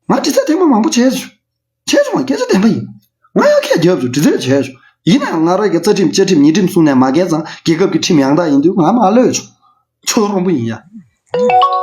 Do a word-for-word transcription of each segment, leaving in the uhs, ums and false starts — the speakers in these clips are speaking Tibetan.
ང་དྲི་རྩད་ཐེངས་མ་མང་པོ་བྱས་བྱུང་། བྱས་བྱུང་བ་སྐད་ཆ་བདེན་པ་ཡིན། ང་ཡང་ཁས་རྒྱབ་བྱུང་། དྲི་རྩད་བྱས་བྱུང་། ཡིན་ནའང་ང་རང་གི་རྩ་ཁྲིམས་བཅའ་ཁྲིམས་ཉེས་ཁྲིམས་སྲུང་ནས་མ་འགལ་ཙང་རྒྱལ་ཁབ་ཀྱི་ཁྲིམས་ཡང་དག་ཡིན་དུས་ང་མ་གློད་བྱུང་། ཁྱོད་རོང་པོ་ཡིན་ཡ།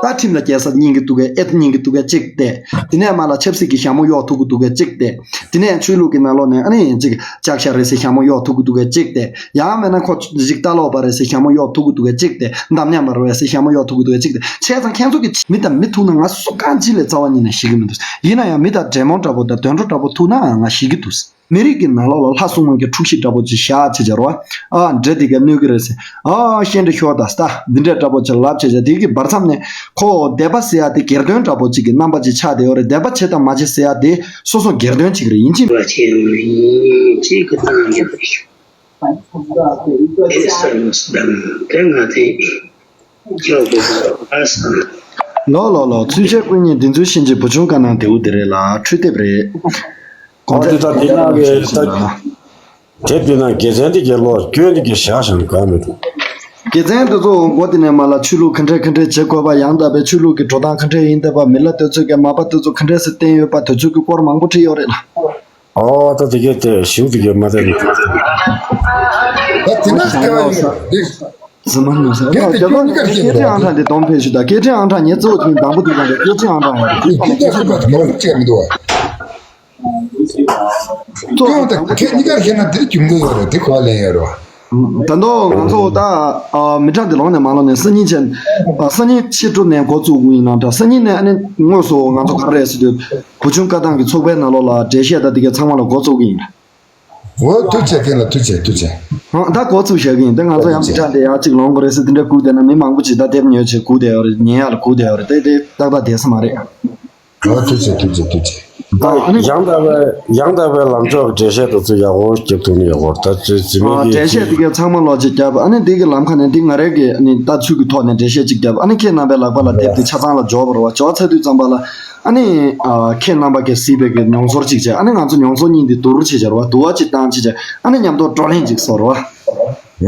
ད་ཁྲིམས་ལ་རྒྱལ་ས་རྙིང་གི་འདུག་གས། ཨེ་རྙིང་གི་འདུག་གས་གཅིག་བལྟས། དེ་ནས་མ་ལ་ཆབ་སྲིད་ཀྱི་ཞྭ་མོ་གཡོག་ཐུབ་ཀྱི་འདུག་གས་གཅིག་བལྟས། དེ་ནས་ཆོས་ལུགས་ཀྱི་ནང་ལོགས་ནས་ཨ་ནི་གཅིག་ལྕགས་ཞྭ་རེད་ཟེར་ཞྭ་མོ་གཡོག་ཐུབ་ཀྱི་འདུག་གས་གཅིག་བལྟས། ཡང་མིན་ན་ཁོ་གཅིག་ལྟ་ལོག་པ་རེད་ཟེར་ཞྭ་མོ་གཡོག་ཐུབ་ཀྱི་འདུག་གས་གཅིག་བལྟས། འདམ་ཉམས་པ་རེད་ཟེར་ཞྭ་མོ་གཡོག་ཐུབ་ཀྱི་འདུག་གས་གཅིག་བལྟས། བྱས་ཙང་ཁྱེད་ཚོ་གི་མི་དང་མི་ཐུག་ན་ང་སུ་རྐང་གཅིག་ལས་རྩ་བ་ཉིད་ནས་ཤེས་ཀྱི་མི་འདུག་ཡིན་ན་ཡང་མི་དང་འདྲེ་མོ་འདྲ་པོ་དང་གདོན་འདྲེ་འདྲ་པོ་ཐུག་ན་ང་ཤེས་ཀྱི་འདུག་མི་རིགས་ཀྱི་ནང་ལོགས་ལ་ལྷ་སྲུང་མ་གི་འཁྲུག་གཞི་འདྲ་པོ་ཅིག་བཞག་བྱས་བྱ་རོགས། ཨ་འདྲེ་དེ་ག་གནོད་ཀྱི་རེད་ཟེར། ཨ་ཤེས་འདྲེ་ཤོར་ད་ས་འདི་འདྲ་འདྲ་པོ་ཅིག་ལབ་བྱས་བྱ། དེ་གི་བར་མཚམས་ནས་ཁོ་དད་པ་ཟེར་ཡ་དེ་སྒེར་དོན་འདྲ་པོ་ཅིག་གི་རྣམ་པ་ཅིག་ཆགས་བསྡད་ཡོད་རེད། དད་པ་བྱེད་དང་མ་བྱེད་ཟེར་ཡ་དེ་སོ་སོ་སྒེར་དོན་ཅིག་རེད། ཡིན་གཅིག་བྱས་ནས་ཡིན་གཅིག་གི་སྟངས་ཡོད་པ་ཞིག་དེ་ས་མོ་སི་དང་དེ་ང་དེ་ཀྱོག་གི་ཨ་ས། ལོ་ལོ་ལོ། ཚུན་ཆད་སྐུ་ཉིད་བདེན་རྫུན་ཤེས་བྱེད་བུ་ཆུང་བཀའ་གནང་དེའུ་དེ་རེད་ལ་འཕྲུལ་དེབ་རེད། ཨོ་དེ་ད་དེ་ནང་གི་ད་དེབ་དེ་ནང་དགེ་མཚན་དེ་གའི་ལོ་སྐྱོན་དེ་གའི་བཞག་བཞག་ག་མི་འདུག་དགེ་མཚན་དེ་ཚོ་མགོ་དེ་ནས་མ་ལ་ཆོས་ལུགས་ག་འདྲས་ག་འདྲས་བྱེད་དགོས་པ། ཡང་དག་པའི་ཆོས་ལུགས་ཀྱི་འགྲོ་སྟངས་ག་འདྲས་ཡིན་བསྡད་པ། མི་ལ་དེ་ཚོ་གའི་མ་པ་དེ་ཚོ་ག་འདྲས་སེ་བསྟན་ཡོད་པ། དེ་ཚོ་གི་སྐོར་མང་པོ་བྲིས་ཡོད་རེད་ལ། ཨོ་ད་དེ་གའི་དེ་ཞིའུ་དེ་གའི་མ་དེ་རེད། ད་དེ་ན་སྐལ་བ་ཡོད་རེད། ཟི་མ་ནུ་ས། ཡ་དེ་ཁྱོད་གཉིས་ཀར་ཤེས་སྐད་འཕྲིན་ཨང་གྲངས་དེ་གཏོང་ཕེབས་ཞུ་དང་། སྐད་འཕྲིན་ཨང་གྲངས་ངས་གཙོ་བོ་དེ་དང་པོ་དེ་དང་དེ་སྐད་འཕྲིན་ཨང་གྲངས་ཡོད་རེད། དེ་ཁྱོད་ཀྱིས་ཤེས་པ་དེ་མང་པོ་བྱས་མི་འདུག་བ། གཙོ་བོ་དེ་དང་པོ་དེ་ཁྱེད་གཉིས་ཀར་ཤེས་ན་དེར་རྒྱུ་མཚན་ཡོད་རེད། དེ་གོ་བ་ལེན་ཡོད་རེད་བ། ད་དུང་ང་ཚོ་ད་མི་གྲངས་དེ་ལོངས་ནས་མ་ལོངས་ནས་སང་ཉིན་ཆེན་སང་ཉིན་ཕྱི་དྲོ་ནས་འགོ་བཙུགས་དགོས་ཡིན་ན་འདྲ། སང་ཉིན་ནས་ཨ་ནི་དངོས་སུ་ང་ཚོ་ག་རེ་རེད་ཟེར་དུས་བུ་ཆུང་བཀའ་ཐང་གི་ཚོགས་པའི་ནང་ལོགས་ལ་འགྲེལ་བཤད་དང་དེ་གའི་ཚང་མ་ལ་འགོ་བཙུགས་ཀྱི་ཡིན། འོ་ཐུགས་རྗེ་ཆེ། ལ་ཐུགས་རྗེ་ཆེ། ཐུགས་རྗེ་ཆེ། ཧང་ད་འགོ་བཙུགས་བཞག་གི་ཡིན། ད་ང་ཚོ་ཡང་མི་གྲངས་དེ་ཡག་ཅིག་ལོངས་དགོས་རེད་ཟེར་དེ་འདྲ་སྒུག་བསྡད་ན་མི་མང་པོ་ཅིག་ད་དེབ་ཉོས་བྱས་སྒུག་བསྡད་ཡོད་རེད། ཉན་ཡག་ལ་སྒུག་བསྡད་ཡོད་རེད། དེ་དེ་ཏག་ཏག་བསྡད་ས་མ་རེད། ལ་ཐུགས་རྗེ་ཆེ། ཐུགས་རྗེ་ཆེ། ད་ཨ་ནི་ཡང་དག་པའི་ཡང་དག་པའི་ལམ་ཕྱོགས་འགྲེལ་བཤད་དེ་ཚོ་ཡག་པོ་རྒྱབ་ཐུབ་ན་ཡག་པོ་རེད། ད་ཚོས་རྩིས་མེད་ཀྱི་འགྲེལ་བཤད་དེ་གའི་ཚང་མ་ལོག་ཅིག་བརྒྱབ། ཨ་ནི་དེ་གི་ལམ་ཁ་ནས་དེ་ང་རང་གི་ཨ་ནི་ལྟ་ཚུལ་གྱི་ཐོག་ནས་འགྲེལ་བཤད་ཅིག་བརྒྱབ། ཨ་ནི་ཁྱེད་རྣམ་པའི་ལག་པ་ལ་དེབ་དེ་ཆ་ཚང་ལ་འབྱོར་བ་རེད་བ། འབྱོར་ཚར་དུས་ཙམ་པ་ལ། ཨ་ནི། ཨ། ཁྱེད་རྣམ་པ་གིས་གཟིགས་པའི་གི་མྱོང་ཚོར་ཅིག་བྱས། ཨ་ནི་ང་ཚོ་མྱོང་ཚོར་གཉིས་འདི་བསྡུར་བྱས་བྱས་རེད་བ། བསྡུར་བ་ཅིག་བཏང་བྱས་བྱས། ཨ་ནི་མཉམ་དུ་བགྲོ་གླེང་ཅིག་བཟོ་རེད་བ།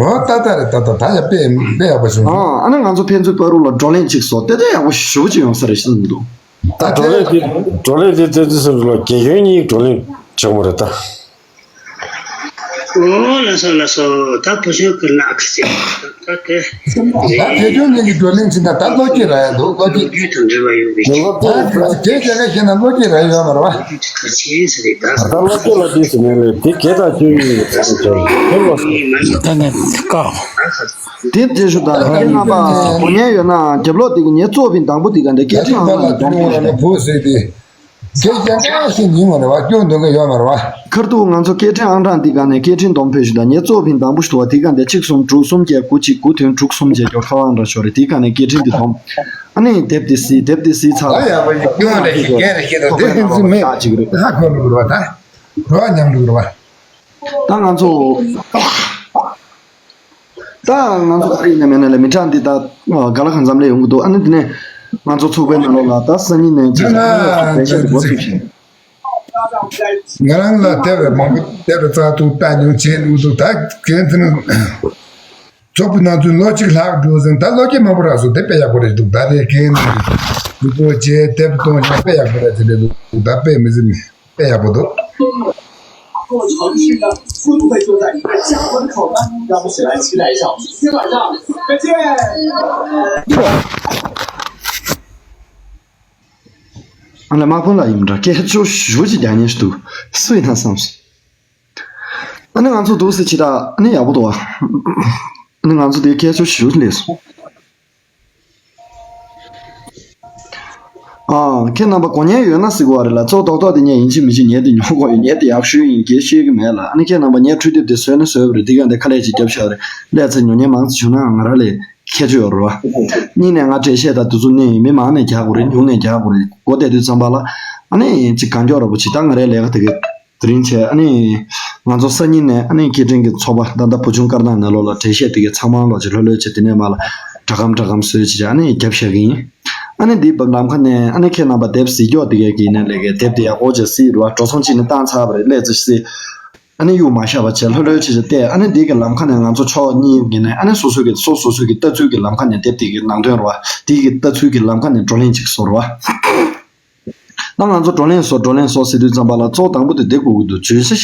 འོ་ད་ད་རེད། ད་ད་ད་ཡ་དཔེ་དཔེ་ཡག་པོ་བྱུང་། ཨ་ཨ་ནི་ང་ཚོ་ཕན་ཚུན་བར་དུ་ལ་བགྲོ་གླེང་ཅིག་བཟོ། དེ་དེ་ཡག་པོ་ཞེ་པོ་ཅིག་ཡོང་ས་རེད་བསམ་འདུག་ད་བགྲོ་གླེང་དེ་བགྲོ་གླེང་དེ་བཙན་འཛུལ་སོང་ལ་དགེ་སྐྱོན་གཉིས་བགྲོ་གླེང་བྱུང་བ་རེད་ད། ཨོ་ལགས་སོ་ལགས་སོ། ད་བུ་ཆུང་གི་ནག་ཟེར་ད་དེ། ད་དེ་ཚོ་གཉིས་ཀྱི་བགྲོ་གླེང་བྱེད་ན་ད་བློ་སྐྱེད་རག་ཡ་འདུག་བློ་སྐྱེད། རྒྱུད་དང་འབྲེལ་བ་ཡོད་པའི་ད་དེ་དེ་བྱས་ན་ཤེས་ན་བློ་སྐྱེད་རག་ཡ་ཡོད་མ་རེད་བ། ད་བློ་སྐྱེད་ལ་དེ་ཟེར་ནས་ལས་དེ་གེ་དང་བཅུ་ཡིན་ཟེར་ནས་ད་ནས་ཀ། དེ་དེ་ཞུ་དང་ཁྱེད་རྣམ་པ་གོ་མཁན་ཡོད་ན་རྒྱབ་ལོགས་དེ་གི་ངའི་གཙོ་བོ་བིན་དང་པོ་དེ་ག་འདྲ་སྐད་འཕྲིན་ཨང་གྲངས་ལ་གཏོང་དགོས་ཡོད་རེད། བུ་ཟེར་དེ། དེ་ཡང་བཀྲ་ཤིས་ཉིན་མོ་རེད་བ། སྐྱོན་འདོན་གི་ཡོད་མ་རེད་བ། ཁར་ཐུག་ང་ཚོ་སྐད་འཕྲིན་ཨང་གྲངས་འདི་ག་ནས་སྐད་འཕྲིན་སྡོམ་ཕེབས་ཞུ་དང་། ངའི་གཙོ་བོ་བིན་དང་པོ་ཞུ་དུ་བ་དེ་ག་འདི་གཅིག་གསུམ་དྲུག་གསུམ་བརྒྱད་དགུ་གཅིག་དགུ་བདུན་དྲུག་གསུམ་བརྒྱད་བརྒྱད་ཁ་བ་འདྲ་ཞོ་རེད། དེ་ག་ནས་སྐད་འཕྲིན་འདི་སྡོམ། ཨ་ནི་དེབ་འདི་གཟིགས། དེབ་འདི་གཟིགས་ཚར་ད་ཡག་པོ་ཡིན། སྐྱོན་རེ་ཞིག་རྒྱན་རེ་ཞིག་དང་དེ་ཚོ་ནང་ལ་ཆགས་ཅིག་རེད། ཧ་གོ་མི་དགོས་རེད་བ། ད་རོ་ཉམས་འགྲོ་གི་རེད་བ། ད་ང་ཚོ། ད་ང་ཚོ་ཨ་རི་ནས་མེད་ན་ལས་མི་གྲངས་འདི་ད་ག་ལ་གང་འཚམ་ལས་ཡོང་གི་འདུག་ཨ་ནི་དེ་ནས་ང་ཚོ་ཚོགས་པའི་ནང་ལོགས་ལ་ད་སང་ཉིན་ནས་ཅིག་ང་ལ་ང་ཚོ་འགོ་ཚུགས་ཤིང་། ང་རང་ལ་དེབ་མང་པོ་དེབ་རྩ་ཐུག་ལྟ་མྱོང་བྱས་འདུག་འདུག་ད་གན་དེ་ནི་ཚོགས་པའི་ནང་ཚུན་ལོ་གཅིག་ལྷག་འགྲོ་ཟིན། ད་ལོ་གཅིག་མང་པོ་རག་སོང་། དེ་དཔེ་ཡག་པོ་རེད་འདུག་ད་དེ་གན་དེ་འདུག་གོ་བྱས་དེབ་གཏོང་ཡང་དཔེ་ཡག་པོ་རེད་ཟེར་རེད་འདུག་ད་དཔེ་མི་ཟིན་ནས། དཔེ་ཡག་པོ་འདུག་ཨ་ལས་དམག་དཔོན་ལགས་ཡིན་འདྲ་སྐད་ཆ་ཞུ་ཅིག་རྒྱག་ཉན་ཞིག་འདུག་སུ་ཡིན་ན་བསམ་སོང་། ཨ་ནི་ང་ཚོ་འདུག་སེ་ཕྱི་དྲགས་ཨ་ནི་ཡག་པོ་འདུག་ཨ། ཨ་ནི་ང་ཚོ་དེ་སྐད་ཆ་ཞུ་ལས་སོང་། ཨ། ཁྱེད་རྣམ་པ་གོ་མཁན་ཡོད་ན་ཟེར་གོ་བ་རེད་ལ། ཚོགས་ཏོག་ཏོག་དེ་ངས་ཡིན་གཅིག་མིན་གཅིག་ངས་དེ་ཉོ་དགོས་ཡོད། ངས་དེ་ཡག་ཤོས་ཡིན་གྱི་ཤེས་ཀྱི་མེད་ལ། ཨ་ནི་ཁྱེད་རྣམ་པ་ངས་འཕྲུལ་དེབ་དེ་བཟོས་ནི་བཟོས་པ་རེད། དེ་ག་འདི་ཁ་ལས་ཅིག་རྒྱབ་བཞག་རེད། ལས་ཚེ་ཉོ་མཁན་མང་ཙམ་བྱུང་ན་ང་རང་ལས་ཁྱད་ཆོས་ཡོད་རེད་བ། གཉིས་ནས་ང་འགྲེལ་བཤད་དང་དེ་ཚོ་གནས་ཡིན། མི་མང་ནས་རྒྱག་དགོས་རེད། ཉུང་ནས་རྒྱག་དགོས་རེད། འགོ་བསྡད་དུས་ཙམ་པ་ལ་ཨ་ནི་ཅིག་གང་མགྱོགས་ར་པོ་ཅིག་ད་ང་རའི་ལས་ཀ་དེ་ག་དེ་རིང་བྱས། ཨ་ནི་ང་ཚོ་སང་ཉིན་ནས་ཨ་ནི་སྐད་འཕྲིན་གྱི་ཚོགས་པ་ད་ལྟ་བུ་ཆུང་དཀར་ནག་ནང་ལོགས་ལ་འགྲེལ་བཤད་དེ་གའི་ཚང་མ་ལོག་ཅིག་ལྷོད་ལྷོད་བྱས། དེ་ནས་མར་ལ་སྒྲ་སྒམ་སྒྲ་སྒམ་བཟོས་བྱས་ཨ་ནི་རྒྱབ་བཞག་གི་ཡིན། ཨ་ནི་འདིའི་བབ་ལམ་ཁ་ནས་ཨ་ནི་ཁྱེད་རྣམ་པ་དེབ་གཟིགས་ཀྱོག་དེ་གའི་གི་ཡིན་ན་ལས་ཀའི་དེབ་དེ་ཡག་པོ་བྱས་གཟིགས་རུ་བ། འགྲོ་སོང་ཅིག་ནི་བཏང་ཚར་བ་རེད། སླེབས་ཚེ་གཟིགས། ཨ་ནི་གཡུག་མ་བཞག་པ་བྱས་ལྷོད་ལྷོད་བྱས་བྱས་བལྟས། ཨ་ནི་འདི་གི་ལམ་ཁ་ནས་ང་ཚོ་ཕྱོགས་གཉིས་ཡིན་ནའི་ཨ་ནི་སོ་སོ་གི་སོ་སོ་སོ་གི་ལྟ་ཚུལ་གྱི་ལམ་ཁ་ནས་དེབ་དེ་གི་ནང་དོན་རུ་བ། དེ་གི་ལྟ་ཚུལ་གྱི་ལམ་ཁ་ནས་བགྲོ་གླེང་ཅིག་བཟོ་རུ་བ། ད་ང་ཚོ་བགྲོ་གླེང་བཟོ་བགྲོ་གླེང་བཟོ་ཟེར་དུས་ཙམ་པ་ལ་གཙོ་བོ་དང་པོ་དེ་དེ་དགོས་ཀྱི་འདུག་བརྗོད་གཞི་ཞིག་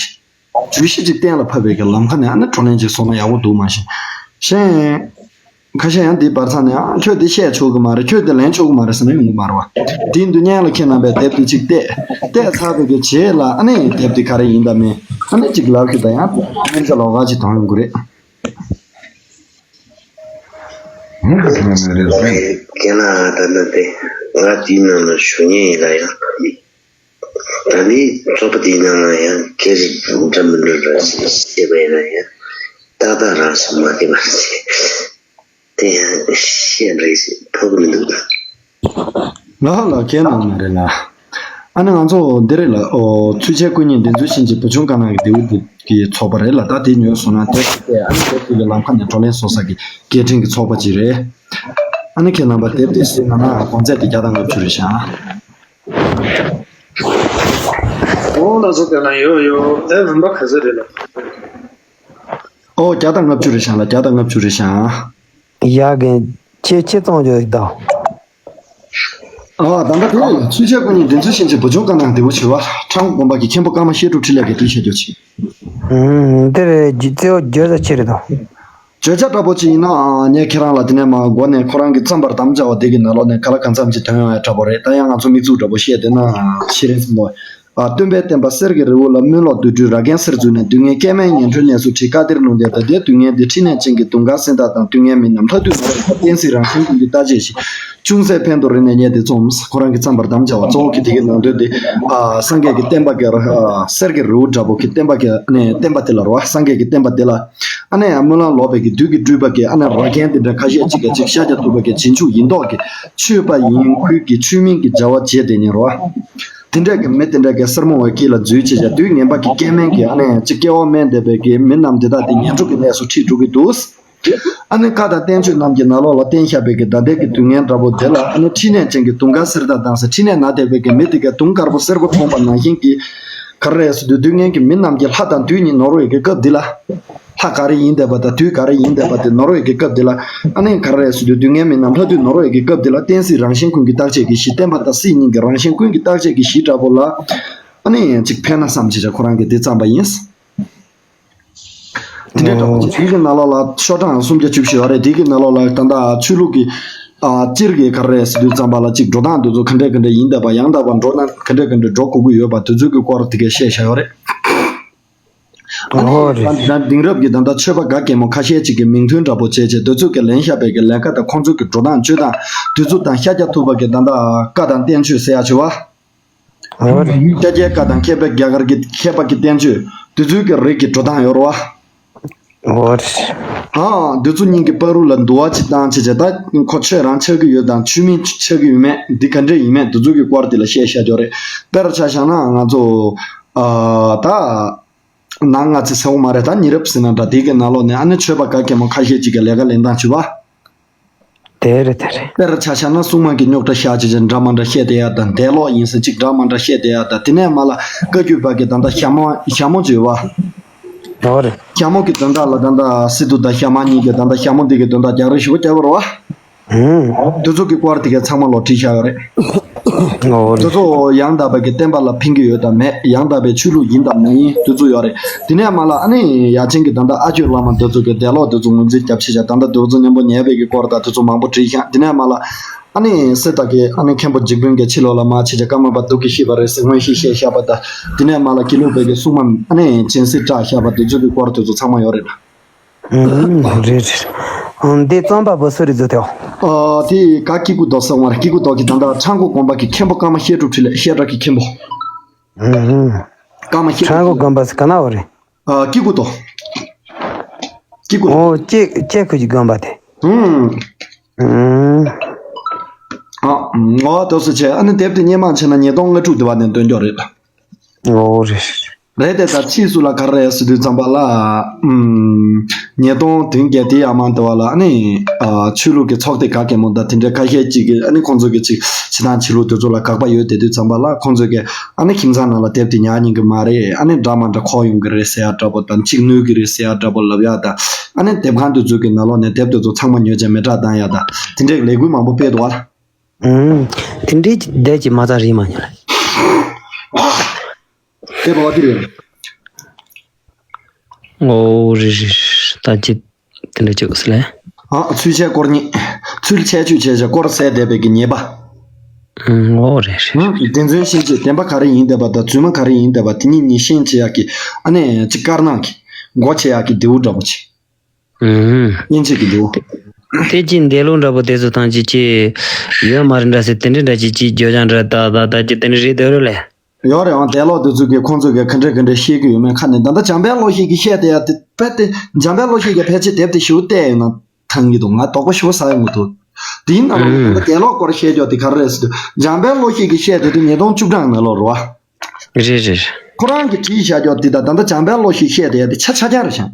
བརྗོད་གཞི་ཅིག་གཏན་ལ་ཕབ་པའི་གི་ལམ་ཁ་ནས་ཨ་ནི་བགྲོ་གླེང་ཅིག་བཟོ་ན་ཡག་པོ་འདུག་མ་གཞི་གཞན་ཁ་ཤས་ཡང་འདི་བར་མཚམས་ནས་ཨ་ཁྱོད་འདི་བཤད་ཆོག་གི་མ་རེད། ཁྱོད་འདི་ལེན་ཆོག་གི་མ་རེད་ཟེར་ན་ཡོང་གི་མ་རེད་བ། དེ་འདུག་སྔོན་ལ་ཁྱེད་རྣམ་པས་དེབ་དེ་ཅིག་བལྟས། བལྟས་ཚར་བའི་གི་རྗེས་ལ་ཨ་ནི་དེབ་དེ་ག་རེ་ཡིན་དང་མིན་ཨ་ནི་ཅིག་ལབ་ཤིག་དང་ཡང་སྙན་ཆ་ལོགས་ཀ་ཅིག་གཏོང་ཡོང་གི་རེད། ཁྱེད་ན་ད་ནི་དེ་ང་དེའི་ནང་ལ་ཞུགས་མཁན་ཡིན་ལ་ཡང་ཕ་མི། ད་ནི་ཚོགས་པ་དེའི་ནང་ལ་ཡང་སྐད་རིགས་འདྲ་མི་འདྲ་ར་ཞིག་བཤད་པ་ཡིན་ན་ཡང་ཏག་ཏག་རང་སོང་མ་བསྡད་པ་ཞིག་དེ་ཡང་བཤད་རེས་ཞིག་ཕོག་གི་མི་འདུག་ལ་ལ་ཁྱེད་ནང་མ་རེད་ལ། ཨ་ནི་ང་ཚོ་འདི་རེད་ལ། ཨོ་ཚུལ་འཆལ་སྐུ་ཉིད་བདེན་རྫུན་ཕྱིན་ཅི་བུ་ཆུང་དཀར་ནག་གི་རྡེའུ་གི་ཚོགས་པ་རེད་ལ། ད་དེ་ཉོས་སོང་ན་དེབ་དེ་ཨ་ནི་དེབ་དེ་གི་ལམ་ཁ་ནས་བགྲོ་གླེང་བཟོ་ས་གི་སྐད་འཕྲིན་གི་ཚོགས་པ་ཅིག་རེད། ཨ་ནི་ཁྱེད་རྣམ་པ་དེབ་དེ་གཟིགས་ན་ན་གོང་ཚད་དེ་བརྒྱ་དང་ལྔ་བཅུ་རེད་ཤག་ཨོ་ལ་སོ་དེ་ན་ཡོད་ཡོད་དེ་མིན་པ་ག་ཚོད་རེད་ལ། ཨོ་བརྒྱ་དང་ལྔ་བཅུ་རེད་ཤག་ལ། བརྒྱ་དང་ལྔ་བཅུ་རེད་ཤག་ཡ་གི་ཁྱེད་ཁྱེད་གཙང་རྒྱུ་ཡིག་དང་། ཨ་ད་ལྟ་དེ་ཚུལ་འཆལ་སྐུ་ཉིད་བདེན་རྫུན་ཕྱིན་ཅི་བུ་ཆུང་དཀར་ནག་རྡེའུ་ཆེ་བ་ཁྲང་དགོན་པ་གི་མཁན་པོ་ཀརྨ་བཤད་སྒྲུབ་འཕྲིན་ལས་ཀྱིས་བྲིས་བཞག་རྒྱུ་ཆེ། ཨུམ་འདིར་རྩེ་བ་བརྗོད་ས་ཆེ་རེད་དོ། བརྗོད་བྱ་འདྲ་པོ་ཅིག་ཡིན་ན་ངས་ཁྱེད་རང་ལ་དེ་ནས་མ་མགོ་ནས་ཁོ་རང་གི་རྩོམ་པར་དམ་བཅའ་བ་དེ་གི་ནང་ལོགས་ནས་ག་ལ་གང་འཚམ་ཅིག་ཐོན་ཡོང་ཡ་འདྲ་པོ་རེད། ད་ཡང་ང་ཚོ་མིག་ཆུ་འདྲ་པོ་བཤད་བསྡད་ན་ཤེས་རན་སོང་། ཨ་སྟོན་པའི་བསྟན་པ་གསེར་གྱི་རི་བོ་ལ། སྨོན་ལོག་དུད་འགྲོའི་ར་རྒན་གསེར་བཙུགས་ནས། སྡུག་བསྔལ་སྐྱེ་མེད་ངན་འགྲོའི་གནས་སུ་ཁྲིད། བཀའ་གཏེར་ལུང་བསྟན་ད་ལྟའི་སྡུག་བསྔལ་འདི། ཕྲིན་ལས་ཅན་གྱི་དུང་དཀར་གསེར་དག་དང་། སྡུག་བསྔལ་མི་རྣམས་ལྷ་དུས་ནོར་བ། བསྟན་སྲིད་རང་བཞིན་ཀུན་གྱི་རྟག་ཆད་ཞི། ཅུང་ཟད་ཕན་དུ་རིང་ནས་རྙེད་དེ་རྩོམ། ཁོ་རང་གི་རྩོམ་པར་དམ་བཅའ་བ་གཙོ་བོ་གི་དེ་གི་ནང་དོན་དེ་ཨ་སངས་རྒྱས་ཀྱི་བསྟན་པ་གི་ཨ་གསེར་གྱི་རི་བོ་འདྲ་པོ་གི་བསྟན་པ་གི་ནས་བསྟན་པ་དེ་ལ་རོ། སངས་རྒྱས་ཀྱི་བསྟན་པ་དེ་ལ་ཨ་ནི་སྨོན་ལམ་ལོག་པའི་གི་བདུད་ཀྱི་སྤྲུལ་པ་གི་ཨ་ནི་ར་རྒན་དེ་འདྲ་ཁ་ཤས་ཅིག་གིས་ཅིག་ཤཱཀྱ་ཐུབ་པ་གི་རྗེས་འཇུག་ཡིན་མདོག་གི་ཆོས་པ་ཡིན་ཁུལ་གྱི་ཆོས་མིན་གྱི་བྱ་བ་བྱས་བསྡད་ནས་རོ། དེ་འདྲ་གི་མི་དེ་འདྲ་གི་སེར་མོ་བའི་དཀྱིལ་ལ་འཛུལ་བྱས་བྱས་དུས་ངན་པ་གི་སྐྱེ་དམན་གྱི་ཨ་ནི་ཅིག་སྐྱེ་བ་དམན་བསྡད་པའི་གི་མི་རྣམས་དེ་དག་དེ་ངན་འགྲོ་གི་གནས་སུ་ཁྲིད་འགྲོ་གི་འདུག་ཨ་ནི་བཀའ་དང་བསྟན་བཅོས་རྣམས་ཀྱི་ནང་ལོགས་ལ་བསྟན་བཞག་པའི་གི་ད་ལྟའི་གི་སྡུག་བསྔལ་འདྲ་པོ་དེ་ལ་ཨ་ནི་ཕྲིན་ལས་ཅན་གྱི་དུང་དཀར་གསེར་དག་དང་ཟེར། ཕྲིན་ལས་ན་བསྡད་པའི་གི་མི་དེ་ག་དུང་དཀར་པོ་སེར་པོ་མཐོང་པ་ནང་བཞིན་གྱི་ག་རེ་རེད་ཟེར་དུས་སྡུག་བསྔལ་གྱི་མི་རྣམས་ཀྱི་ལྷ་དང་བདུད་གཉིས་ནོར་བའི་གི་སྐབས་འདི་ལ། ལྷ་ག་རེ་ཡིན་བསྡད་པ་དང་བདུད་ག་རེ་ཡིན་བསྡད་པ་དེ་ནོར་བའི་གི་སྐབས་འདི་ལ། ཨ་ནི་ག་རེ་རེད་ཟེར་དུས་སྡུག་བསྔལ་མི་རྣམས་ལྷ་དུས་ནོར་བའི་གི་སྐབས་འདི་ལ་བསྟན་སྲིད་རང་བཞིན་ཀུན་གྱི་རྟག་ཆད་ཀྱིས་ཞི། བསྟན་པ་དང་སྲིད་གཉིས་ཀྱི་རང་བཞིན་ཀུན་གྱི་རྟག་ཆད་ཀྱིས་ཞི་འདྲ་པོ་ལ། ཨ་ནི་ཅིག་ཕན་ན་བསམ་བྱས་བྱས་ཁོ་རང་གིས་འདི་བརྩམས་པ་ཡིན། དེ་འདྲའི་འདྲ་པོ་ཅིག་དེའི་གི་ནང་ལོགས་ལ་ཤོག་གྲངས་སུམ་བརྒྱ་བཅུ་བཞི་ཡོད་རེད། དེའི་གི་ནང་ལོགས་ལ་ད་ལྟ་ཆོས་ལུགས་ཀྱི་ཨ་སྤྱིར་གྱི་ག་རེ་རེད་ཟེར་དུས་ཙམ་པ་ལ་ཅིག་འགྲོ་སྟངས་དེ་ཚོ་ག་འདྲས་ག་འདྲས་ཡིན་བསྡད་པ། ཡང་དག་པར་འགྲོ་ན་ག་འདྲས་ག་འདྲས་འགྲོ་དགོས་ཀྱི་ཡོད་པ་དེ་ཚོའི་གི་སྐོར་དེ་གས་བཤད་བཞག་ཡོད་རེད། ཨ་ནི་ཨོ་རེད། ད་ད་དེང་རབས་ཀྱི་ད་ལྟ་ཆོས་པ་ག་གེ་མོ་ཁ་ཤས་ཅིག་གི་མིང་མཐུན་འདྲ་པོ་བྱས་བྱས་དེ་ཚོ་གི་ལེན་བཞག་པའི་གི་ལས་ཀ་དང་ཁོང་ཚོ་གི་འགྲོ་སྟངས་སྤྱོད་སྟངས་དེ་ཚོ་དང་ཤཱཀྱ་ཐུབ་པ་གི་ད་ལྟ་བཀའ་དང་བསྟན་བཅོས་ཟེར་ཡག་བྱས་པ། ཨོ་རེད། ཤཱཀྱའི་བཀའ་དང་མཁས་པའི་རྒྱ་གར་གི་མཁས་པ་གི་བསྟན་བཅོས་དེ་ཚོའི་གི་རིགས་ཀྱི་འགྲོ་སྟངས་ཡོད་རེད་བ། ཨོ་རེད། ཨ་དེ་ཚོ་གཉིས་ཀྱི་བར་དུ་ལ་འདུ་བ་ཅིག་བཏང་བྱས་བྱས་ད་ཁོ་ཆོས་རང་ཆགས་ཀྱི་ཡོད་དང་ཆོས་མིན་ཆགས་ཀྱི་ཡོད་མེད་འདི་ག་འདྲས་ཡིན་མེད་དེ་ཚོ་གི་སྐོར་དེ་ལ་བཤད་བཞག་རྒྱུ་རེད། དཔེར་ཆ་བཞག་ན་ང་ཚོ་ཨ་ད། ནང་ང་ཚོ་ཟེར་བ་མ་རེད། ད་ཉེ་རབས་ཟེར་ན་འདྲ། དེ་གི་ནང་ལོགས་ནས་ཨ་ནི་ཆོས་པ་ག་གེ་མོ་ཁ་ཤས་ཅིག་གི་ལས་ཀ་ལེན་སྟངས་བྱེད་པ། དེ་རེད་དེ་རེད། དཔེར་ཆ་བཞག་ན་སྲུང་མ་གི་རྙོག་དྲ་བཞག་བྱས་ཅིག་འདྲ་མ་འདྲ་བཤད་བསྡད་ཡ་དང་འདས་ལོག་ཡིན་ཟེར་ཅིག་འདྲ་མ་འདྲ་བཤད་བསྡད་ཡ་དང་དེ་ནས་མ་ལ་བཀའ་བརྒྱུད་པ་གི་ད་ལྟ་ཞྭ་མོ་ཞྭ་མོ་བརྗོད་པ། ཨོ་རེད། ཞྭ་མོ་གི་དོན་དག་ལ་ད་ལྟ་སི་ཏུ་དང་ཞྭ་དམར་གཉིས་ཀྱི་ད་ལྟ་ཞྭ་མོ་འདི་གི་དོན་དག་རྒྱག་རེས་ཞུ་བ་རྒྱག་པ་རེད་བ། ཨུམ། དེ་ཚོ་གི་སྐོར་དེ་གའི་ཚང་མ་ལོག་བྲིས་བཞག་ཡོད་རེད། ཨོ་རེད། དེ་ཚོ་ཡང་དག་པའི་གི་བསྟན་པ་ལ་ཕན་གྱི་ཡོད་དམ་མེད། ཡང་དག་པའི་ཆོས་ལུགས་ཡིན་དམ་མ་ཡིན་དེ་ཚོ་ཡོད་རེད། དེ་ནས་མ་ལ་ཨ་ནི་ཡ་ཆེན་གྱི་ད་ལྟ་ཨ་ཇོའི་བླ་མ་དེ་ཚོ་གི་འདས་ལོག་དེ་ཚོ་ངོས་འཛིན་རྒྱབ་བྱས་བྱས་ད་ལྟ་དེ་ཚོ་མཉམ་པོ་ཉལ་བའི་གི་སྐོར་དང་དེ་ཚོ་མང་པོ་བྲིས་ཤག་དེ་ནས་མ་ལ་ཨ་ནི་སི་ཏུ་གི་ཨ་ནི་མཁན་པོ་འཇིགས་དཔོན་གྱི་ཕྱི་ལོགས་ལ་མར་བྱས་བྱས་ཀརྨ་པ་འདུག་གི་ཤི་བ་རེད་ཟེར་མངོན་ཤེས་བཤད་བཞག་པ་དང་དེ་ནས་མ་ལ་དགེ་ལུགས་པའི་གི་སྲུང་མ་ཨ་ནི་སྤྱན་གཟིགས་བཀྲ་བཞག་པ་དེ་ཚོ་གི་སྐོར་དེ་ཚོ་ཚང་མ་ཡོད་རེད། ཨུམ། རེད་རེད། ཨང་། འདི་རྩོམ་པ་པོ་སུ་རེད་བཟོ་དེའོ། ཨ་དེ་ག་སྐྱེ་དགུ་མདོ་ཟེར་བ་རེད། སྐྱེ་དགུ་མདོ་གི་ད་ལྟ་ཁྲ་འགུ་དགོན་པ་གི་མཁན་པོ་ཀརྨ་བཤད་སྒྲུབ་འཕྲིན་ལས་བཤད་གྲྭ་གི་མཁན་པོ། ཨུམ། ཀརྨ་བཤད་ཁྲ་འགུ་སྒྲུབ་དགོན་པ་ཟེར་ག་ན་བ་རེད། ཨ་སྐྱེ་དགུ་མདོ། སྐྱེ་དགུ་མདོ། ཨོ་ཀྱེ་ཀྱེ་ཁུ་ཅི་དགོན་པ་དེ། ཨུམ། ཨུམ། ཨ་ངོ་དོ་སུ་ཆེ་ཨ་ནི་དེབ་དེ་སྔོན་མ་ཆེ་ན་ཉིས་སྟོང་ལྔ་དྲུག་དེ་བ་ནས་འདོན་རྒྱུ་རེད། ཨོ་རེད། རེད་དེ་ད་ཕྱིས་སུ་ལ་ག་རེ་ཟེར་དུས་ཙམ་པ་ལ། ཨུམ། ཉིས་སྟོང་བདུན་བརྒྱད་དེ་ཡར་མར་དེ་བ་ལ་ཨ་ནི། ཨ་ཆོས་ལུགས་ཀྱི་ཚོགས་སྡེ་ག་གེ་མོ་དང་དེ་འདྲའི་ཁ་ཤས་ཅིག་གིས་ཨ་ནི་ཁོང་ཚོ་གི་ཅིག་ཕྱི་ནང་ཆོས་ལུགས་དེ་ཚོ་ལ་དགག་པ་ཡོད་དེ་དུས་ཙམ་པ་ལ་ཁོང་ཚོ་གིས་ཨ་ནི་ཁྱིམ་ཚང་ནང་ལ་དེབ་དེ་ཉར་ཉན་གི་མ་རེད། ཨ་ནི་འདྲ་མ་འདྲ་འཁོར་ཡོང་གི་རེད་ཟེར་ཡ་འདྲ་པོ་དང་ཅིག་གནོད་གི་རེད་ཟེར་ཡ་འདྲ་པོ་ལབ་ཡ་དང་ཨ་ནི་དེབ་ཁང་དེ་ཚོ་གི་ནང་ལོགས་ནས་དེབ་དེ་ཚོ་ཚང་མ་ཉོས་བྱས་མེ་སྲེག་བཏང་ཡ་དང་དེ་འདྲའི་ལས་འགུལ་མང་པོ་སྤེལ་འདུག་བ། ཨུམ། དེ་འདྲའི་བསྡད་ཀྱི་མ་རྩ་རིང་མ་ཉོ་ལ། དེ་བ་དེ་རེད། ཨོ་རེད་རེད་རེད། ད་ཅི་དེ་འདྲ་བྱེད་དགོས་ཟེར་ལེ། ཨ། ཚུལ་འཆལ་སྐོར་གཉིས། ཚུལ་འཆལ་སྤྱོད་བྱས་བྱས་སྐོར་གསལ་བསྡད་པའི་གི་ཉེས་པ། ཨོ་རེད་རེད། ཨ། བདེན་རྫུན་ཤེས་བྱེད་བདེན་པ་ག་རེ་ཡིན་བསྡད་པ་དང་རྫུན་མ་ག་རེ་ཡིན་བསྡད་པ་དེ་གཉིས་གཉིས་ཤེས་བྱེད་ཡག་གི། ཨ་ནི་ཅི་དཀར་ནག་གི་མགོ་བྱེད་ཡག་གི་མདེའུ་འདྲ་པོ་ཅིག། ཨུམ། མཉེན་ཆས་ཀྱི་འདུག་དེ་ཅི་འདས་ལོ་འདྲ་པོ་དེ་ཚོ་ཐང་ཅི་ཅི་ཡོད་མ་རེད་འདྲ་ཟེར། དེ་འདྲ་འདྲ་ཅི་ཅི་ཇོ་ཅང་འདྲ་ད་ད་ད་ཅི་དེ་འདྲ་རེད་འདོད་རེད་ལེ། ཡོད་རེད་ཨང་། འདས་ལོ་དེ་ཚོ་གི་ཁོང་ཚོ་གི་ག་འདྲ་ག་འདྲ་བཤད་གི་ཡོད་མེད་ཁ་ནས། ད་ལྟ་འཇམ་དཔལ་བློ་ཤེས་ཀྱི་བཤད་དེ་ཡ་དེ་བས་དེ་འཇམ་དཔལ་བློ་ཤེས་ཀྱི་ཕལ་ཆེར་དེབ་དེ་ཞུ་བལྟས་ཡོད་ན་ཐང་གི་འདུག་ང་དོགས་པ་ཞུ་ས་ཡོང་གི་འདུག་དེ་ཡིན་ན་ལོ་ཨུམ། འདས་ལོ་སྐོར་བཤད་ཀྱོག་དེ་ག་རེ་རེད་ཟེར་དུས། འཇམ་དཔལ་བློ་ཤེས་ཀྱི་བཤད་དེ་དུས་ཉིས་སྟོང་བཅུ་གྲངས་ནས་ལོ་རེད་བ། རེད་རེད། ཁོ་རང་གིས་བྲིས་བཞག་ཀྱོག་དེ་དང་ད་ལྟ་འཇམ་དཔལ་བློ་ཤེས་བཤད་དེ་ཡ་དེ་ཆ་ཆ་ཆ་རེད་ཤག་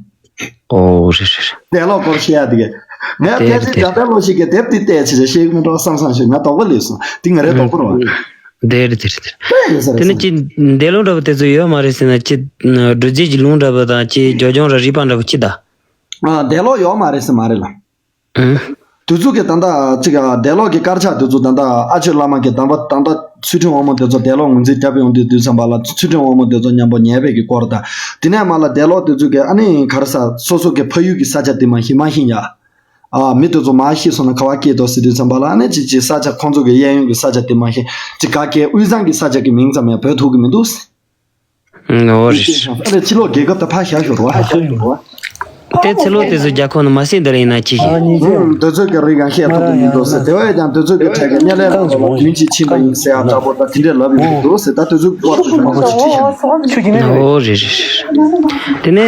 ཨོ་རེད་རེད་རེད། དེ་ལོ་སྐོར་བཤད་ཡ་དེ་གས། ངས་དེ་ཕལ་ཆེར་རེད་དེ་འཇམ་དཔལ་བློ་ཤེས་ཀྱི་དེབ་དེ་བལྟས་བྱས་བཤད་ཀྱི་མིན་འགྲོ་བསམ་བསམ་ཞིག་ང་དོགས་པ་སླེབས་སོང་། དེ་ང་རའི་དོགས་པ་རེད་བ། དེ་རེད་དེ་རེད་དེ་རེད། དཔེ་ཡོད་ས་རེད་དེ་ནི་བསམ། ཅི་འདས་ལོ་འདྲ་པོ་དེ་ཚོ་ཡོད་མ་རེད་ཟེར་ན་ཅི། སྒྲུབ་རྫས་ཀྱི་ལུང་འདྲ་པོ་དང་ཅི་ཇོ་ཇོང་ར་རིག་པ་འདྲ་པོ་ཅི་ད། ཨ། འདས་ལོ་ཡོད་མ་རེད་ཟེར་མ་རེད་ལ། ཨང་། དུས་ཚོད་ཀྱི་ད་ལྟ་ཅིག་ཨ། འདས་ལོ་གི་དཀར་ཆག་དེ་ཚོ་ད་ལྟ་ཨ་ཆོས་བླ་མ་གི་ད་ལྟ་ད་ལྟ་ཚུལ་ཁྲིམས་དབང་མོ་དེ་ཚོ་འདས་ལོ་ངོས་འཛིན་རྒྱབ་ཡོང་དུས་དུས་ཙམ་པ་ལ་ཚུལ་ཁྲིམས་དབང་མོ་དེ་ཚོ་མཉམ་པོ་ཉལ་བའི་གི་སྐོར་དང་། དེ་ནས་མ་ལ་འདས་ལོ་དེ་ཚོ་གི་ཨ་ནི་ག་རེ་ཟ་སོ་སོ་གི་ཕ་ཡུལ་གི་ས་ཆ་དེ་མ་ཤེས་མ་ཤེས་ཡ། ཨ། མི་དེ་ཚོ་མ་ཤེས་སོང་ན་ག་བ་སྐྱེས་འདུག་ཟེར་དུས་ཙམ་པ་ལ་ཨ་ནི་ཅིག་ཅིག་ས་ཆ་ཁོང་ཚོ་གི་གཡས་གཡོན་གི་ས་ཆ་དེ་མ་ཤེས་ཅིག་ག་གེ་དབུས་གཙང་གི་ས་ཆ་གི་མིང་ཙམ་ཡང་འབོད་ཐུབ་གི་མི་འདུག་ཨོ་རེད། ཨ་ལས་ཕྱི་ལོགས་རྒྱལ་ཁབ་ད་ཕར་བཞག་ཞོར་བ། དེ་ཕྱི་ལོགས་དེ་ཚོ་རྒྱལ་ཁབ་ནང་མ་སྲིད་འདི་ལ་ཡིན་ན་ཅི་ཞིག་ཨུམ། དེ་ཚོ་གི་རིགས་ཡང་བཤད་ཐུབ་ཀྱི་མི་འདུག་ཟེར། དེ་བས་ཀྱང་དེ་ཚོ་གི་གྲས་ཀྱི་དམྱལ་བའི་ལམ་ལ་རྒྱུན་གཅིག་ཕྱིན་པ་ཡིན་ཟེར་ཡ་འདྲ་པོ་ད་དེ་འདྲས་ལབ་ཡོང་གི་འདུག་ཟེར། ད་དེ་ཚོ་སྐོར་དུ་ཞུ་མ་གོ་ཅི་བྲིས་ཤག་ཨོ་རེད་རེད་རེད། དེ་ནས་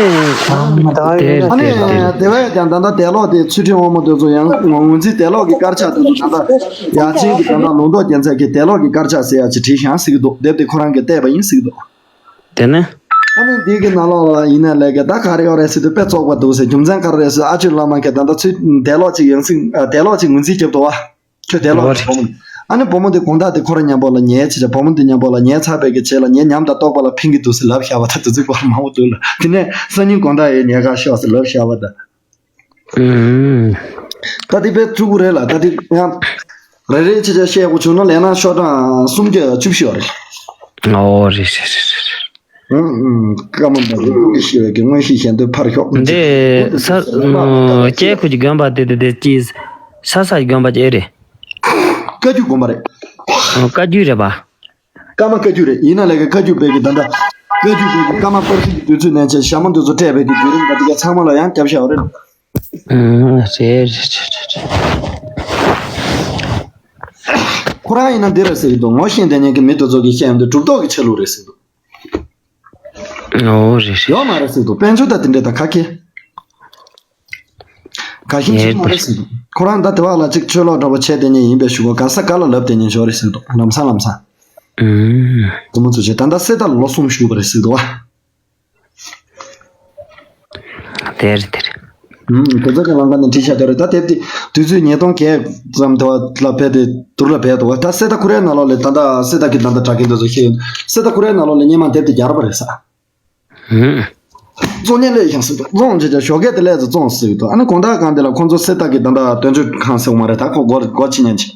དེ་དེ་ཨ་ནི་དེ་དེ་བས་ཀྱང་ད་ལྟ་འདས་ལོག་དེ་ཚུལ་ཁྲིམས་དབང་མོ་དེ་ཚོ་ཡང་ངོས་འཛིན་འདས་ལོག་གི་དཀར་ཆག་དེ་ཚོ་ད་ལྟ་ཡ་ཅིན་གྱི་ད་ལྟ་ལུང་རྟོགས་རྒྱལ་མཚན་གྱི་འདས་ལོག་གི་དཀར་ཆག་ཟེར་ཡ་ཅིག་བྲིས་ཤག་ཟེར་གི་འདུག་དེབ་དེ་ཁོ་རང་གིས་བལྟས་པ་ཡིན་ཟེར་གི་འདུག་དེ་ནས། ཨ་ནི་འདི་གི་ནང་ལོགས་ལ་ཡིན་ན་ལས་ཀ་ད་ག་རེ་ཡོད་རེད་ཟེར་དུས་དཔེ་བཙོག་པ་འདུག་ཟེར། རྒྱུ་མཚན་ག་རེ་རེད་ཟེར། ཨ་ཆོས་བླ་མ་གིས་ད་ལྟ་ཚུལ་འདས་ལོག་ཅིག་ཡང་སྲིད་འདས་ལོག་ཅིག་ངོས་འཛིན་རྒྱབ་འདུག་བ། ཁྱོད་འདས་ལོག་ཨོ་རེད། བུ་མོ། ཨ་ནི་བུ་མོ་འདི་དགོང་དག་དེ་ཁོ་རང་མཉམ་པོ་ལ་ཉལ་བྱས། བུ་མོ་འདི་མཉམ་པོ་ལ་ཉལ་ཚར་བའི་གི་རྗེས་ལ་ངའི་ཉམས་དང་རྟོགས་པ་ལ་ཕན་གི་འདུག་ཟེར་ལབ་བཞག་པ་ད་དེ་ཚོ་སྐོར་མང་པོ་འདུག་ལ། དེ་ནས་སང་ཉིན་དགོང་དག་ཡའི་ཉལ་ཁར་ཤོག་ཟེར་ལབ་བཞག་པ་ད། ཨུམ། ད་དེ་དཔེ་ཚུགས་རེད་ལ། ད་དེ་ཡང་རེ་རེ་ཆེ་ཆེ་བཤད་དགོས་བྱུང་ན་ལས་ན་ཤོག་གྲངས་སུམ་བརྒྱ་བཅུ་བཞི་ཡོད་རེད། ཨོ་རེད་རེད་རེད་རེད། ཨུམ་ཨུམ། ཀརྨ་པ་གི་ཀུན་གྱིས་ཤེས་པའི་གི་མངོན་ཤེས་གཞན་དོན་ཕར་ཞོག་འདི་ས་སྐྱེ་ཁུ་གི་དགོན་པ་དེ་དེ་དེ་ཅི་ས་ས་གི་དགོན་པ་ཅི་ཨེ་རེད། བཀའ་བརྒྱུད་དགོན་པ་རེད། བཀའ་བརྒྱུད་རེད་པ། ཀརྨ་བཀའ་བརྒྱུད་རེད། ཡིན་ན་ལས་ཀ་བཀའ་བརྒྱུད་པའི་གི་ད་ལྟ་བཀའ་བརྒྱུད་པའི་གི་ཀརྨ་པར་སི་གི་དུས་ཚོད་ནས་བྱས་ཞྭ་མོ་དུས་ཚོད་སྤྲད་པའི་གི་བརྒྱུད་རིམ་ད་དེ་ག་ཚང་མ་ལ་ཡང་རྒྱབ་ཤ་རེད། ཨང་། རེད་རེད་རེད་རེད། ཁོ་རང་ཡིན་ན་འདི་རེད་ཟེར་གི་འདུག་ངོ་ཤེས་དེ་ཉིད་ཀྱི་མི་དེ་ཚོ་གིས་བཤད་ཡོང་དུས་གྲུབ་ཐོབ་ཀྱི་ཆ་ལུགས་རེད་ཟེར་གི་འདུག་ཨོ་རེད་རེད། ཡོད་མ་རེད་ཟེར་གི་འདུག་དཔལ་འབྱོར་དང་དེ་འདྲས་དང་ག་གེ། ག་ཤིན་ཆེ་མ་རེད་ཟེར་གི་འདུག་ཁོ་རང་ད་དེ་བ་ལ་ཅིག་ཆོས་ལོག་འདྲ་པོ་བྱས་དེ་ཉིད་ཡིན་པའི་ཞུ་གོ་ག་ས་ག་ལ་ལབ་དེ་ཉིད་ཞོར་རེད་ཟེར་གི་འདུག་ལམ་སང་ལམ་སང་། ཨང་། དེ་མོ་ཚོ་བྱས་ད་ལྟ་གསེར་རྟ་ལ་ལོ་གསུམ་བཞུགས་པ་རེད་ཟེར་གི་འདུག་བ། དེར་དེར། ཨུམ། དེ་ཚོ་གི་ལམ་ཁ་ནས་བྲིས་བཞག་དེ་རེད། ད་དེབ་དེ་དུས་ཚོད་ཉིས་སྟོང་བརྒྱད་ཙམ་དེ་བ་ལ་ཕེབས་ཏེ་དུར་ལ་ཕེབས་འདུག་བ། ད་གསེར་རྟ་ཁོ་རའི་ནང་ལོགས་ལ་ད་ལྟ་གསེར་རྟ་གི་ད་ལྟ་དྲ་རྒྱའི་འདི་ཚོ་ཤེས་ཡོད། གསེར་རྟ་ཁོ་རའི་ནང་ལོགས་ལ་སྔོན་མ་དེབ་དེ་རྒྱག་པ་རེད་ས། ཨུམ། བཙོང་མཁན་སླེབས་ཤག་ཟེར་འདུག་བཙོང་བྱས་བྱས་ཞོགས་ཀས་དེ་སླེབས་ཚེ་བཙོང་ཟེར་གི་འདུག་ཨ་ནི་དགོང་དག་གང་དེ་ལ་ཁོང་ཚོ་གསེར་རྟ་གི་ད་ལྟ་སྟོན་མཆོད་ཁང་ཟེར་བ་མ་རེད། ད་ཁོ་སྒོར་སྒོར་ཕྱི་ཉིན་ཆེ།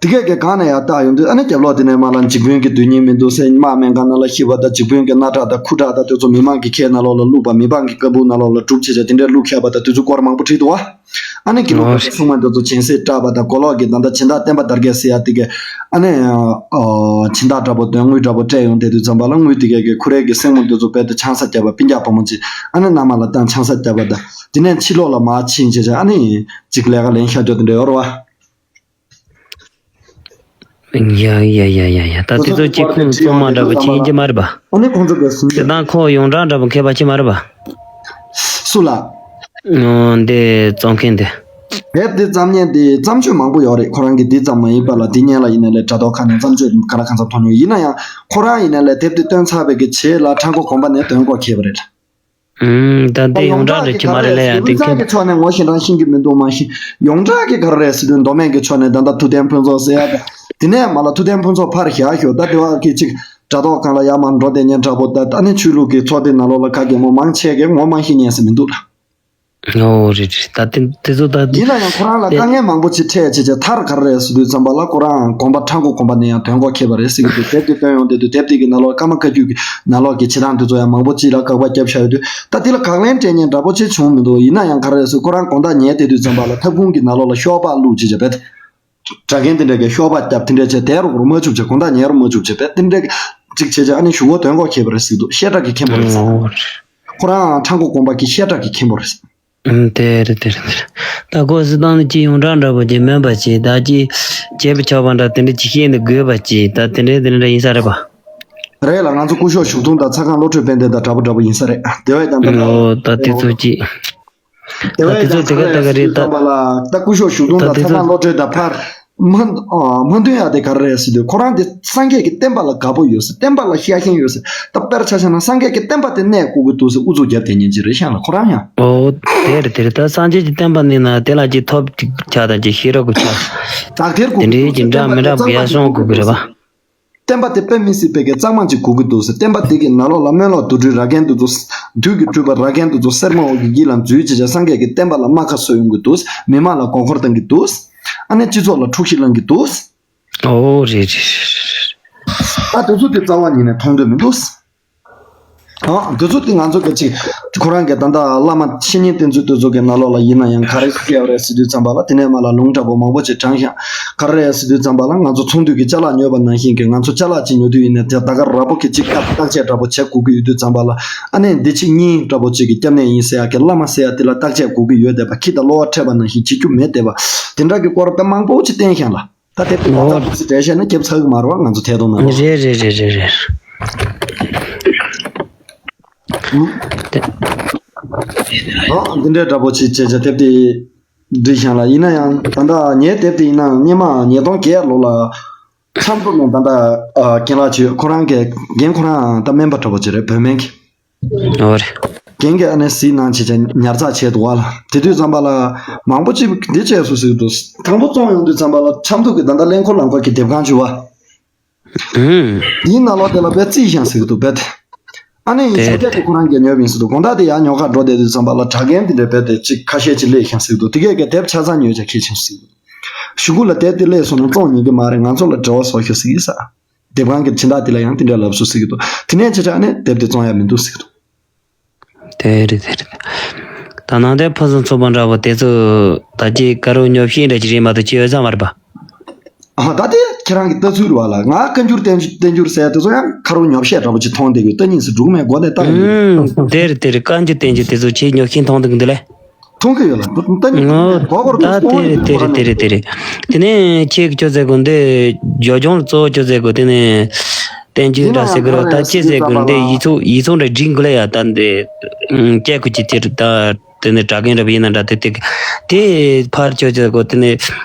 དེ་གས་ཀྱི་གང་ནས་ཡར་བལྟ་ཡོང་དུས་ཨ་ནི་རྒྱབ་ལོགས་དེ་ནས་མ་ལ་འཇིགས་དཔོན་གྱི་དོན་སྙིང་མི་འདུག་ཟེར། དམག་སྨན་ཁང་ནང་ལ་ཤི་བ་དང་འཇིགས་དཔོན་གྱི་སྣ་ཁྲག་དང་ཁུ་ཁྲག་དང་དེ་ཚོ་མི་མང་གི་ཁའི་ནང་ལོགས་ལ་བླུགས་པ། མི་མང་གི་ཀ་བུའི་ནང་ལོགས་ལ་སྒྲུབ་བྱས་བྱས་དེ་འདྲའི་བླུགས་བཞག་པ་དང་དེ་ཚོ་སྐོར་མང་པོ་བྲིས་འདུག་བ། ཨ་ནི་དགེ་ལུགས་པ་ཨོ་ཚང་མ་དེ་ཚོ་སྦྱིན་སྲེག་སྐྲག་པ་དང་མགོ་ལོག་གི་ད་ལྟ་སྦྱིན་བདག་བསྟན་པ་དར་རྒྱས་ཟེར་ཡ་དེ་གས་ཨ་ནི་སྦྱིན་བདག་འདྲ་པོ་དོན་དངོས་འདྲ་པོ་སྤྲད་ཡོང་དེ་དུས་ཙམ་པ་ལ་དངུལ་དེ་གས་ཀྱི་ཁོ་རའི་གི་སྲིང་མོ་དེ་ཚོ་རྦད་དེ་ཆང་ས་བརྒྱབ་པ། སྤུན་ཀྱག་བུ་མོ་ཅིག་ཨ་ནི་མནའ་མ་ལ་བཏང་ཆང་ས་བརྒྱབ་པ་དང་དེ་ནས་ཕྱི་ལོགས་ལ་མར་ཕྱིན་བྱས་བྱས་ཨ་ནི་ཅིག་ལས་ཀ་ལེན་བཞག་རྒྱུ་དེ་འདྲ་ཡོད་རེད་བ། ཡ་ཡ་ཡ་ཡ་ཡ། ད་དེ་ཚོ་གཅིག་ཁུངས་བཙུན་མ་འདྲ་པོ་ཕྱིན་གྱི་མ་རེད་པ། ཨ་ནི་ཁོང་ཚོ་ག་སུ་དེ་དང་ཁོ་ཡོངས་གྲགས་འདྲ་པོ་མཁས་པ་ཅིག་མ་རེད་པ། སུ་ལ། འོ་འདི་བཙོང་མཁན་དེ། དེབ་འདི་བརྩམས་མཁན་དེ་བརྩམས་ཆོས་མང་པོ་ཡོད་རེད། ཁོ་རང་གི་འདི་ཙམ་མ་ཡིན་པ་ལ་འདི་སྔོན་ལ་ཡིན་ན་ལས་དྲ་ཐོག་ཁག་ནས་བརྩམས་ཆོས་ག་ལ་གང་འཚམ་མཐོང་མྱོང་། ཡིན་ན་ཡང་ཁོ་རང་ཡིན་ན་ལས་དེབ་འདི་བཏོན་ཚར་བའི་གི་རྗེས་ལ་ཁྲ་མགོ་དགོན་པ་ནས་འདོན་དགོས་ཁེལ་བ་རེད། ཨུམ། ད་འདི་ཡོངས་གྲགས་འདྲ་ཅིག་མ་རེད་ལ་ཡ། འདི་མཁས་པ་ཕྱོགས་ནས་ངོ་ཤེས་རང་ཤེས་ཀྱི་མི་འདུག་མ་གཞི་ཡོངས་གྲགས་ཀྱི་ག་རེ་རེད་ཟེར་དུས་མདོ་སྨད་ཀྱི་ཕྱོགས་ནས་ད་ལྟ་ཐུབ་བསྟན་ཕུན་ཚོགས་ཟེར་ཡ་ད། དེ་ནས་མ་ལ་ཐུབ་བསྟན་ཕུན་ཚོགས་ཕར་བཞག་ཞོག་ད་དེ་བ་གི་ཅིག་དྲ་ཐོག་སྒང་ལ་ཡར་མར་འགྲོ་བསྡད་མཁན་འདྲ་པོ་ད། ཨ་ནི་ཆོས་ལུགས་ཀྱི་ཚོགས་སྡེ་ནང་ལོགས་ལ་ག་གེ་མོ་མང་ཆེ་གེ་ངོ་མ་ཤེས་མཁན་ཟེར་མི་འདུག་ལ། ཨོ་རེད་རེད། ད་དེ་དེ་ཚོ་ད་ཡིན་ན་ཡང་ཁོ་རང་ལ་དཀའ་ངལ་མང་པོ་ཅིག་འཕྲད་བྱས་བྱས། མཐར་ག་རེ་རེད་ཟེར་དུས་ཙམ་པ་ལ་ཁོ་རང་དགོན་པ་ཁྲ་འགུ་དགོན་པ་ནས་ཡང་དོན་གོ་ཁེལ་བ་རེད་ཟེར་གྱི་འདུག་དེབ་དེ་བཏོན་ཡོང་དེ་དུས་དེབ་དེ་གི་ནང་ལོགས་ཀརྨ་བཀའ་བརྒྱུད་ཀྱི་ནང་ལོགས་ཀྱི་བྱེད་སྟངས་དེ་ཚོ་ཡང་མང་པོ་ཅིག་ལ་དགག་པ་བརྒྱབ་བཞག་ཡོད་དུས། ད་དེ་ལ་དགག་ལན་སྤྲད་མཁན་འདྲ་པོ་ཅིག་བྱུང་མི་འདུག་ཡིན་ན་ཡང་ག་རེ་རེད་ཟེར། ཁོ་རང་དགོང་དག་ཉལ་བསྡད་དུས་ཙམ་པ་ལ་ཐབ་ཁུང་གི་ནང་ལོགས་ལ་ཤོག་སྦག་བླུགས་བྱས་བྱས་པས། དྲ་རྒན་དེ་འདྲ་གིས་ཤོག་སྦག་བརྒྱབ། དེ་འདྲ་བྱས་བསྡད་རོགས་རོགས་མ་བཅུག་བྱས། དགོང་དག་ཉལ་རོགས་མ་བཅུག་བྱས་པས། དེ་འདྲ་ཅིག་བྱས་བྱས། ཨ་ནི་གཞུག་གུ་དོན་གོ་ཁེལ་བ་རེད་ཟེར་འདུག་བཤད་གྲྭ་གི་མཁན་པོ་རེད་ཟེར། ཨོ། ཁོ་རང་ཁྲ་འགུ་དགོན་པ་གི་བཤད་གྲྭ་གི་མཁན་པོ་རེད་ཟེར། ཨུམ། དེ་རེད་དེ་རེད་དེ་རེད། ད་ཁོ་སྲིད་ཏང་ནི་ཅི་ཡོངས་གྲགས་འདྲ་པོ་ཅིག་མིན་པ་ཅིག་ད་ཅི་བྱེད་པ་ཆོག་པ་འདྲ། དེ་འདྲ་ཅིག་བཤད་ནི་དགོས་པ་ཅིག་ད་དེ་འདྲ་དེ་འདྲ་ཡིན་ས་རེད་པ། རེད་ལ། ང་ཚོ་སྐུ་ཞབས་ཞུ་ཐུང་དང་ཚ་ཁང་བློ་གྲོས་དཔལ་ལྡན་དང་འདྲ་པོ་འདྲ་པོ་ཡིན་ས་རེད། དེ་བས་ཀྱང་ད་ལྟ་ཨོ། ད་དེ་ཚོ་ཅིག་དེ་བས་ཀྱང་ག་རེ་ཟེར་དུས་ཙམ་པ་ལ། ད་སྐུ་ཞབས་ཞུ་ཐུང་དང་ཚ་ཁང་བློ་གྲོས་དང་ཕར་མ་མ་འདོན་ཡག་དེ་ག་རེ་རེད་ཟེར་དུས། ཁོ་རང་དེ་སངས་རྒྱས་ཀྱི་བསྟན་པ་ལ་དགའ་པོ་ཡོད་ཟེར། བསྟན་པ་ལ་ཤ་ཞེན་ཡོད་ཟེར། ད་དཔེར་ཆ་བཞག་ན་སངས་རྒྱས་ཀྱི་བསྟན་པ་དེ་གནས་དགོས་ཀྱི་འདུག་ཟེར་ཨུ་ཚུགས་རྒྱབ་བསྡད་མཁན་ཅིག་རེད་ཤག་ལ། ཁོ་རང་ཡང་། ཨོ། དེ་རེད་དེ་རེད། ད་སངས་རྒྱས་ཀྱི་བསྟན་པ་གནས་ན་དེ་ལ་ཅིག་ཐོབ་ཅིག་ཆ་དང་ཅིག་ཤེས་རབ་ཀྱི་ཆ། དག་ཐེར་དགོས་ཀྱི་འདུག་ཟེར། དེ་འདྲའི་ཅིག་འདྲ་མི་འདྲ་བ་ཡར་སོང་དགོས་ཀྱི་རེད་པ། བསྟན་པ་དེ་དཔེ་མི་སྲིད་པའི་གི་གཙང་མ་ཅིག་དགོས་ཀྱི་འདུག་ཟེར། བསྟན་པ་དེ་གི་ནང་ལོགས་ལ་སྨོན་ལམ་རྡོ་རྗེ་ར་གན་དེ་ཚོ། བདུད་ཀྱི་སྤྲུལ་པ་ར་གན་དེ་ཚོ་སེར་མོ་འོག་གི་ཡིད་ལ་འཛུལ་བྱས་བྱས། སངས་རྒྱས་ཀྱི་བསྟན་པ་ལ་རྨ་ཁ་གསོ་ཡོང་གི་འདུག་མི་མང་ལ་མགོ་འཁོར་གཏོང་གི་འདུག་ཨ་ནི་སྤྱི་ཚོགས་ལ་འཁྲུག་གཞི་བསླང་གི་འདུག་ཨོ་རེད་རེད་རེད། ད་དེ་ཚོ་དེ་རྩ་བ་ཉིད་ནས་མཐོང་འདོད་མི་འདུག་ཨ། དེ་ཚོ་དེ་ང་ཚོ་གི་ཅིག་ཁོ་རང་གི་ད་ལྟ་བླ་མ་བཤེས་གཉེན་བསྟེན་ཚུལ་དེ་ཚོ་གི་ནང་ལོགས་ལ་ཡིན་ན་ཡང་ག་རེ་བཤད་པ་རེད་ཟེར་དུས་ཙམ་པ་ལ། དེ་ནས་མར་ལ་ལུང་འདྲ་པོ་མང་པོ་ཅིག་དྲངས་ཤག་ག་རེ་རེད་ཟེར་དུས་ཙམ་པ་ལ། ང་ཚོ་ཚོགས་འདུ་གི་ཅ་ལག་ཉོས་པ་ནང་བཞིན་གྱི། ང་ཚོ་ཅ་ལག་ཅིག་ཉོ་དུས་ཡིན་ན་དེ་ད་ག་ར་ར་པོ་གི་ཅིག་བརྟག་བརྟག་དཔྱད་འདྲ་པོ་བྱེད་དགོས་ཀྱི་ཡོད་དུས་ཙམ་པ་ལ། ཨ་ནི་འདི་ཅིག་གཉིས་འདྲ་པོ་ཅིག་གི་སྐྱབས་གནས་ཡིན་ཟེར་ཡག་གི། བླ་མ་ཟེར་ཡག་དེ་ལ་བརྟག་དཔྱད་དགོས་ཀྱི་ཡོད་བསྡད་པ། ཁྱི་དང་གློ་བ་འཕྲད་པ་ནང་བཞིན་བྱེད་རྒྱུ་མེད་བསྡད་པ། དེ་འདྲ་གི་སྐོར་དཔེ་མང་པོ་ཅིག་བསྟན་ཤག་ལ། ད་དེབ་དེ་ཨོ། ཏག་ཏག་ཏུ་ཞིག་འགྲེལ་བཤད་ན་རྒྱབ་ཚ་གི་མ་རེད་པ། ང་ཚོ་ཐད་གཏོང་ནང་ལ། རེད་རེད་རེད་རེད་རེད། ཨོ། འདི་འདྲའི་འདྲ་པོ་ཅིག་བྱས་བྱས་དེབ་དེ་བྲིས་ཤག་ལ། ཡིན་ན་ཡང་ད་ལྟ་ངའི་དེབ་དེ་ཡིན་ན་སྔོན་མ་ཉིས་སྟོང་བརྒྱད་ལོ་ལ་ཆབ་མདོ་ནས་ད་ལྟ་རྒན་ལགས་བྱོས། ཁོ་རང་གི་རྒན་ཁོ་རང་ད་སྨན་པ་འདྲ་པོ་ཅིག་རེད། བོད་སྨན་གྱི། ཨོ་རེད། རྒན་གྱིས་ཨ་ནི་གཟིགས་གནང་བྱས་བྱས་ཉར་ཚགས་བྱས་འདུག་པ་ལ། དེ་དུས་ཙམ་པ་ལ་མང་པོ་ཅིག་འདི་བྱས་སོང་ཟེར་གྱི་འདུག་དང་པོ་བཙོང་ཡོང་དུས་ཙམ་པ་ལ་ཆབ་མདོ་གི་ད་ལྟ་ཀླད་ཀོར་ལམ་ཁ་གི་དེབ་ཁང་བྱུང་བ། ཨུམ། དེའི་ནང་ལོགས་དེ་ལ་དཔེ་རྩིས་ཤག་ཟེར་གྱི་འདུག་དཔེ་དེ། ཨ་ནི་ཡིན་ས་དེ་སྐད་དེ་ཁོ་རང་གིས་ཉོས་པ་ཡིན་ཟེར་འདུག་དགོང་དག་དེ་ཡར་ཉོ་གར་འགྲོ་བསྡད་དུས་ཙམ་པ་ལ་དྲ་རྒན་དེ་འདྲ་དཔེ་དེ་ཅིག་ཁ་ཤས་ཅིག་སླེབས་ཤག་ཟེར་གྱི་འདུག་དེ་གས་ཀྱི་དེབ་ཆ་ཚང་ཉོས་བྱས་ཁྱེར་ཕྱིན་ཟེར་གྱི་འདུག་གཞུག་གུ་ལ་དེབ་དེ་སླེབས་སོང་ན་བཙོང་ཉན་གྱི་མ་རེད། ང་ཚོ་ལ་འབྲེལ་བ་བཟོ་ཤོག་ཟེར་གྱི་ཡིན་ས། དེབ་ཁང་གི་སྦྱིན་བདག་དེ་ལ་ཡང་དེ་འདྲ་ལབ་སོང་ཟེར་གྱི་འདུག་དེ་ནས་བྱས་བྱས་ཨ་ནི་དེབ་དེ་བཙོང་ཡ་མི་འདུག་ཟེར་གྱི་འདུག་དེ་རེད་དེ་རེད། ད་ནང་བསྟན་ཕུན་སུམ་ཚོགས་པ་འདྲ་པོ་དེ་ཚོ་ད་ཅི་དཀར་པོ་ཉོ་ཤེས་འདྲ་ཅིག་རེད་མ་གཏོགས་ཅི་ཡོད་ས་མ་རེད་པ། ཨ། ད་དེ་ཁྱེད་རང་གི་ལྟ་ཚུལ་རེད་པ་ལ། ང་བཀའ་འགྱུར་བསྟན་འགྱུར་བསྟན་འགྱུར་ཟེར་དེ་ཚོ་ཡང་དཀར་པོ་ཉོ་ཤེས་འདྲ་པོ་ཅིག་མཐོང་བསྡད་ཡོད། ལྟ་སྙིང་སུ་འགྲོ་གི་མེད་དགོས་ནས་ལྟ་གི་ཡོད། ཨུམ། དེ་རེད་དེ་རེད། བཀའ་འགྱུར་བསྟན་འགྱུར་དེ་ཚོ་ཅི་ཉོ་ཤེས་མཐོང་བསྡད་གི་འདུག་ལེ། མཐོང་གི་ཡོད་ལ། ལྟ་སྙིང་ངོ་དགོས་པ་རེད། ད་དེ་རེད་དེ་རེད་དེ་རེད་དེ་རེད། དེ་ནས་ཁྱེད་ཀྱི་ཅོ་ཟེར་གོ་འདི་ཇོ་ལྗོངས་ལ་གཙོ་བོ་ཅོ་ཟེར་གོ་དེ་ནས། བསྟན་བཅོས་འདྲ་ཟེར་གི་རོ། ད་ཅི་ཟེར་གི་འདི་ཡིག་ཚོགས་ཡིག་ཚོགས་འདྲ་སྒྲིག་དགོས་ལ་ཡ། ད་འདི་སྐྱེ་དགུ་ཅི་དེ་ད་དེ་ནས་དྲ་རྒན་འདྲ་པོ་ཡིན་ན་འདྲ། དེ་དེ་དེ་ཕར་ཅོ་ཟེར་གོ་དེ་ནས་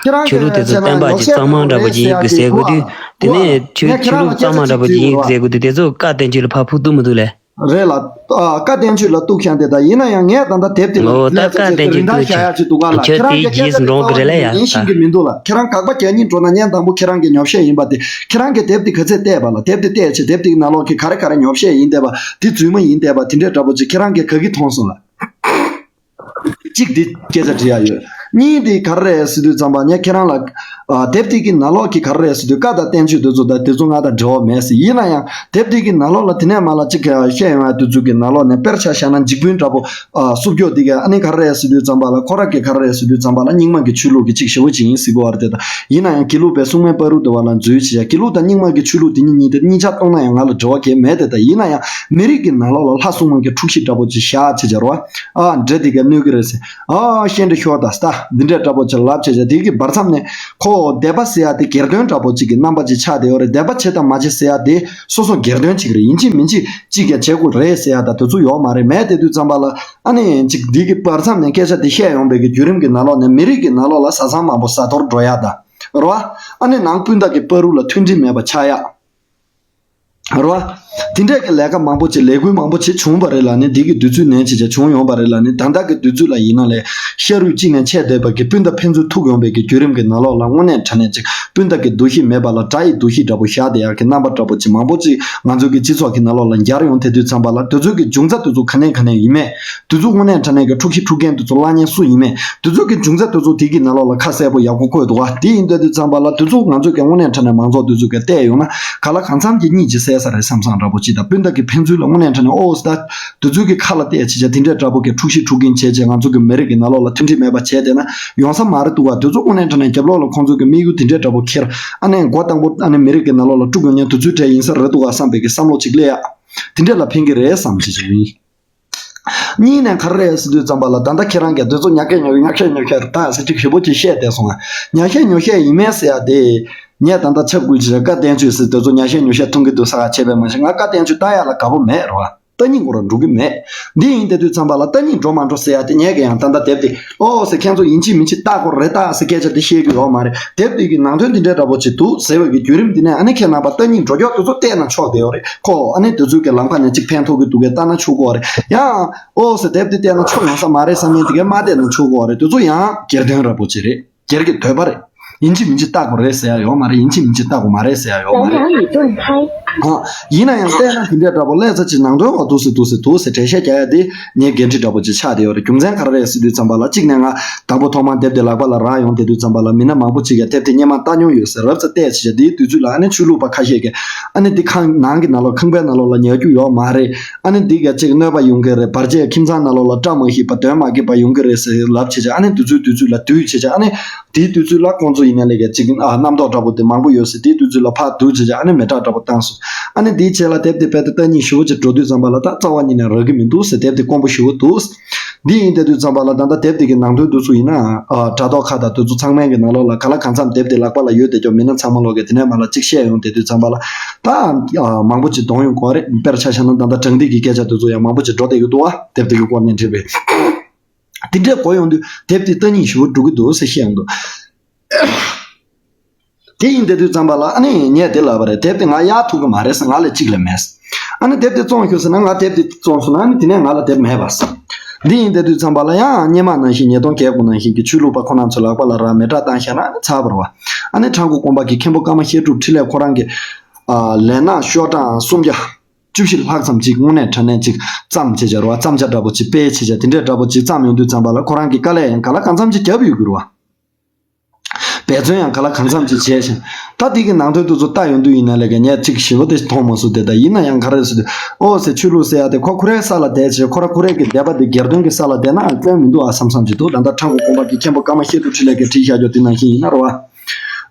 ཆོས་ལུགས་དེ་ཚོ་བསྟན་པ་ཅི་གཙང་མ་འདྲ་པོ་ཅི་ཡིན་གི་ཟེར་གོ་དུས། དེ་ནས་ཆོས་ཆོས་ལུགས་གཙང་མ་འདྲ་པོ་ཅི་ཡིན་གི་ཟེར་གོ་དུས། དེ་ཚོ་བཀའ་བསྟན་བཅོས་ལ་ཕར་ཕུག་ཐུབ་མི་ཐུབ་ལེ། རེད་ལ། ཨ། བཀའ་བསྟན་བཅོས་ལ་གཏུགས་ཤག་འདི། ད་ཡིན་ན་ཡང་ངས་ད་ལྟ་དེབ་དེ་ལ་ཨོ། ད་བཀའ་བསྟན་བཅོས་རིན་ཐང་གཏུགས་བཞག་ཡག་ཅིག་འདུག་ག་ལ། ཁྱོད་ཁྱེད་རང་གི་དེའི་རྗེས་སུ་འབྲང་གི་རེད་ལ་ཡ། ཉན་ཤེས་ཀྱི་མི་འདུག་ལ། ཁྱེད་རང་དགག་པ་རྒྱག་སྙིང་བྲོ་ན་ཉན་དང་པོ་ཁྱེད་རང་གི་ཉོབ་བཤད་ཡིན་པ་དེ། ཁྱེད་རང་གི་དེབ་དེ་ག་ཚད་བལྟས་པ་ལ། དེབ་དེ་བལྟས་བྱས་དེབ་དེ་གི་ནང་ལོགས་ཀྱི་ག་རེ་ག་རེ་ཉོབ་བཤད་ཡིན་བསྡད་པ། དེ་རྫུན་མ་ཡིན་བསྡད་པ་དེ་འདྲས་འདྲ་པོ་ཅིག་ཁྱེད་རང་གིས་ག་གི་མཐོང་སོང་ལ། གཅིག་འདི་སྐད་ཆ་དྲི་ཡ་ཡོད། གཉིས་འདི་ག་རེ་རེད་ཟེར་དུས་ཙམ་པ་ངས་ཁྱེད་རང་ལ། ཨ། དེབ་དེ་གི་ནང་ལོགས་ཀྱི་ག་རེ་རེད་ཟེར་དུས་བཀའ་དང་བསྟན་བཅོས་དེ་ཚོ་དང་དེ་ཚོ་ང་དང་འབྲེལ་བ་མེད་ཟེར། ཡིན་ན་ཡང་དེབ་དེ་གི་ནང་ལོགས་ལ་དེ་ནས་མར་ལ་གཅིག་བཤད་ཡོང་ཡ་དེ་ཚོ་གི་ནང་ལོགས་ནས་དཔེར་ཆ་བཞག་ན་འཇིགས་ཕུང་འདྲ་པོ། ཨ། སྲུབས་སྐྱོགས་འདི་ག་ཨ་ནི་ག་རེ་རེད་ཟེར་དུས་ཙམ་པ་ལ། ཁོ་རང་གི་ག་རེ་རེད་ཟེར་དུས་ཙམ་པ་ལ་རྙིང་མ་གི་ཆོས་ལུགས་ཀྱི་གཅིག་ཞེ་པོ་ཅིག་ཡིན་ཟེར་གི་བ་རེད་དེ། ད་ཡིན་ན་ཡང་དགེ་ལུགས་པའི་སྲུང་མའི་བར་དུ་དེ་བ་ལ་འཛུལ་བྱས་ཡ། དགེ་ལུགས་དང་རྙིང་མ་གི་ཆོས་ལུགས་དེ་གཉིས་གཉིས་དེ་གཉིས་ཆ་གཏོང་ན་ཡང་ང་ལ་འབྲེལ་བ་གང་ཡང་མེད་དེ། ད་ཡིན་ན་ཡང་མི་རིགས་ཀྱི་ནང་ལོགས་ལ་ལྷ་སྲུང་མ་གི་འཁྲུག་གཞི་འདྲ་པོ་ཅིག་བཞག་བྱས་བྱས་རོ། ཨ། འདྲེ་འདི་ག་གནོད་གི་རེད་ཟེར། ཨ། ཤན་འདྲེ་ཤོར་ད་ས་འདི་འདྲ་འདྲ་པོ་ཅིག་ལབ་བྱས་བྱས། དེ་གི་བར་མཚམས་ནས་ཁོ་སྡེ་པ་ཟེར་ཡ་དེ་སྒེར་དོན་འདྲ་པོ་ཅིག་གི་རྣམ་པ་ཅིག་ཆགས་བསྡད་ཡོད་རེད། སྡེ་པ་བྱེད་དང་མ་བྱེད་ཟེར་ཡ་དེ་སོ་སོ་སྒེར་དོན་ཅིག་རེད། ཡིན་གཅིག་མིན་གཅིག་ཅིག་ཀྱང་བྱེད་དགོས་རེད་ཟེར་ཡ་ད་དེ་ཚོ་ཡོད་མ་རེད། མེད་དེ་དུས་ཙམ་པ་ལ་ཨ་ནི་ཅིག་འདི་གི་བར་མཚམས་ནས་སྐད་ཆ་དེ་བཤད་ཡོང་བའི་གི་བརྒྱུད་རིམ་གི་ནང་ལོགས་ནས་མི་རིགས་ཀྱི་ནང་ལོགས་ལ་བཟའ་ཚང་མང་པོ་བཟའ་འཐོར་འགྲོ་ཡ་ད་རོ། ཨ་ནི་ནང་སྤུན་ཟླ་གི་བར་དུ་ལ་མཐུན་སྒྲིལ་མེད་པ་ཆགས་ཡ། རེད་བ། དེ་འདྲས་ཀྱི་ལས་ཀ་མང་པོ་ཅིག་ལས་འགུལ་མང་པོ་ཅིག་བྱུང་བ་རེད་ལ་ནི། འདི་གི་དུས་ཚོད་ནས་ཅིག་ཅིག་བྱུང་ཡོང་བ་རེད་ལ་ནི། ད་ལྟ་གི་དུས་ཚོད་ལ་ཡིན་ན་ལས་ཤ་རུས་གཅིག་ནས་ཆད་བསྡད་པ་གི་སྤུན་ཟླ་ཕན་ཚུན་ཐུག་ཡོང་བའི་གི་བརྒྱུད་རིམ་གི་ནང་ལོགས་ལ་དངོས་གནས་དྲང་གནས་ཅིག་སྤུན་ཟླ་གི་འདུ་ཤེས་མེད་པ་ལ་དགྲ་ཡི་འདུ་ཤེས་འདྲ་པོ་བཞག་བསྡད་ཡག་གི་རྣམ་པ་འདྲ་པོ་ཅིག་མང་པོ་ཅིག་ང་ཚོ་གི་སྤྱི་ཚོགས་ཀྱི་ནང་ལོགས་ལ་འགྱུར་ཡོང་དེ་དུས་ཙམ་པ་ལ། དེ་ཚོ་གི་འབྱུང་རྩ་དེ་ཚོ་ག་ནས་ག་ནས་ཡིན་མེད། དེ་ཚོ་དངོས་གནས་དྲང་གནས་ཀྱི་འཁྲུག་གཞི་འཁྲུག་མཁན་དེ་ཚོ་གླ་རྙན་སུ་ཡིན་མེད། དེ་ཚོ་གི་འབྱུང་རྩ་དེ་ཚོ་དེ་གི་ནང་ལོགས་ལ་ཁ་གསལ་པོ་ཡག་པོ་བཀོད་འདུག་བ། དེ་ཡིན་དུས་དུས་ཙམ་པ་ལ་དེ་ཚོ་ང་ཚོ་གི་དངོས་གནས་དྲང་གནས་མང་ཚོགས་དེ་ཚོ་གི་བལྟས་ཡོང་ན། ག་ལ་གང་འཚམ་གྱི་གཉིད་ཅིག་སད་ས་རེད་བསམ་བསམ་འདྲ་པོ་ཅིག་དང་། སྤུན་ཟླ་གི་ཕན་ཚུན་ལ་དངོས་གནས་དྲང་གནས་ཨོ་ད་དེ་ཚོ་གི་ཁ་ལ་བལྟས་བྱས་བྱས་དེ་འདྲས་འདྲ་པོ་གི་འཁྲུག་གཞི་འཁྲུག་གིན་བྱས་བྱས་ང་ཚོ་གི་མི་རིགས་ཀྱི་ནང་ལོགས་ལ་མཐུན་སྒྲིལ་མེད་པ་བྱས་བསྡད་ན་ཡོང་ས་མ་རེད་འདུག་བ། དེ་ཚོ་དངོས་གནས་དྲང་གནས་རྒྱབ་ལོགས་ལ་ཁོང་ཚོ་གི་དམིགས་ཡུལ་དེ་འདྲས་འདྲ་པོ་འཁྱེར། ཨ་ནི་མགོ་དང་པོ་ཨ་ནི་མི་རིགས་ཀྱི་ནང་ལོགས་ལ་དཀྲུག་ཡོང་མཁན་དེ་ཚོའི་གྲས་ཡིན་ས་རེད་འདུག་བ་བསམ་པའི་གི་བསམ་བློ་ཅིག་སླེབས་ཡ། དེ་འདྲས་ལ་ཕན་གི་རེད་བསམ་བྱས་བྱས་ཡིན། གཉིས་ནས་ག་རེ་རེད་ཟེར་དུས་ཙམ་པ་ལ། ད་ལྟ་ཁྱེད་རང་གིས་དེ་ཚོ་ཉག་ཤད་ཉོ་ཉག་ཤད་ཉོ་ཤད་རེད་ད་ཟེར་ཅིག་ཞེ་པོ་ཅིག་བཤད་བསྡད་སོང་ང་། ཉག་ཤད་ཉོ་ཤད་ཡིན་མིན་ཟེར་ཡ་དེ། ངས་ད་ལྟ་ཆབ་ཁུལ་གྱི་བཀའ་བསྟན་བཅོས་ཟེར་དེ་ཚོ་ཉག་ཤད་ཉོ་ཤད་འཐུང་གི་འདུག་ཟེར་ག་བྱས་པས་མ་གཞི། ང་བཀའ་བསྟན་བཅོས་ལྟ་ཡ་ལ་དགའ་པོ་མེད་རེད་བ། ལྟ་སྙིང་ཁོ་རང་འགྲོ་གི་མེད། འདི་ཡིན་དེ་དུས་ཙམ་པ་ལ་ལྟ་སྙིང་འགྲོ་མ་འགྲོ་ཟེར་ཡ་དེ་ངས་གི་ཡང་ད་ལྟ་དེབ་དེ་ཨོ་ཟེར་ཁྱེད་ཚོ་ཡིན་གཅིག་མིན་གཅིག་ལྟ་དགོས་རེད་ད་ཟེར་སྐད་ཆ་དེ་བཤད་རྒྱུ་ཡོད་མ་རེད། དེབ་དེ་གི་ནང་དོན་འདི་འདྲ་འདྲ་པོ་ཅིག་འདུག་ཟེར་བའི་གི་བརྒྱུད་རིམ་འདི་ནས་ཨ་ནི་ཁྱེད་རྣམ་པ་ལྟ་སྙིང་འགྲོ་ཀྱོག་དེ་ཚོ་བལྟས་ན་ཆོག་བསྡད་ཡོད་རེད། ཁོ་ཨ་ནི་དེ་ཚོའི་གི་ལམ་ཁ་ནས་གཅིག་ཕན་ཐོགས་ཀྱི་འདུག་གས་ལྟ་ན་ཆོག་གི་རེད། ཡང་ཨོ་ཟེར་དེབ་དེ་བལྟས་ན་ཆོག་ཡོང་ས་མ་རེད་བསམ་མཁན་དེ་གས་མ་བལྟས་ན་ཆོག་གི་རེད། དེ་ཚོ་ཡང་སྒེར་དོན་འདྲ་པོ་ཅིག་རེད། སྒེར་གྱི་འདོད་པ་རེད། ཡིན་གཅིག་མིན་གཅིག་ལྟ་དགོས་རེད་ཟེར་ཡ་ཡོད་མ་རེད། ཡིན་གཅིག་མིན་གཅིག་ལྟ་དགོས་མ་རེད་ཟེར་ཡ་ཡོད་མ་རེད། ཨ། ཡིན་ན་ཡང་བལྟས་ན་དེ་འདྲའི་འདྲ་པོ་ལས་ཚ་ཅིག་ནང་དོན་འོག་འདུག་སེ་འདུག་སེ་འདུག་སེ་འགྲེལ་བཤད་རྒྱག་ཡ་དེ་ངའི་འགན་འཁྲི་འདྲ་པོ་ཅིག་ཆགས་བསྡད་ཡོད་རེད། རྒྱུ་མཚན་ག་རེ་རེད་ཟེར་དུས་ཙམ་པ་ལ། གཅིག་ནས་ང་དང་པོ་ཐོག་མར་དེབ་དེ་ལག་པ་ལ་རག་ཡོང་དེ་དུས་ཙམ་པ་ལ་མི་སྣ་མང་པོ་ཅིག་གིས་དེབ་དེ་སྔོན་མ་ལྟ་མྱོང་ཡོད་ཟེར་རབ་ཙམ་བལྟས་བྱས་བྱས། དེའི་དུས་ཚོད་ལ་ཨ་ནི་ཆོས་ལུགས་པ་ཁ་ཤས་ཀྱིས་ཨ་ནི་འདི་ཁང་ནང་གི་ནང་ལོགས་ཁང་པའི་ནང་ལོགས་ལ་ཉལ་རྒྱུ་ཡོད་མ་རེད། ཨ་ནི་འདི་ག་ཅིག་གནོད་པ་ཡོང་གི་རེད། བར་ཆད་ཁྱིམ་ཚང་ནང་ལོགས་ལ་བཀྲ་མ་ཤིས་པ་གདོན་མ་སྐྱིད་པ་ཡོང་གི་རེད་ཟེར་ལབ་བྱས་བྱས། ཨ་ནི་དུས་ཚོད་དུས་ཚོད་ལ་བསྡུས་བྱས་བྱས། ཨ་ནི་དེའི་དུས་ཚོད་ལ་ཁོང་ཚོ་ཡིན་ན་ལས་ཀ་ཅིག་ཨ་རྣམ་རྟོག་འདྲ་པོ་དེ་མང་པོ་ཡོད་ཟེར། དེའི་དུས་ཚོད་ལ་ཕར་བསྡུས་བྱས་བྱས་ཨ་ནི་མེ་སྲེག་འདྲ་པོ་བཏང་སོང་། ཨ་ནི་དེའི་རྗེས་ལ་དེབ་དེ་དཔེ་དེ་ལྟ་སྙིང་ཞེ་པོ་ཅིག་འགྲོ་དུས་ཙམ་པ་ལ་ད་རྩ་བ་ཉིད་ནས་རག་གི་མི་འདུག་ཟེར། དེབ་དེ་དཀོན་པོ་ཞེ་པོ་འདུག། འདི་ཡིན་དེ་དུས་ཙམ་པ་ལ་ད་ལྟ་དེབ་དེ་གི་ནང་དོན་དེ་ཚོ་ཡིན་ན། ཨ་དྲ་ཐོག་ཁག་དང་དེ་ཚོ་ཚང་མའི་གི་ནང་ལོགས་ལ་ག་ལ་གང་འཚམ་དེབ་དེ་ལག་པ་ལ་ཡོད་དེ་ཀྱོ་མི་སྣ་ཚང་མ་ལོག་གི་དེ་ནས་མ་ལ་གཅིག་བཤད་ཡོང་དེ་དུས་ཙམ་པ་ལ། ད་ཨ་མང་པོ་ཅིག་གཏོང་ཡོང་གོ་རེད། དཔེར་ཆ་བཞག་ན་ད་ལྟ་དྲང་བདེན་གྱི་སྐད་ཆ་དེ་ཚོ་ཡང་མང་པོ་ཅིག་འགྲོ་བསྡད་ཡོད་འདུག་བ། དེབ་དེ་གི་སྐོར་ནས་བྲིས་པའི། དེ་འདྲས་གོ་ཡོང་དུས་དེབ་དེ་ལྟ་སྙིང་ཞེ་པོ་འགྲོ་གི་འདུག་ཟེར་བཤད་ཡོང་འདུག། དེ་ཡིན་དེ་དུས་ཙམ་པ་ལ་ཨ་ནི་ངས་དེ་ལབ་པ་རེད། དེབ་དེ་ང་གཡར་ཐུབ་ཀྱི་མ་རེད་ཟེར། ང་ལ་གཅིག་ལས་མེད་ཟེར། ཨ་ནི་དེབ་དེ་བཙོང་ཤོག་ཟེར་ན། ང་དེབ་དེ་བཙོང་སོང་ན་ཨ་ནི་དེ་ནས་ང་ལ་དེབ་མེད་པ་ཟེར། འདི་ཡིན་དེ་དུས་ཙམ་པ་ལ་ཡང་སྔོན་མ་ནང་བཞིན་ཉིས་སྟོང་བརྒྱད་དགུ་ནང་བཞིན་གྱི་ཆོས་ལུགས་པ་ཁོ་རང་ཚོའི་ལག་པ་ལ་རག་མེ་སྲེག་བཏང་བཞག་ན་ཨ་ནི་ཚར་བ་རེད་བ། ཨ་ནི་ཁྲ་འགུ་དགོན་པ་གི་མཁན་པོ་ཀརྨ་བཤད་སྒྲུབ་འཕྲིན་ལས་ཁོ་རང་གིས་ཨ་ལས་སྣ་ཤོག་གྲངས་སུམ་བརྒྱ་བཅུ་བཞི་ལྷག་ཙམ་ཅིག་དངོས་གནས་དྲང་གནས་ཅིག་བརྩམས་བྱས་བྱས་རེད་བ། བརྩམས་བྱ་འདྲ་པོ་ཅིག་སྤེལ་བྱས་བྱས་དེ་འདྲས་འདྲ་པོ་ཅིག་བརྩམས་ཡོང་དུས་ཙམ་པ་ལ་ཁོ་རང་གིས་དཀའ་ལས་ཡང་ག་ལ་གང་འཚམ་ཅིག་བརྒྱབ་ཡོད་ཀྱི་རེད་བ། འབད་བརྩོན་ཡང་ག་ལ་གང་འཚམ་ཅིག་བྱས་ཤིང་། ད་དེ་གི་ནང་དོན་དེ་ཚོ་ལྟ་ཡོང་དུས་ཡིན་ན་ལས་ཀ་ངས་ཅིག་ཞེ་པོ་དེ་མཐོང་མ་སོང་སྟེ། ད་ཡིན་ན་ཡང་ག་རེ་ཟེར་དུས་ཨོ་ཟེར། ཆོས་ལུགས་ཟེར་ཡ་དེ་ཁོ་ཁོ་རའི་ས་ལ་བསྡད་བྱས་ཁོ་ར་ཁོ་རའི་གི་དད་པ་དེ་སྒེར་དོན་གྱི་ས་ལ་བསྡད་ན་སྐྱོན་མི་འདུག་ཨ་བསམ་བསམ་ཅིག་འདུག། ད་ལྟ་ཁྲ་འགུ་དགོན་པ་གི་མཁན་པོ་ཀརྨ་བཤད་སྒྲུབ་འཕྲིན་ལས་ཀྱིས་བྲིས་བཞག་རྒྱུ་དེ་ནང་བཞིན་ཡིན་ན་རེད་བ།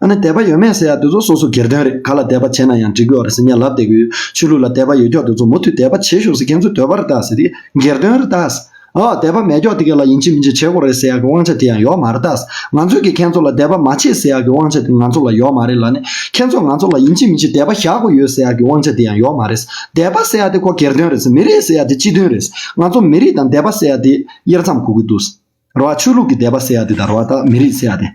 ཨ་ནི་དད་པ་ཡོད་མེད་ཟེར་ཡ་དེ་ཚོ་སོ་སོ་སྒེར་དོན་རེད། ག་ལ་དད་པ་བྱས་ན་ཡང་འགྲིག་གི་ཡོད་རེད་ཟེར་ངས་ལབ་བསྡད་ཀྱི་ཡོད། ཆོས་ལུགས་ལ་དད་པ་ཡོད་ཀྱོག་དེ་ཚོ་མུ་མཐུད་དད་པ་བྱེད་ཤོག་ཟེར། ཁྱེད་ཚོའི་འདོད་པ་རེད་ད་ཟེར། དེ་སྒེར་དོན་རེད་ད་ཟེར། ཨ་དད་པ་མེད་ཀྱོག་དེ་ག་ལ་ཡིན་གཅིག་མིན་གཅིག་བྱེད་དགོས་རེད་ཟེར་ཡག་གི་དབང་ཆ་དེ་ཡང་ཡོད་མ་རེད་ད། ང་ཚོས་ཀྱིས་ཁྱེད་ཚོ་ལ་དད་པ་མ་བྱེད་ཟེར་ཡག་གི་དབང་ཆ་དེ་ང་ཚོ་ལ་ཡོད་མ་རེད་ལ་ནི། ཁྱེད་ཚོ་ང་ཚོ་ལ་ཡིན་གཅིག་མིན་གཅིག་དད་པ་བཞག་དགོས་ཡོད་ཟེར་ཡག་གི་དབང་ཆ་དེ་ཡང་ཡོད་མ་རེད། དད་པ་ཟེར་ཡག་དེ་ཁོ་སྒེར་དོན་རེད་ཟེར། མི་རིགས་ཟེར་ཡག་དེ་སྤྱི་དོན་རེད་ཟེར། ང་ཚོ་མི་རིགས་དང་དད་པ་ཟེར་ཡག་དེ་དབྱེར་མཚམས་དགོས་ཀྱི་འདུག་ཟེར། རེད་བ། ཆོས་ལུགས་ཀྱི་དད་པ་ཟེར་ཡག་དེ་དང་རེད་བ། ད་མི་རིགས་ཟེར་ཡག་དེ།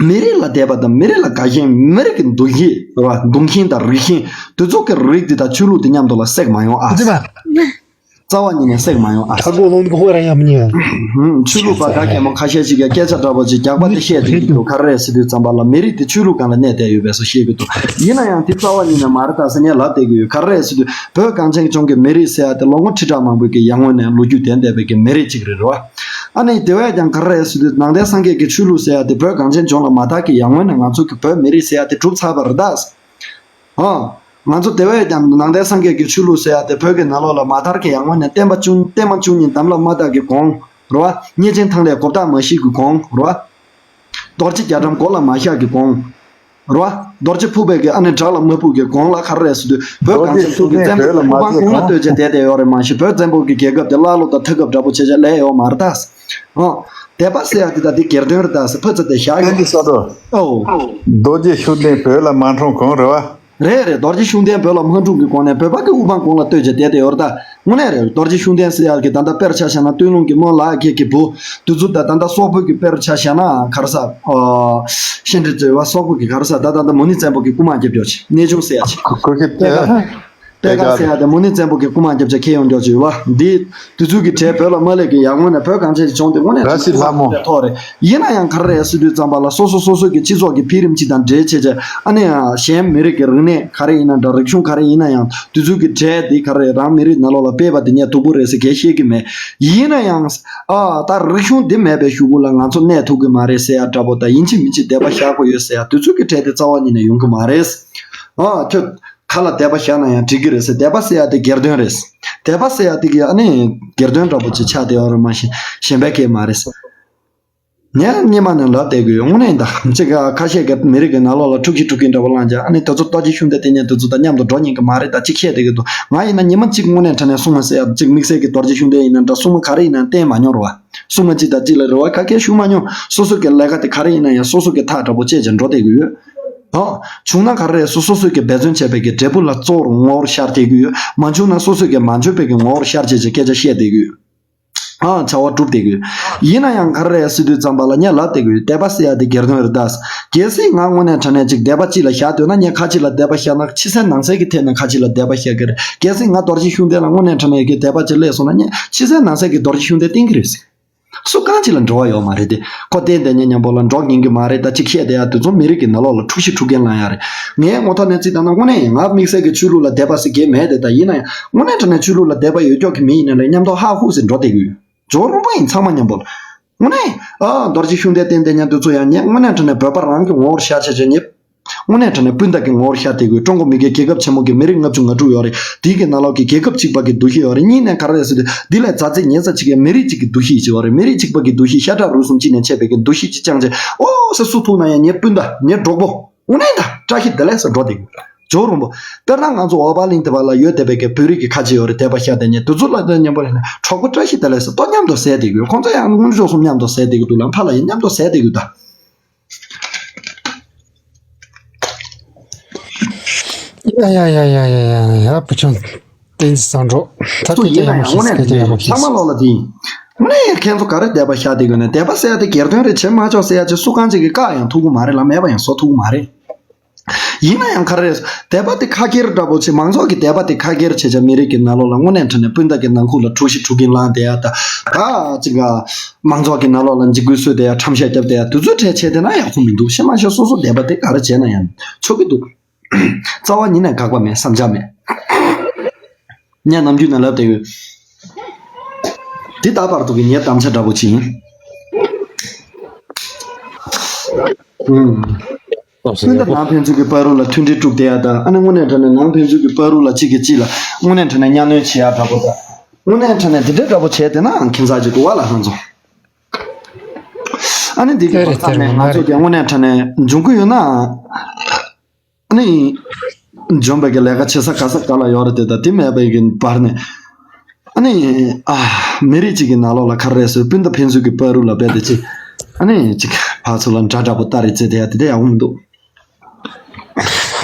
མི་རིགས་ལ་དད་པ་དང་མི་རིགས་ལ་དགའ་ཞེན། མི་རིགས་ཀྱི་འདུ་ཤེས་རེད་བ། འདུ་ཤེས་དང་རིགས་ཞེན་དེ་ཚོ་གི་རིགས་དེ་དང་ཆོས་ལུགས་དེ་མཉམ་དུ་ལ་བསྲེག་མ་ཡོང་ཨ། རྩ་བ་ཉིད་ནས་བསྲེག་མ་ཡོང་ཨ། ཧུམ། ཆོས་ལུགས་པ་ག་གེ་མོ་ཁ་ཤས་ཤིག་གིས་སྐད་ཆ་འདྲ་པོ་ཅིག་རྒྱག་པ་དེ་བཤད་བསྡད་ཀྱི་འདུག། ག་རེ་རེད་ཟེར་དུས་ཙམ་པ་ལ་མི་རིགས་དེ་ཆོས་ལུགས་སྒང་ལ་གནས་བསྡད་ཡོད་པའི་བཟོ་བཤད་ཀྱི་འདུག། ཡིན་ན་ཡང་དེ་རྩ་བ་ཉིད་ནས་མ་རེད་ད་ཟེར་ངས་ལབ་བསྡད་ཀྱི་ཡོད། ག་རེ་རེད་ཟེར་དུས་བོད་གངས་ཅན་ལྗོངས་ཀྱི་མི་རིགས་ཟེར་ཡ་དེ་ལོ་ངོ་ཁྲི་ཕྲག་མང་པོའི་གི་ཡར་སྔོན་ནས་ལོ་རྒྱུས་ལྡན་བསྡད་པའི་གི་མི་རིགས་ཅིག་རེད་རེད་བ། ཨ་ནི་དེ་བས་ཀྱང་ག་རེ་རེད་ཟེར་དུས་ནང་བསྟན་སངས་རྒྱས་ཀྱི་ཆོས་ལུགས་ཟེར་ཡ་དེ་བོད་གངས་ཅན་ལྗོངས་ལ་མ་དར་གི་ཡར་སྔོན་ནས་ང་ཚོ་གི་བོད་མི་རིགས་ཟེར་ཡ་དེ་གྲུབ་ཚར་བ་རེད་ད། ཨ། ང་ཚོ་དེ་བས་ཀྱང་ནང་བསྟན་སངས་རྒྱས་ཀྱི་ཆོས་ལུགས་ཟེར་ཡ་དེ་བོད་ཀྱི་ནང་ལོགས་ལ་མ་དར་གི་ཡར་སྔོན་ནས་བསྟན་པ་བཅུ་བསྟན་པ་བཅུ་གཉིས་དམ་ལ་མ་བཏགས་ཀྱི་གོང་རེད་བ། གཉིས་ཆེན་ཐང་ལས་གོ་བརྡ་མ་ཞིག་གི་གོང་རེད་བ། རྡོ་རྗེ་རྒྱ་གྲམ་མགོ་ལ་མ་བཞག་གི་གོང་རེད་བ། རྡོ་རྗེ་ཕུར་པའི་གི་ཨ་ནི་བྲག་ལ་མ་ཕུབ་ཀྱི་གོང་ལ་ག་རེ་རེད་ཟེར་དུས་བོད་གངས་ཅན་ལྗོངས་ཀྱི་བཙན་པོའི་གོ་འཕང་གོང་ལ་བསྟོད་བྱས་བསྡད་བསྡད་ཡོད་རེད། མ་གཞི་བོད་བཙན་པོ་གི་རྒྱལ་ཁབ་དེ་ཀླ་ཀློ་དང་ཐ་གབ་འདྲ་པོ་བྱས་བྱས་ལས་ཡོད་མ་རེད་ད། ཨོ། དད་པ་ཟེར་ཡ་དེ་ད་དེ་སྒེར་དོན་རེད་ད་ཟེར་ཕར་ཚུར་དེ་བཞག་ཡོད། བསྟན་གྱི་ས་འགྲོ། ཨོ། རྡོ་རྗེ་ཤུགས་ལྡན་བོད་ལ་མ་འཁྲུངས་གོང་རེད་བ། རེད་རེད། རྡོ་རྗེ་ཤུགས་ལྡན་བོད་ལ་མ་འཁྲུངས་ཀྱི་གོང་ནས་བོད་པ་གི་དབུ་འཕང་གོང་ལ་བསྟོད་བྱས་བསྡད་དེ་ཡོད་རེད་ད། དངོས་གནས་རེད། རྡོ་རྗེ་ཤུགས་ལྡན་ཟེར་ཡག་གི་ད་ལྟ་དཔེར་ཆ་བཞག་ན་སྟོད་ལུང་གི་མོ་ལགས་ཁྱེད་ཀྱི་བུ་དེ་ཚོ་ད་ད་ལྟ་སོག་པོ་གི་དཔེར་ཆ་བཞག་ན་ག་རེ་ཟ། ཨོ། ཤན་འདྲེ་ཚོས་བ་སོག་པོ་གི་ག་རེ་ཟ་ད་ད་ད་མོ་ནི་བཙན་པོ་གི་རྐུ་མ་རྒྱབ་ཀྱོག་ཆེ་གནས་ཆུང་ཟེར་ཡག་ཆེ། ཁོ་ཁོ་ཁེ་ཏེ། ཏེ་ཀ་ཏེ་ཀ་ཟེར་ཡག་དེ་མོ་ནི་བཙན་པོ་གི་རྐུ་མ་རྒྱབ་ཆ་ཁེ་ཡོང་ཀྱོག་ཆེ་བ་འདི། དེ་ཚོ་གི་གྲས་བོད་ལ་མ་སླེབས་ཀྱི་ཡར་སྔོན་ནས་བོད་གངས་ཅན་གྱི་ལྗོངས་དེ་དངོས་གནས་ར་སི་ལྷ་མོ་ཐོག་རེད། ཡིན་ན་ཡང་ག་རེ་རེད་ཟེར་དུས་ཙམ་པ་ལ་སོ་སོ་སོ་སོ་གི་སྤྱི་ཚོགས་ཀྱི་འཕེལ་རིམ་གཅིག་དང་འབྲེལ་བྱས་བྱས་ཨ་ནི་ཡང་གཞན་མི་རིགས་ཀྱི་རིག་གནས་ག་རེ་ཡིན་ན་འདྲ་རིག་གཞུང་ག་རེ་ཡིན་ན་ཡང་དེ་ཚོ་གི་གྲས་དེ་ག་རེ་རང་མི་རིགས་ནང་ལོགས་ལ་སྤེལ་བ་དེ་ངས་སྡུག་པོ་རེད་ཟེར་གས་བཤད་ཀྱི་མེད། ཡིན་ན་ཡང་ཨ་ད་རིག་གཞུང་འདི་མེད་པའི་གཞུག་གུ་ལ་ང་ཚོ་གནས་ཐུབ་ཀྱི་མ་རེད་ཟེར་ཡག་འདྲ་པོ་དང་ཡིན་གཅིག་མིན་གཅིག་དད་པ་བཞག་དགོས་ཡོད་ཟེར་ཡག་དེ་ཚོ་གི་གྲས་དེ་རྩ་བ་ཉིད་ནས་ཡོང་གི་མ་རེད། ཨ་ཁྱོད། ག་ལ་དད་པ་བཞག་ན་ཡང་འགྲིག་གི་རེད་ཟེར། དད་པ་ཟེར་ཡ་དེ་སྒེར་དོན་རེད། དད་པ་ཟེར་ཡ་དེ་གི་ཨ་ནི་སྒེར་དོན་འདྲ་པོ་ཅིག་ཆགས་བསྡད་ཡོད་རེད་མ་གཞི་གཞན་པའི་སྐད་མ་རེད་ཟེར། ངས་སྔོན་མ་ནས་ལབ་བསྡད་ཀྱི་ཡོད། དངོས་གནས་ད་ཅིག་ཁ་ཤས་ཀྱིས་མི་རིགས་ཀྱི་ནང་ལོགས་ལ་འཁྲུག་གཞི་འཁྲུག་གིན་འདྲ་པོ་བླངས་ཀྱང་ཨ་ནི་དེ་ཚོ་རྡོ་རྗེ་ཤུགས་ལྡན་དེ་ཉན་དེ་ཚོ་དང་མཉམ་དུ་འགྲོ་ཉན་གི་མ་རེད་ད་ཅིག་བཤད་བསྡད་ཀྱི་འདུག་ང་ཡིན་ན་ཉི་མ་གཅིག་དངོས་གནས་དྲང་གནས་སྲུང་མ་ཟེར་ཡ་ཅིག་དམིགས་བསལ་གྱི་རྡོ་རྗེ་ཤུགས་ལྡན་ཡིན་ན་འདྲ་སྲུང་མ་ག་རེ་ཡིན་ན་བསྟེན་མ་མྱོང་རེད་བ། སྲུང་མ་གཅིག་དང་གཅིག་ལ་རེ་བ་ག་གེ་ཞུ་མ་མྱོང་། སོ་སོ་གི་ལས་ཀ་དེ་ག་རེ་ཡིན་ན་ཡང་སོ་སོ་གི་ཐག་འདྲ་པོ་བཅད་བྱས་འགྲོ་བསྡད་ཀྱི་ཡོད། ཨོ། བྱུང་ན་ག་རེ་རེད་སོ་སོ་སོས་ཀྱི་འབད་བརྩོན་བྱས་པའི་གི་འབྲས་བུ་ལ་གཙོ་བོར་ངོ་བོར་ཤར་བསྡད་ཀྱི་ཡོད། མ་བྱུང་ན་སོ་སོས་ཀྱི་མ་འཇོན་པའི་གི་ངོ་བོར་ཤར་བྱས་བྱས་སྐད་ཆ་བཤད་བསྡད་ཀྱི་ཡོད། ཨ་བྱ་བ་སྒྲུབ་བསྡད་ཀྱི་ཡོད། ཡིན་ན་ཡང་ག་རེ་རེད་ཟེར་དུས་ཙམ་པ་ལ་ངས་ལབ་བསྡད་ཀྱི་ཡོད། དད་པ་ཟེར་ཡ་དེ་སྒེར་དོན་རེད་ད། གལ་སྲིད་ང་དངོས་གནས་དྲང་གནས་ཅིག་དད་པ་གཅིག་ལ་བཞག་འདོད་ན་ངས་ཁ་ཅིག་ལ་དད་པ་བཞག་ན་ཕྱི་གསལ་ནང་གསལ་གྱི་ཐད་ནས་ཁ་ཅིག་ལ་དད་པ་བཞག་གི་རེད། གལ་སྲིད་ང་རྡོ་རྗེ་ཤུགས་ལྡན་ལ་དངོས་གནས་དྲང་གནས་ཀྱི་དད་པ་ཅིག་སླེབས་སོང་ན་ངས་ཕྱི་གསལ་ནང་གསལ་གྱི་རྡོ་རྗེ་ཤུགས་ལྡན་བསྟེན་གྱི་རེད་ཟེར། སུ་གང་ཅིག་ལ་འབྲེལ་བ་ཡོད་མ་རེད་དེ། ཁོ་བསྟེན་བསྟེན་ཉན་ཉན་པོ་ལ་འགྲོ་ཉན་གི་མ་རེད་ད་ཅིག་བཤད་བསྡད་ཡ་དེ་ཚོ་མི་རིགས་ཀྱི་ནང་ལོགས་ལ་འཁྲུག་གཞི་འཁྲུག་མཁན་ལངས་ཡ་རེད། ངའི་ངོ་ཐོག་ནས་ཅིག་བཏང་ན་དངོས་གནས་ཡིན་ང་དམིགས་བསལ་གྱི་ཆོས་ལུགས་ལ་དད་པ་ཟེར་མཁན་མེད་དེ་ད་ཡིན་ན་ཡང་དངོས་གནས་དྲང་གནས་ཆོས་ལུགས་ལ་དད་པ་ཡོད་ཀྱོག་གི་མི་ཡིན་ན་ལས་མཉམ་དུ་ཧ་ཧུ་ཟེར་འགྲོ་བསྡད་ཀྱི་ཡོད། ཇོ་རོང་པོ་ཡིན་ཚང་མ་མཉམ་པོ་ལ། དངོས་གནས་ཨ་རྡོ་རྗེ་ཤུགས་ལྡན་བསྟེན་བསྟེན་ཉན་དེ་ཚོ་ཡང་ཉན་དངོས་གནས་དྲང་གནས་བོད་པ་རང་གི་ངོ་བོར་ཤར་ཆ་ཆ་ཉེ། དངོས་གནས་དྲང་གནས་སྤུན་ཟླ་གི་ངོ་བོར་ཤར་བསྡད་དགོས། ཀྲུང་གོ་མི་སྒེར་རྒྱལ་ཁབ་ཆེན་མོ་གི་མི་རིགས་ལྔ་བཅུ་ང་དྲུག་ཡོད་རེད། དེའི་གི་ནང་ལོགས་ཀྱི་རྒྱལ་ཁབ་གཅིག་པ་གི་འདུ་ཤེས་ཡོད་རེད། གཉིས་ནས་ག་རེ་རེད་ཟེར་དུས་འདི་ལས་མཛའ་བརྩེ་ཉེ་ས་གཅིག་གི་མི་རིགས་གཅིག་གི་འདུ་ཤེས་ཅིག་ཡོད་རེད། མི་རིགས་གཅིག་པ་གི་འདུ་ཤེས་ཤ་ཁྲག་རུས་གསུམ་གཅིག་ནས་མཆེད་པའི་གི་འདུ་ཤེས་ཅིག་བཅངས་བྱས་ཨོ་ཟེར་སུ་ཐུག་ན་ཡང་ངའི་སྤུན་ཟླ་ངའི་གྲོགས་པོ་དངོས་གནས་ད་བཀྲ་ཤིས་བདེ་ལེགས་ཟེར་འགྲོ་བསྡད་ཀྱི་ཡོད་རེད། ཇོ་རོང་པོ། དཔེར་ན་ང་ཚོ་འོ་བ་གླིང་དེ་བ་ལ་ཡོད་བསྡད་པའི་གི་བོད་རིགས་ཀྱི་ཁ་ཆེ་ཡོད་རེད་དད་པ་ཤ་དེ་ཉེ་དེ་ཚོ་ལ་དེ་མཉམ་པོ་ལས་ནས་གྲོགས་པོ་བཀྲ་ཤིས་བདེ་ལེགས་ཟེར་ཏོ་མཉམ་དུ་ཟས་བསྡད་ཀྱི་ཡོད། ཁོང་ཚོ་ཡང་དངུལ་འཇོག་གསུམ་མཉམ་དུ་ཟས་བསྡད་ཀྱི་འདུག་ལ་ཕ་ལ་ཡང་མཉམ་དུ་ཟས་བསྡད་ཀྱི་ཡོད་ད། ཡ་ཡ་ཡ་ཡ་ཡ་ཡ་ཡ་བུ་ཆུང་བསྟན་འཛིན་བཟང་གྲོགས་ད། སུ་སྐད་ཡིན་ཆ་ན་ཡང་ཡག་པོ་དངོས་གནས་ཞིག་སྐད་ཆ་ཡག་པོ་ཞིག་ཚང་མ་ལོག་ལ་དེ་ཡིན། དངོས་གནས་ཁྱེད་ཚོ་ག་རེ་དད་པ་བཞག་བསྡད་དགོས་ན་དད་པ་ཟེར་ཡ་དེ་སྒེར་དོན་རེད། བྱེད་མ་ཆོག་ཟེར་ཡ་ཅིག་སུ་གང་ཅིག་གིས་བཀག་ཡང་ཐུབ་ཀྱི་མ་རེད་ལ་མེད་པ་ཡང་བཟོ་ཐུབ་ཀྱི་མ་རེད། ཡིན་ན་ཡང་ག་རེ་རེད། དད་པ་དེ་ཁ་ཁྱེར་འདྲ་པོ་བྱེད་མང་ཚོགས་ཀྱི་དད་པ་དེ་ཁ་ཁྱེར་བྱེད་བྱ་མི་རིགས་ཀྱི་ནང་ལོགས་ལ་དངོས་གནས་དྲང་གནས་སྤུན་ཟླ་གི་ནང་ཁུལ་ལ་འཁྲུག་གཞི་འཁྲུག་གིན་ལངས་བསྡད་ཡ་ད་ད་ཅིག་ག་མང་ཚོགས་ཀྱི་ནང་ལོགས་ལ་འཇིགས་སྐུལ་བཟོས་བསྡད་ཡ་ཁྲམ་ཤ་བརྒྱབ་བསྡད་ཡ་དེ་ཚོའི་གྲས་བྱས་བསྡད་ན་ཡག་པོ་མི་འདུག་ཤེས་མ་ཤེས་སོ་སོ་དད་པ་དེ་ག་རེ་བྱས་ན་ཡང་ཆོག་གི་འདུག་རྩ་བ་ཉིད་ནས་དགག་པ་མེད། བསམ་འཆར་མེད། ངས་ནམ་རྒྱུན་ནས་ལབ་བསྡད་ཡོད། འདི་ལྟ་བར་དུ་གི་ངའི་དམ་བཅའ་འདྲ་པོ་ཅིག་ཡིན། ཨུམ། སྟོབས་ཟེར་སྔོན་ཡག་དུ་པོ། ནང་ཕན་ཚུན་གྱི་བར་རུ་ལ་མཐུན་སྒྲིལ་དཀྲུགས་བསྡད་ཡ་དང་ཨ་ནི་དངོས་གནས་དྲང་གནས་ནང་ཕན་ཚུན་གྱི་བར་རུ་ལ་གཅིག་གིས་གཅིག་ལ་དངོས་གནས་དྲང་གནས་གཉའ་གནོན་བྱེད་ཡ་འདྲ་པོ་དང་། དངོས་གནས་དྲང་གནས་འདི་འདྲའི་འདྲ་པོ་བྱས་བསྡད་ན་ཁྱད་མཚར་ཅིག་འདུག་བ་ལ་ཧང་ཚོ། ཨ་ནི་འདི་གི་དེ་རེད་བར་མཚམས་ནས་ང་ཚོ་དེ་དངོས་གནས་དྲང་གནས་འབྱུང་གི་ཡོད་ན། ཨ་ནི། འཇོམས་པའི་གི་ལས་ཀ་བྱེད་ས་ག་ས་ག་ལ་ཡོད་རེད་དེ་ད་དེ་མེད་པའི་གི་བར་ནས། ཨ་ནི། ཨ། མི་རིགས་གཅིག་གི་ནང་ལོགས་ལ་ག་རེ་རེད་ཟེར་སྤུན་ཟླ་ཕན་ཚུན་གྱི་བར་རུ་ལ་རྦད་དེ་ཅིག་ཨ་ནི་ཅིག་ཕར་ཚུར་ལ་འདྲ་འདྲ་པོ་ལྟ་རེ་བྱེད་དེ་ཡ་དེ་དེ་ཡག་པོ་མི་འདུག་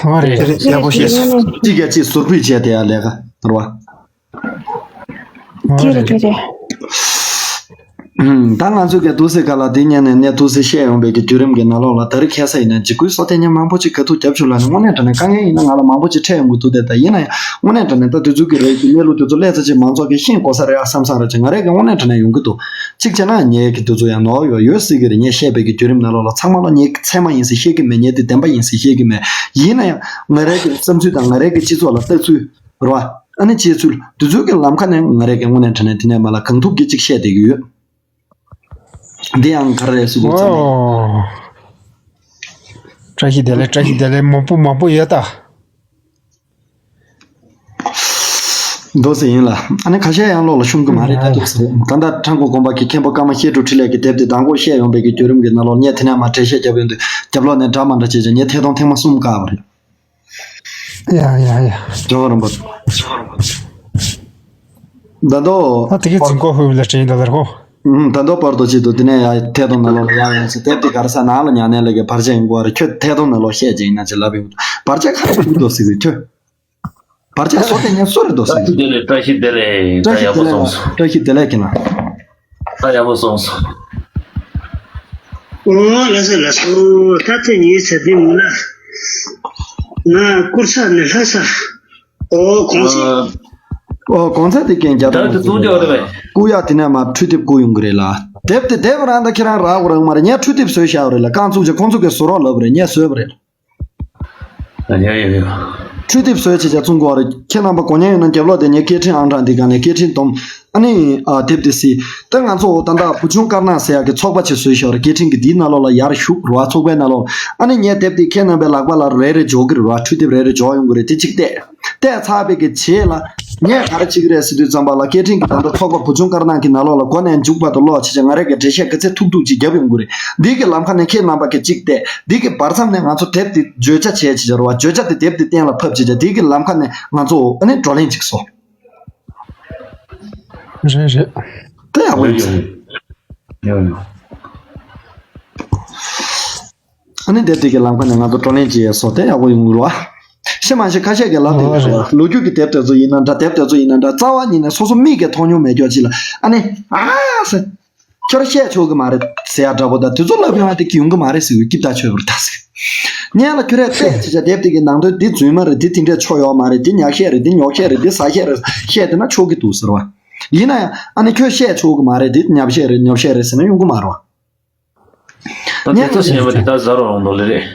ཨོ་རེད། ཡག་པོ་ཤེས་སོང་། གཅིག་གིས་གཅིག་ཟུར་ཕུད་བྱས་དེ་ཡ་ལས་ཀ་རེད་བ། ཨོ་དེ་རེད་རེད། དེ་རེད། ད་ང་ཚོས་ག་འདུག་སེ་ག་ལ་དེ་ཉན་ནས་གནས་ཐུག་སེ་བཤད་ཡོང་པའི་གི་བརྒྱུད་རིམ་གི་ནང་ལོགས་ལ་ད་རེས་ཁ་སང་ཡིན་ན་འཇིགས་སྐུལ་སོགས་དེ་ཉན་མང་པོ་ཅིག་ག་ཐུག་རྒྱབ་བཅུག་ལ་ནི་དངོས་གནས་དྲང་གནས་དཀའ་ངལ་ཡིན་ན་ང་ལ་མང་པོ་ཅིག་འཕྲད་ཡོང་གི་འདུག་དེ་ད་ཡིན་ན་ཡང་དངོས་གནས་དྲང་གནས་ད་དུས་ཚོད་ཀྱི་རེད་ཀྱི་གནས་ལུགས་དེ་ཚོ་སླེབས་ཚར་ཅིག་མང་ཚོགས་ཀྱིས་ཤེས་དགོས་ས་རེད་ཨ་བསམ་བསམ་རེད་ཅིག་ང་རང་གི་དངོས་གནས་དྲང་གནས་ཡོང་གི་འདུག་གཅིག་བྱས་ན་ངའི་གི་དུས་ཚོད་ཡང་ནོར་ཡོད་ཡོད་སྲིད་གི་རེད། ངས་བཤད་པའི་གི་བརྒྱུད་རིམ་ནང་ལོགས་ལ་ཚང་མ་ལ་ངས་ཚད་མ་ཡིན་ཟེར་བཤད་གི་མེད། ངས་དེ་བདེན་པ་ཡིན་ཟེར་བཤད་གི་མེད། ཡིན་ན་ཡང་ང་རང་གི་བསམ་ཚུལ་དང་ང་རང་གི་སྤྱི་ཚོགས་ལ་ལྟ་ཚུལ། རེད་བ། ཨ་ནི་བྱས་ཚུལ་དེ་ཚོའི་གི་ལམ་ཁ་ནས་ང་རང་གི་དངོས་གནས་དྲང་གནས་དེ་ནས་མ་ལ་གང་ཐུབ་ཀྱིས་ཅིག་བཤད་བསྡད་ཀྱི་ཡོད། འདི་ཡང་ག་རེ་རེད་ཟེར་དུས་ཙམ་ནས། ཨོ། བཀྲ་ཤིས་བདེ་ལེགས། བཀྲ་ཤིས་བདེ་ལེགས། མང་པོ་མང་པོ་ཡོད་ད། འདུག་སེ་ཡིན་ལ། ཨ་ནི་ཁ་ཤས་ཡང་ཀློག་ལ་ཤོང་གི་མ་རེད་ད། འདུག་སེ་ད་ལྟ་ཁྲ་འགུ་དགོན་པ་གི་མཁན་པོ་ཀརྨ་བཤད་སྒྲུབ་འཕྲིན་ལས་ཀྱི་དེབ་དེ་དང་པོ་བཤད་ཡོང་པའི་གི་བརྒྱུད་རིམ་གི་ནང་ལོགས་ངས་དེ་ནས་མ་འགྲེལ་བཤད་བརྒྱབ་ཡོང་དུས་རྒྱབ་ལོགས་ནས་འདྲ་མ་འདྲ་བྱས་བྱས་ངས་ཐད་གཏོང་ཐེངས་མ་གསུམ་བཀག་པ་རེད། ཡ་ཡ་ཡ། ཇོ་བོ་རིན་པོ་ཆེ། ད་དོ། ད་དེ་གའི་འཛིན་གོ་ཧུ་ལ་དྲན་ད་ལར་ཧོ། ད་ལྟ་བར་དུ་ཆེད་དུ་དེ་ནས་ཡ་ཐད་གཏོང་ནང་ལོགས་ལ་ཡག་ཡོང་ཟེར། དེབ་དེ་ག་རེ་ཟེར་ནང་ལ་ཉར་ནས་ལས་ཀའི་བར་ཆད་ཡོང་གི་བ་རེད། ཁྱོད་ཐད་གཏོང་ནང་ལོགས་བཤད་ཅིག་ཡིན་ན་ཅིག་ལབ་ཡོང་། བར་ཆད་ག་རེ་ཡོང་གི་འདུག་ཟེར་གི་ཁྱོད། བར་ཆད་བཟོ་དེ་ངས་སུ་རེད་འདུག་ཟེར་གི། བཀྲ་ཤིས་བདེ་ལེགས། ད་ཡག་པོ་སོང་སོང་། བཀྲ་ཤིས་བདེ་ལེགས་ཀྱི་ན། ད་ཡག་པོ་སོང་སོང་། ཨོ་ལགས་སོ་ལགས་སོ། ད་ཚེ་ཉིན་ཚེ་འདི་མུ་ལ། ང་སྐུར་ཚ་ནས་ལྷ་ས། ཨོ་གོང་ཚེ། ཨོ་གོང་ཚེ་དེ་རྐྱེན་རྒྱ་ད་དུ་ཐུག་འཇོག་རེད་པས། སྐུ་ཡག་དེ་ནས་མ་འཕྲུལ་དེབ་བསྐུར་ཡོང་གི་རེད་ལ། དེབ་དེ་དེབ་རང་ད་ཁྱེད་རང་རག་གོ་རག་མ་རེད། ངས་འཕྲུལ་དེབ་བཟོས་བཞག་པ་རེད་ལ། རྐང་བཙུགས་ཀྱི་ཁོང་ཚོ་གིས་བཟོ་རོགས་ལབ་པ་རེད། ངས་བཟོས་པ་རེད། ཡ་ཡ་ཡ། འཕྲུལ་དེབ་བཟོས་བྱས་བྱས་བཙོང་དགོས་རེད། ཁྱེད་རྣམ་པ་དགོས་མཁན་ཡོད་ན་རྒྱབ་ལོགས་དེ་ངའི་སྐད་འཕྲིན་ཨང་གྲངས་འདི་སྒང་ནས་སྐད་འཕྲིན་སྡོམ། ཨ་ནི་ཨ་དེབ་དེ་གཟིགས། ད་ང་ཚོ་ད་ལྟ་བུ་ཆུང་དཀར་ནག་ཟེར་ཡག་གི་ཚོགས་པ་ཅིག་བཟོས་ཤག་རེད། སྐད་འཕྲིན་གྱི་འདིའི་ནང་ལོགས་ལ་ཡར་ཞུགས་རེད་བ། ཚོགས་པའི་ནང་ལོགས་ཨ་ནི་ངས་དེབ་དེ་ཁྱེད་རྣམ་པའི་ལག་པ་ལ་རེ་རེ་འབྱོར་གི་རེད་བ། འཕྲུལ་དེབ་རེ་རེ་འབྱོར་ཡོང་གི་རེད། དེ་གཅིག་བལྟས། བལྟས་ཚར་བའི་གི་རྗེས་ལ་ངས་ག་རེ་བྱེད་ཀྱི་རེད་ཟེར་དུས་ཙམ་པ་ལ་སྐད་འཕྲིན་གྱི་ད་ལྟ་ཚོགས་པ་བུ་ཆུང་དཀར་ནག་གི་ནང་ལོགས་ལ་འགོ་ནས་མཇུག་བར་དུ་ཀློག་བྱས་བྱས་ང་རང་གིས་འགྲེལ་བཤད་ག་ཚད་ཐུབ་ཐུབ་ཅིག་རྒྱབ་ཡོང་གི་རེད། འདི་གི་ལམ་ཁ་ནས་ཁྱེད་རྣམ་པ་གིས་གཅིག་བལྟས། འདི་གི་བར་མཚམས་ནས་ང་ཚོ་དེབ་འདི་བརྗོད་བྱ་བྱས་བྱས་རེད་བ། བརྗོད་བྱ་དེ་དེབ་འདི་གཏན་ལ་ཕབ་བྱས་བྱས་འདི་གི་ལམ་ཁ་ནས་ང་ཚོ་ཨ་ནི་བགྲོ་གླེང་ཅིག་བཟོ། རེད་རེད། དེ་ཡག་པོ་ཡིན། ཡོང་ཡོང་། ཨ་ནི་དེབ་དེ་གི་ལམ་ཁ་ནས་ང་ཚོ་བགྲོ་གླེང་བྱེད་ཡས་སོགས་དེ་ཡག་པོ་ཡོང་གི་རེད་བ། ཤེས་མ་ཤེས་ཁ་ཤས་ཀྱིས་ལབ་བསྡད་ཡོད་རེད་བ། ལོ་རྒྱུས་ཀྱི་དེབ་དེ་ཚོ་ཡིན་ན་འདྲ། དེབ་དེ་ཚོ་ཡིན་ན་འདྲ། རྩ་བ་ཉིད་ནས་སོ་སོ་མིག་གིས་མཐོང་མྱོང་མེད་ཀྱོག་ཅིག་ལ་ཨ་ནི་ཨ་ཟེར། ཁྱོད་བཤད་ཆོག་གི་མ་རེད་ཟེར་ཡ་འདྲ་པོ་དང་དེ་ཚོ་ལབ་ཡོང་ཡ་དེ་ཡོང་གི་མ་རེད་ཟེར་བའི་སྐྱིད་ཐག་ཆོད་པར་ད་ཟེར། སྔོན་ལ་ཁྱོད་རས་བལྟས་བྱས་བྱས་དེབ་དེ་གི་ནང་དོན་འདི་རྫུན་མ་རེད། འདི་དེ་འདྲས་ཆོ་ཡོད་མ་རེད། འདི་ཉག་བཤད་རེད། འདི་ཉོག་བཤད་རེད། འདི་ཟ་བཤད་རེད། བཤད་བསྡད་ན་ཆོག་གི་འདུག་ཟེར་བ། ཡིན་ན་ཡང་ཨ་ནི་ཁྱོད་བཤད་ཆོག་གི་མ་རེད། འདི་ཉག་བཤད་རེད། ཉོག་བཤད་རེད་ཟེར་ན་ཡོང་གི་མ་རེད་བ། ད་དེ་ཚོ་ཟེར་བ་དེ་ད་ཟ་རོགས་རོང་དོ་ལེ་རེད།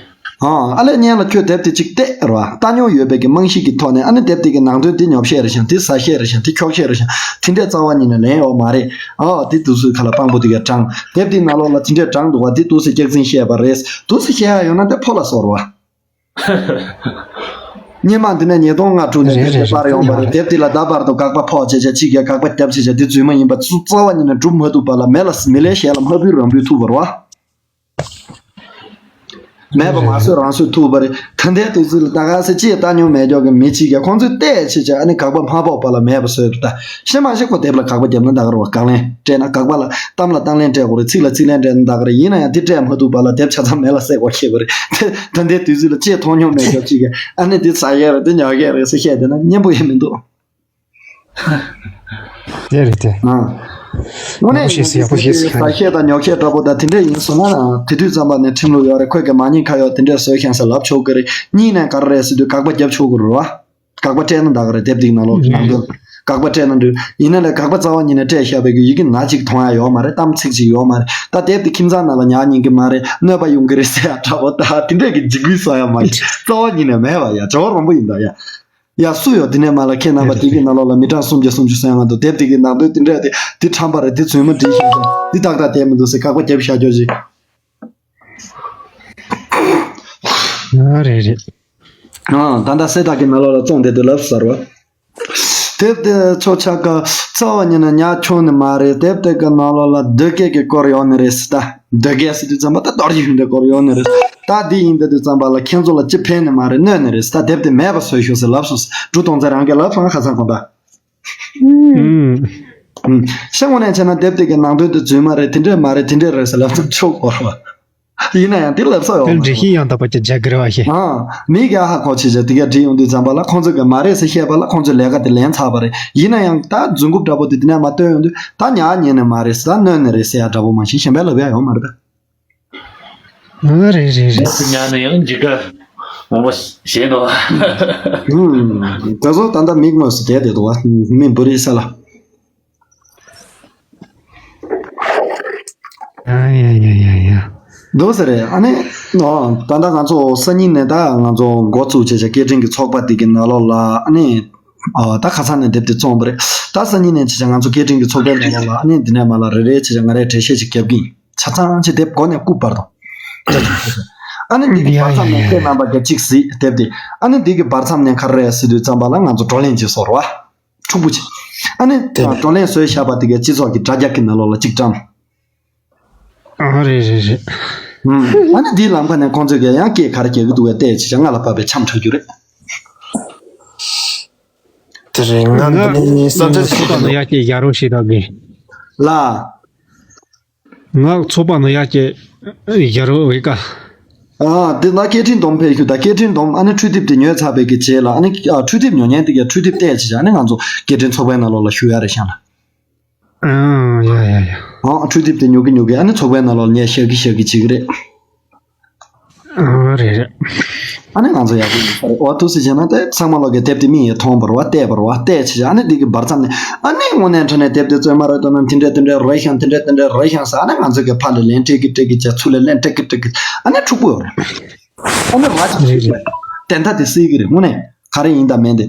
ཨ་ཨ་ལས་སྔོན་ལ་ཁྱོད་དེབ་དེ་གཅིག་བལྟས་ར། ལྟ་མྱོང་ཡོད་པའི་གི་རྨང་གཞི་གི་ཐོག་ནས་ཨ་ནི་དེབ་དེ་གི་ནང་དོན་དེ་ཉོག་བཤད་རེད་ཤག་འདི་ཟ་བཤད་རེད་ཤག་འདི་ཁྱོག་བཤད་རེད་ཤག་དེ་འདྲས་རྩ་བ་ཉིད་ནས་ལན་ཡོད་མ་རེད། ཨ་དེ་འདུག་སེ་ཁ་ལ་དཔང་པོ་དེ་ག་དྲངས། དེབ་དེའི་ནང་ལོགས་ལ་དེ་འདྲས་དྲངས་འདུག་བ། འདི་འདུག་སེ་སྐྱག་རྫུན་བཤད་པ་རེད། འདུག་སེ་བཤད་ཡ་ཡོད་ན་དེ་ཕོ་ལ་སོར་བ། སྔོན་མ་འདི་ནས་ཉིས་སྟོང་ལྔ་དྲུག་ནས་རེད་རེད་དེབ་དེ་སྤར་ཡོང་བ་རེད། རེད། དེབ་དེ་ལ་ད་བར་དུ་དགག་པ་ཕོག་བྱས་བྱས་གཅིག་གིས་དགག་པ་བརྒྱབ་བྱས་བྱས་འདི་རྫུན་མ་ཡིན་པ་ཚུ་རྩ་བ་ཉིད་ནས་སྒྲུབ་མ་ཐུབ་པ་ལ་མེ་ལ་མེ་ལྷའི་ཞལ་ལ་མ་བུད་རང་བུད་ཐུག་པ་རེད་བ། མེད་པ་མ་བཟོས་རང་བཟོས་ཐུབ་པ་རེད། ད་ལྟའི་དུས་ཚོད་ལ་ད་ག་ཚོད་ཅིག་ལྟ་མྱོང་མེད་ཀྱོག་གི་མི་གཅིག་གིས་ཁོང་ཚོས་བལྟས་བྱས་བྱས་ཨ་ནི་དགག་པ་མ་ཕོག་པ་ལ་མེད་པ་བཟོས་པ་རེད། ད་ཤེས་མ་ཤེས་ཁོ་དེབ་ལ་དགག་པ་བརྒྱབ་ན་ད་ག་རེད་བ། དགག་ལན་སྤྲད་ན་དགག་པ་ལ་གཏམ་ལ་གཏམ་ལན་སྤྲད་དགོས་རེད། ཚིག་ལ་ཚིག་ལན་སྤྲད་ན་ད་ག་རེད། ཡིན་ན་ཡང་དེ་སྤྲད་མ་ཐུབ་པ་ལ་དེབ་ཆ་ཚང་མེ་ལ་བསྲེག་དགོས་ཁེལ་བ་རེད། དེ་ད་ལྟའི་དུས་ཚོད་ལ་ཅིག་མཐོང་མྱོང་མེད་ཀྱོག་གཅིག་གིས་ཨ་ནི་འདི་ཟ་ཡས་རེད། འདི་ཉོ་ཡས་རེད་ཟེར་བཤད་བསྡད་ན་སྙན་པོ་ཡང་མི་འདུག་དེ་རེད་དེ། ཨ། དངོས་གནས་ཡག་པོ་ཤེས་སོང་། ཡག་པོ་ཤེས་སོང་། ཟ་བཤད་དང་ཉོ་བཤད་འདྲ་པོ་དང་དེ་འདྲས་ཡིན་སོང་ན་དེ་དུས་ཙམ་པ་ནས་ཁྲིམས་ལུགས་ཡོད་རེད། ཁོས་ཀྱི་མ་ཉེས་ཁ་ཡོད་དེ་འདྲས་བཟོས་ཤག་ཟེར་ལབ་ཆོག་གི་རེད། གཉིས་ནས་ག་རེ་རེད་ཟེར་དུས་དགག་པ་བརྒྱབ་ཆོག་གི་རེད་བ། དགག་པ་སྤྲད་ན་ད་ག་རེད། དེབ་དེའི་ནང་ལོགས་ཀྱི་ནང་དོན་དགག་པ་སྤྲད་ན་འགྲིག་ཡིན་ན་ལས་དགག་པ་རྩ་བ་ཉིད་ནས་སྤྲད་བཞག་པའི་གི་ཡི་གེ་ན་གཅིག་མཐོང་ཡ་ཡོད་མ་རེད། གཏམ་ཚིག་ཅིག་ཡོད་མ་རེད། ད་དེབ་དེ་ཁྱིམ་ཚང་ནང་ལ་ཉར་ཉན་གི་མ་རེད། གནོད་པ་ཡོང་གི་རེད་ཟེར་ཡ་འདྲ་པོ་ད་དེ་འདྲས་ཀྱི་འཇིགས་སྐུལ་སོགས་ཡ་མ་རེད། རྩ་བ་ཉིད་ནས་མེད་པ་ཡ། བྱ་བ་རང་པོ་ཡིན་ད་ཡ། ཡ་སུ་ཡོད་དེ་ནས་མ་ལ་ཁྱེད་རྣམ་པ་དེ་གི་ནང་ལོགས་ལ་མི་གྲངས་སུམ་བརྒྱ་སུམ་ཅུ་སོང་ཡ་མ་གཏོགས་དེབ་དེ་གི་ནང་དོན་དེ་འདྲས་དེ་དེ་ཁྲམ་པ་རེད། དེ་རྫུན་མ་འབྲི་ཤེས་ཤག་འདི་ཏག་ཏག་བསྡད་མི་འདུག་ཟེར་དགག་པ་བརྒྱབ་བཞག་ཆོག་ཅིག་ཨ་རེད་རེད། ཨ་ད་ལྟ་གསལ་བསྒྲགས་ཀྱི་ནང་ལོགས་ལ་བཙོང་བསྡད་དུས་ལབ་ཟེར་བ། དེབ་དེ་ཚོ་ཆ་ག་རྩ་བ་ཉིད་ནས་ཉར་ཆོག་ནི་མ་རེད། དེབ་དེ་གི་ནང་ལོགས་ལ་བདོ་སྐད་ཀྱི་སྐོར་ཡོད་ནི་རེད་ཟེར། ད་བདོ་སྐད་ཟེར་དུས་ཙམ་པ་ད་རྡོ་རྗེ་གཞུང་དེ་སྐོར་ཡོད་ནི་རེད། ད་འདི་ཡིན་དུས་ཙམ་པ་ལ་ཁྱེད་ཚོ་ལ་ཅི་ཕན་ནི་མ་རེད། གནོད་ནི་རེད་ཟེར། ད་དེབ་དེ་མེད་པ་བཟོས་ཤོག་ཟེར་ལབ་སོང་ཟེར། འབྲུ་གཏོང་ཚེ་རང་གིས་ལབ་སོང་ང་ཁ་སང་དགོངས་དག་ཨུམ། ཤེས་དངོས་གནས་བྱས་ན་དེབ་དེ་གི་ནང་དོན་དེ་རྫུན་མ་རེད། དེ་འདྲས་མ་རེད། དེ་འདྲས་རེད་ཟེར་ལབ་ཙམ་ཆོག་གོ། ཡིན་ན་ཡང་དེ་ལབ་ས་ཡོད་མ་རེད། ཨ་མིག་གིས་ཧ་གོ་བྱེད་བྱ་དེ་ག་བྲིས་ཡོང་དུས་ཙམ་པ་ལ་ཁོང་ཚོས་གི་མ་རེད་ཟེར་བཤད་པ་ལ་ཁོང་ཚོས་ལས་ཀ་དེ་ལན་ཚར་བ་རེད། ཡིན་ན་ཡང་ད་རྫུན་རྐུབ་འདྲ་པོ་དེ་དེ་ནས་མ་བཏོན་ཡོང་དུས་ད་ཉར་ཉན་ནི་མ་རེད་ཟེར། ད་གནོད་ནི་རེད་ཟེར་ཡ་འདྲ་པོ་མ་གཞི་གཞན་པའི་ལབ་ཡ་ཡོད་མ་རེད་ད། ཨ་རེད་རེད་རེད། ཉར་ནས་ཡང་འཇིགས་སྐར་མང་པོ་བཞེས་འདུག་ཨུམ། དེ་ཚོ་ད་ལྟ་མིག་ངོས་སུ་བསྡད་བསྡད་འདུག་བ། མི་འབུ་རིའི་ས་ལ། ཡ་ཡ་ཡ་ཡ་ཡ། འདུག་ཟེར་རེད། ཨ་ནི། ཨོ། ད་ལྟ་ང་ཚོ་སང་ཉིན་ནས་ད་ང་ཚོ་འགོ་བཙུགས་བྱས་བྱས་སྐད་འཕྲིན་གྱི་ཚོགས་པ་དེ་གི་ནང་ལོགས་ལ་ཨ་ནི། ཨོ། ད་ཁ་སང་ནས་དེབ་དེ་བཙོང་བ་རེད། ད་སང་ཉིན་ནས་བྱས་བྱས་ང་ཚོ་སྐད་འཕྲིན་གྱི་ཚོགས་པའི་ནང་ལོགས་ལ་ཨ་ནི་འདི་ནས་མ་ལ་རེ་རེ་བྱས་བྱས་ང་རས་འགྲེལ་བཤད་ཅིག་རྒྱབ་ཀྱི་ཡིན། ཆ་ཚང་ཅིག་དེབ་མགོ་ནས་རྐུབ་བར་དུ། ཨ་ནི་འདི་གི་བར་མཚམས་ནས་ཁྱེད་རྣམ་པ་གི་གཅིག་གཟིགས་དེབ་དེ། ཨ་ནི་འདི་གི་བར་མཚམས་ནས་ག་རེ་རེད་ཟེར་དུས་ཙམ་པ་ལ་ང་ཚོ་བགྲོ་གླེང་ཅིག་བཟོ་རོགས། ཕྲུ་གུ་ཅིག་ཨ་ནི་དེ་ལ་བགྲོ་གླེང་བཟོས་བཞག་པ་དེ་གའི་སྤྱི་ཚོགས་ཀྱི་དྲ་རྒྱ་གི་ནང་ལོགས་ལ་གཅིག་བཀྲམ། ཨ་རེད་རེད་རེད། ཨ་ནི་འདིའི་ལམ་ཁ་ནས་ཁོང་ཚོས་ཀྱིས་ཡང་སྐད་ག་རེ་རྒྱག་གི་འདུག་བས་བལྟས་བྱས་ང་ལ་བབས་པའི་འཆམ་འཁྲབ་རྒྱུ་རེད། དེ་རེད། ང་འདི་ནས་བསམ་ཚུལ་ཞིག་ད་ནི་ཡ་སྐད་རྒྱག་རོགས་ཞེས་དག་གི་ལ། ང་ཚོགས་པ་ནང་ཡར་སྐྱེལ་ཡར་འོས་ཀ་ཨ་འདི་ན་སྐད་འཕྲིན་སྡོམ་ཕེབས་ཤུ་ད་སྐད་འཕྲིན་སྡོམ་ཨ་ནི་འཕྲུལ་དེབ་དེ་ཉོས་ཚར་བའི་གི་རྗེས་ལ་ཨ་ནི་ཨ་འཕྲུལ་དེབ་ཉོ་མཁན་དེ་གའི་འཕྲུལ་དེབ་བལྟས་བྱས་ཨ་ནི་ང་ཚོ་སྐད་འཕྲིན་ཚོགས་པའི་ནང་ལོགས་ལ་ཞུ་ཡ་རེད་ཤག་ལ། ཨ་ཡ་ཡ་ཡ། ཨ་འཕྲུལ་དེབ་དེ་ཉོ་གི་ཉོ་གི་ཨ་ནི་ཚོགས་པའི་ནང་ལོགས་ལ་ངས་བཞག་གི་བཞག་གི་བྱེད་གི་རེད། ཨ་རེད་རེད། ཨ་ནི་ང་ཚོ་ཡག་པོ་ཡིན་ས་རེད། འོ་ཐུགས་སུ་བྱས་ན་དེ་ཚང་མ་ལོག་གི་དེབ་དེ་མིག་ཡིས་མཐོང་བར་བ་བལྟས་པར་བ་བལྟས་བྱས་ཨ་ནི་འདི་གི་བར་མཚམས་ནས་ཨ་ནི་དངོས་གནས་དྲང་གནས་དེབ་དེ་བཙོན་མ་རེད་དོ་ན་དེ་འདྲས་དེ་འདྲས་རེད་ཤང་དེ་འདྲས་དེ་འདྲས་རེད་ཤང་ཟེར་ཨ་ནི་ང་ཚོ་གི་ཕར་ལ་ལན་སྤྲད་ཀི་སྤྲད་ཀི་བྱས་ཚུར་ལ་ལན་སྤྲད་ཀི་སྤྲད་ཀི་ཨ་ནི་འཁྲུག་པོ་ཡོད་རེད། ཨ་ནི་ར་ཅིག་རེད་རེད། དེ་འདྲ་དེ་སྲིད་གི་རེད་དངོས་གནས་ག་རེ་ཡིན་དང་མིན་དེ།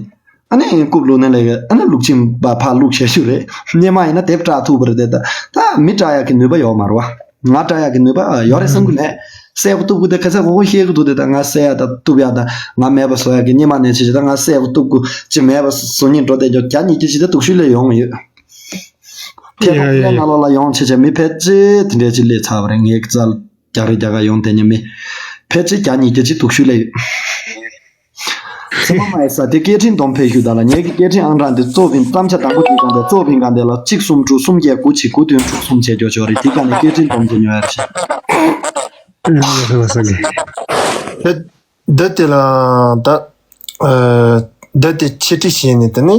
ཨ་ནི་རྐུབ་ལུག་ནས་ལས་ཀྱི་ཨ་ནི་ལུག་ཆིང་པ་ཕར་ལུག་ཞེ་ཤུ་རེད། སྙེ་མ་ཡིན་ན་དེབ་བཀྲག་ཐུབ་པ་རེད་དེ་ད་ད་མི་བཀྲག་ཡག་གི་ནུས་པ་ཡོད་མ་རེད་བ། ང་བཀྲག་ཡག་གི་ནུས་པ་ཡོད་རེད་བསམ་གི་མེད། གསལ་པོ་གཏུབ་གི་དེ་ཁ་ཚ་གོ་གོ་ཤེས་གི་འདུག་དེ་ད་ང་གསལ་ཡག་ད་གཏུབ་ཡག་ད་ང་མེད་པ་བཟོ་ཡག་གི་སྙེ་མ་ནས་བྱེད་ཅི་ད་ང་གསལ་པོ་གཏུབ་གི་ཅི་མེད་པ་བཟོ་སྙིང་འགྲོ་དེ་འཇོག་རྒྱ་ཉིད་ཀྱི་ཅི་ད་དུག་ཤུ་ལས་ཡོང་ཡོད། ཐད་ཡ་ཡ་ཀར་ཡ། ནང་ལོགས་ལ་ཡོང་བྱེད་བྱེད་མི་ཕལ་ཆེར་དེ་འདྲས་ཅིག་སླེབས་ཚར་བ་རེད་ངའི་རྩལ་རྒྱག་རེ་རྒྱག་ག་ཡོང་དེ་ཉིན་མི་ཕལ་ཆེར་རྒྱ་ཉིད་ཀྱི་ཅི་དུག་ཤུ་སླེབས་ཡོད། ཚེ་མ་མ་ཡི་ས་དེ་སྐད་འཕྲིན་སྡོམ་ཕེབས་ཞུ་ད་ལ་ངེད་ཀྱི་སྐད་འཕྲིན་ཨང་གྲངས་དེ་གཙོ་ཕིན་བརྩམས་བྱ་དང་པོ་དེ་གང་དེ་གཙོ་ཕིན་གང་དེ་ལ་གཅིག་གསུམ་དྲུག་གསུམ་བརྒྱད་དགུ་གཅིག་དགུ་བདུན་དྲུག་གསུམ་བྱས་ཀྱོ་ཆོག་རེད་དེ་གང་ནས་སྐད་འཕྲིན་སྡོམ་དེ་ཉོ་ཡ་རེད་ཤག་ལགས་སོ་ལགས་སོ་ལགས། འདི་དེ་ལ་ད་འདི་དེ་ཆེད་ཁྲིད་བྱས་ནས་དེ་ནི་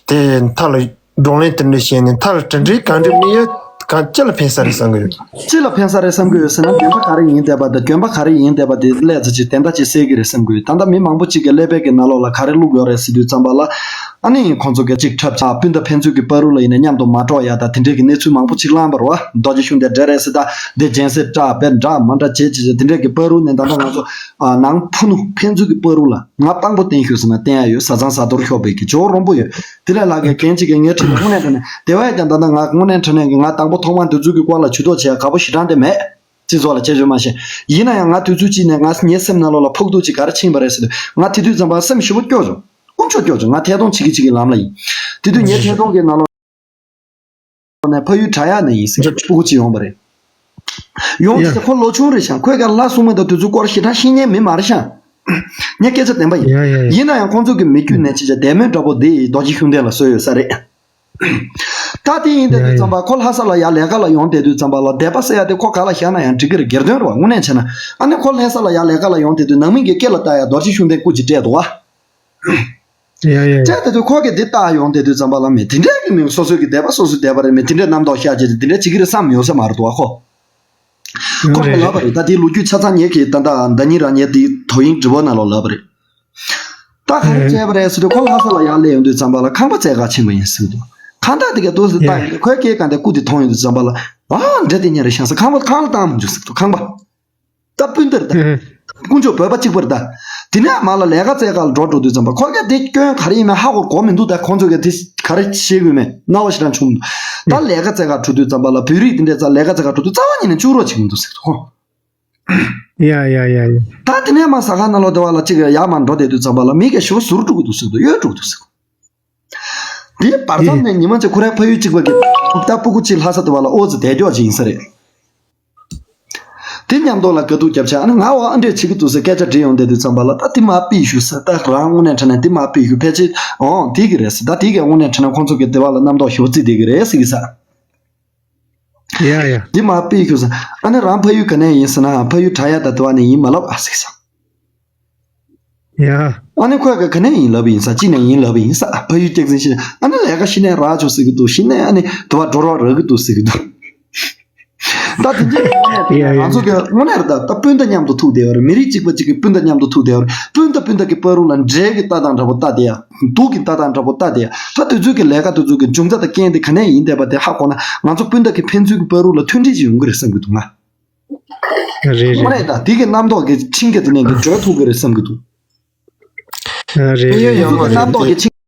དེ་མཐའ་ལ་བགྲོ་གླེང་དེ་འདྲ་བྱས་ནས་མཐའ་ལ་གྲ་སྒྲིག་གང་འགྲིག་མི་ཡོད་གང་ཅི་ལ་ཕན་ས་རེད་བསམ་གི་ཡོད། ཅི་ལ་ཕན་ས་རེད་བསམ་གི་ཡོད་ཟེར་ན་བདེན་པ་ག་རེ་ཡིན་བསྡད་པ་དང་སྐྱོན་པ་ག་རེ་ཡིན་བསྡད་པ་དེ་སླད་ཙམ་ཅིག་དེ་འདྲ་ཅིག་གསལ་གི་རེད་བསམ་གི་ཡོད། ད་ལྟ་མི་མང་པོ་ཅིག་གི་ཀླད་པའི་གི་ནང་ལོགས་ལ་ག་རེ་བླུགས་ཡོད་རེད་ཟེར་དུས་ཙམ་པ་ལ་ཨ་ནི་ཁོང་ཚོ་གི་ཅིག་འཁྲབ་ཆག་སྤུན་ཟླ་ཕན་ཚུན་གི་བར་དུ་ལ་ཡིན་ན་མཉམ་དུ་མ་འགྲོགས་ཡ་ད་དེ་འདྲས་གི་གནས་ཚུལ་མང་པོ་ཅིག་བླངས་པ་རེད་བ། རྡོ་རྗེ་ཤུགས་ལྡན་འདྲ་རེད་ཟེར་ད་དེ་སྦྱིན་སྲེག་སྐྲག་པས་འདྲ་མ་འདྲ་བྱེད་ཅིག་དེ་འདྲས་གི་བར་དུ་ནས་ད་ལྟ་ང་ཚོ་ཨ་ནང་ཕུ་ནུ་ཕན་ཚུན་གྱི་བར་དུ་ལ་ང་དཔང་པོ་བསྟན་ཞུ་ཟེར་ན་བསྟན་ཡ་ཡོད། བཟའ་ཚང་བཟའ་གཏོར་ཤོར་བའི་གི་ཇོ་བོ་རོང་པོ་ཡོད། དེ་ལས་ལྷག་གི་རྒན་གཅིག་གིས་ངའི་འཕྲིན་ལས་དངོས་གནས་དྲང་གནས་དེ་བས་ཀྱང་ད་ལྟ་ང་དངོས་གནས་དྲང་གནས་ཀྱི་ང་དང་པོ་ཐོག་མར་འདི་ཚོ་གི་སྐོར་ལ་ཇུས་གཏོགས་བྱེད་ཡ་དགའ་པོ་ཞེ་དྲག་འདི་མེད། སྤྱི་ཚོགས་ལ་དཔྱད་བརྗོད་མ་བྱས། ཡིན་ན་ཡང་ང་དུས་ཚོད་གཅིག་ནས་ང་ངའི་སེམས་ནང་ལོགས་ལ་ཕོག་ཐུག་ཅིག་ག་རེ་ཕྱིན་པ་རེད་ཟེར་དུས་ང་དེ་དུས་ཙམ་པ་སེམས་ཞེ་པོ་སྐྱོ་བྱུང་། དཀོན་མཆོག་སྐྱོ་བྱུང་། ང་ཐད་གཏོང་བྱེད་ཀྱི་བྱེད་ཀྱི་ལམ་ལ་ཡིན། དེ་དུས་ངའི་ཐད་གཏོང་གི་ནང་ལོགས་ནས་ཕ་ཡུལ་བྲག་གཡབ་ནས་ཡིན་ཟེར་ཕྲུ་གུ་ཅིག་ཡོང་བ་རེད། ཡོང་ཡ། ཟེར་ཁོ་ལོ་ཆུང་རེད་ཤག་ཁོས་ཀྱང་ལྷ་སྲུང་མ་དང་དེ་ཚོའི་སྐོར་ཞེ་དྲག་ཤེས་མཁན་མི་མ་རེད་ཤག་ངས་སྐད་ཆ་བདེན་པ་ཡིན། ཡ་ཡ་ཡ། ཡིན་ན་ཡང་ཁོང་ཚོ་གི་མི་རྒྱུད་ནས་ཅི་བྱ་དད་མོས་འདྲ་པོ་འདི་རྡོ་རྗེ་ཤུགས་ལྡན་ལ་བཟོས་ཡོད་ས་རེད། ད་དེ་ཡིན་དེ་དུས་ཙམ་པ་ཁོ་ལྷ་ས་ལ་ཡར་ལས་ཀ་ལ་ཡོང་དེ་དུས་ཙམ་པ་ལ་དད་པ་ཟེར་ཡ་དེ་ཁོ་ག་ལ་བཞག་ན་ཡང་འགྲིག་གི་རེད། སྒེར་དོན་རེད་བ། དངོས་གནས་བྱས་ན་ཨ་ནི་ཁོ་ལྷ་ས་ལ་ཡར་ལས་ཀ་ལ་ཡོང་དེ་དུས་ནང་མི་གི་སྐེ་ལ་བཏགས་ཡ་རྡོ་རྗེ་ཤུགས་ལྡན་སྐུ་ཅིག་སྤྲད་འདུག་བ། ཡ་ཡ་ཡ། སྤྲད་དེ་དུས་ཁོ་གིས་འདི་བཏགས་ཡོང་དེ་དུས་ཙམ་པ་ལ་མི་དེ་འདྲས་ཀྱི་མི་སོ་སོའི་གི་དད་པ་སོ་སོའི་དད་པ་རེད། མི་དེ་འདྲས་རྣམ་རྟོག་ཤར་བྱས་ཏེ་དེ་འདྲས་བྱེད་ཀྱི་རེད་བསམ་ཡོང་ས་མ་རེད་འདུག་བ་ཁོ། ཁོ་རེད་གིས་ལབ་པ་རེད། ད་དེའི་ལོ་རྒྱུས་ཆ་ཚང་ངེད་ཀྱིས་ད་ལྟ་ཟླ་ཉིན་རང་ཉིད་དེའི་དོ་དབྱིངས་དྲི་བ་ནང་ལོགས་ལབ་པ་རེད། ད་ག་རེ་བྱས་པ་རེད་ཟེར་དུས་ཁོ་ལྷ་ས་ལ་ཡར་སླེབས་ཡོང་དུས་ཙམ་པ་ལ་ཁང་པ་བཙལ་ག་ཕྱིན་པ་ཡིན་ཟེར་གི་འདུག་ཁང་བདག་དེ་གས་ཏོག་ཙམ་ལྟ་ཡིན་དུས་ཁོའི་སྐེའི་སྒང་དེ་སྐུ་དེ་མཐོང་ཡོང་དུས་ཙམ་པ་ལ་ཨ་འདྲ་དེ་ཉིན་རེ་ཤང་ས་ཁང་པ་ཁང་ལ་བཏང་མི་འཇུག་ཟེར་གི་འདུག་ཁང་པ། ད་སྤུན་ཟླ་རེད་ད། དཀོན་མཆོག་བོད་པ་གཅིག་པ་རེད་ད། དེ་ནས་མ་ལ་ལས་ཀ་བཙལ་ག་ལ་འགྲོ་འགྲོ་དུས་ཙམ་པ་ཁོ་གས་དེ་སྐྱོན་ག་རེ་ཡིན་མིན་ཧ་གོ་གོ་མི་འདུག་ད་ཁོང་ཚོ་གས་དེ་ག་རེ་བྱེད་དགོས་མེད་སྣང་བ་ཞེ་དྲག་བྱུང་མི་འདུག་ད་ལས་ཀ་བཙལ་ག་འགྲོ་དུས་ཙམ་པ་ལ་བོད་རིགས་དེ་འདྲས་ཙང་ལས་ཀ་བཙལ་ག་འགྲོ་དུས་རྩ་བ་ཉིད་ནས་བཅུག་རོགས་བྱེད་ཀྱི་མི་འདུག་ཟེར་གི་འདུག་ཁོ། ཡ་ཡ་ཡ་ཡ། ད་དེ་ནས་མ་ཟ་ཁང་ནང་ལོགས་དེ་བ་ལ་གཅིག་ཡར་མར་འགྲོ་བསྡད་དུས་ཙམ་པ་ལ་མི་གས་ཞེ་པོ་ཟུར་འགྲོ་གི་འདུག་ཟེར་གི་འདུག་གཡོལ་འགྲོ་གི་འདུག་ཟེར་གི་འདུག་དེའི་བར་མཚམས་ནས་ཉི་མ་གཅིག་ཁོ་རའི་ཕ་ཡུལ་གཅིག་པ་གི་ད་སྤུ་གུ་གཅིག་ལྷ་ས་དེ་བ་ལ་ཨོ་ཙི་བསྡད་རྒྱུ་ཅིག་ཡིན་ས་རེད། དེ་མཉམ་དུ་ལ་དཀའ་སྡུག་བརྒྱབ་བྱས་ཨ་ནི་ང་འོ་ཨ་འདྲས་བྱེད་ཀྱི་འདུག་ཟེར་སྐད་ཆ་དྲིས་ཡོང་བསྡད་དུས་ཙམ་པ་ལ་ད་དེ་མ་ཕུད་ཞུ་ཟེར། ད་རང་དངོས་གནས་དྲང་གནས་དེ་མ་ཕུད་ཞུ། ཕལ་ཆེར་འོང་དེ་གི་རེད་ཟེར། ད་དེ་གས་དངོས་གནས་དྲང་གནས་ཁོང་ཚོ་གི་དེ་བ་ལ་རྣམ་རྟོག་ཞེ་པོ་བརྩིས་བསྡད་གི་རེད་ཟེར་གི་ས། ཡ་ཡ། འདི་མ་དཔེ་ཞུ་ས། ཨ་ནི་རང་ཕ་ཡུལ་ག་ནས་ཡིན་ཟེར་ན་ཕ་ཡུལ་བྲག་གཡབ་དང་དེ་བ་ནས་ཡིན་མ་ལབ་ཨ་ཟེར་ས། ཡ། ཨ་ནི་ཁོས་ག་ག་ནས་ཡིན་ལབ་ཡིན་ས་ཅི་ནས་ཡིན་ལབ་ཡིན་ས་ཕ་ཡུལ་སྐྱག་རྫུན་ཤི་ཨ་ནི་ལས་ཀ་ཤི་ནས་རག་ཆོག་ཟེར་གི་འདུག་ཤི་ནས་ཨ་ནི་དེ་བ་འགྲོ་རོགས་རག་གི་འདུག་ཟེར་གི་འདུག་ད་དེ་འདྲའི་ཡ་ཡ། ང་ཚོ་གི་དངོས་གནས་རེད་ད། ད་སྤུན་ཟླ་མཉམ་དུ་ཐུག་བསྡད་ཡོད་རེད། མི་རིགས་གཅིག་པ་གཅིག་གི་སྤུན་ཟླ་མཉམ་དུ་ཐུག་བསྡད་ཡོད་རེད། སྤུན་ཟླ་སྤུན་ཟླ་གི་བར་དུ་ལ་འདྲེ་གི་ལྟ་སྟངས་འདྲ་པོ་ལྟ་བསྡད་ཡ། དུག་གི་ལྟ་སྟངས་འདྲ་པོ་ལྟ་བསྡད་ཡ། ད་དུས་ཚོད་ཀྱི་ལས་ཀ་དུས་ཚོད་ཀྱི་འབྱུང་རྩ་དང་རྐྱེན་དེ་ག་ནས་ཡིན་བསྡད་པ་དེ་ཧ་གོ་ན་ང་ཚོ་སྤུན་ཟླ་གི་ཕན་ཚུན་གྱི་བར་དུ་ལ་མཐུན་སྒྲིལ་ཅིག་ཡོང་གི་རེད་བསམ་གྱི་འདུག་ང་། རེད་རེད། དངོས་གནས་ད་དེ་གི་རྣམ་རྟོག་གི་འཆིང་རྒྱ་དེ་ནས་གི་འཇོལ་ཐུབ་ཀྱི་རེད་བསམ་གྱི་འདུག་རེད་རེད། ཡོད་ཡོད་མ་རེད་རྣམ་རྟོག་གི་འཆིང་།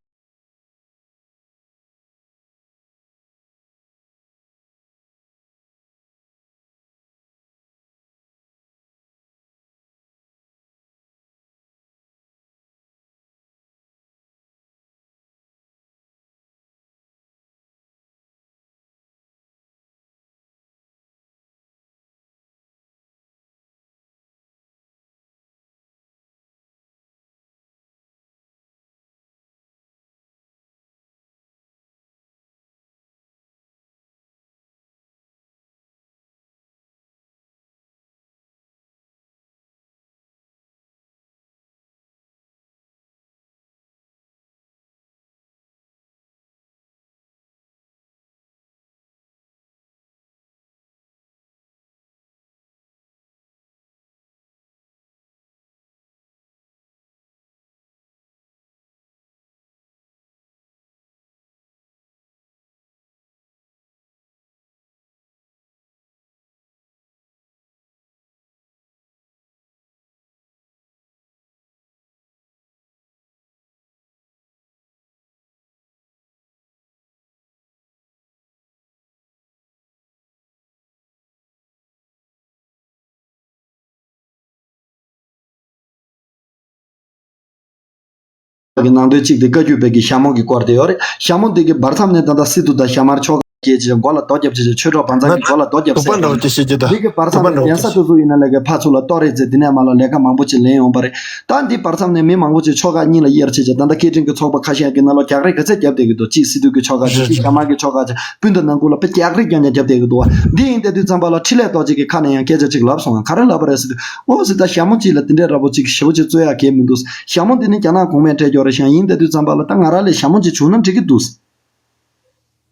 གི་ནང་དོན་གཅིག་དེ་བཀའ་བརྒྱུད་པའི་གི་ཞྭ་མོ་གི་སྐོར་དེ་ཡོད་རེད། ཞྭ་མོ་དེ་གི་བར་མཚམས་ནས་ད་ལྟ་སི་ཏུ་དང་ཞྭ་དམར་ཆོ་ག་སྐད་ཅིག་མགོ་ལ་རྡོ་རྒྱབ་ཅིག་ཆོས་གྲོགས་བང་ཚང་གི་མགོ་ལ་རྡོ་རྒྱབ་ཟེར་ཡོད་རེད། འདི་གི་བར་མཚམས་ནས་གདན་ས་དེ་ཚོ་ཡིན་ན་ལས་ཀའི་ཕར་ཚུར་ལ་གཏོར་རེས་ཚེ་འདི་ནས་མར་ལ་ལས་ཀ་མང་པོ་ཅིག་ལེན་ཡོང་པ་རེད། ད་འདི་བར་མཚམས་ནས་མི་མང་པོ་ཅིག་ཆོ་ག་གཉིས་ལ་དབྱེར་ཕྱེ་བྱས། ད་ལྟ་སྐད་འཕྲིན་གྱི་ཚོགས་པ་ཁ་ཤས་ཀྱི་ནང་ལོགས་རྒྱག་རེས་ག་ཚད་རྒྱབ་བསྡད་ཀྱི་འདུག་གཅིག་སི་ཏུ་གི་ཆོ་ག་ཅིག་གཅིག་ཞྭ་དམར་གྱི་ཆོ་ག་ཅིག་སྤུན་ཟླ་ནང་ཁུལ་ལ་དཔེ་རྒྱག་རེས་རྐྱང་རྐྱང་རྒྱབ་བསྡད་ཀྱི་འདུག་བ། འདི་ཡིན་བསྡད་དུས་ཙམ་པ་ལ་འཕྲིན་ལས་རྡོ་རྗེ་གི་ཁ་ནས་ཡང་སྐད་ཆ་ཅིག་ལབ་སོང་ང་། ག་རེ་ལབ་པ་རེད་ཟེར་དུས། ཨོ་ཟེར། ད་ཞྭ་མོ་གཅིག་ལ་དེ་འདྲའི་འདྲ་པོ་ཅིག་ཞེ་པོ་ཅིག་རྩོད་ཡག་གལ་མི་འདུག་ཞྭ་མོ་འདི་ནི་རྒྱ་ནག་གོང་མས་སྤྲད་ཀྱི་ཡོད་རེད། ཞང་ཡིན་བསྡད་དུས་ཙམ་པ་ལ་ད་ང་རང་ལ་ཞྭ་མོ་གཅིག་བྱུང་ན་འགྲིག་གི་འདུག་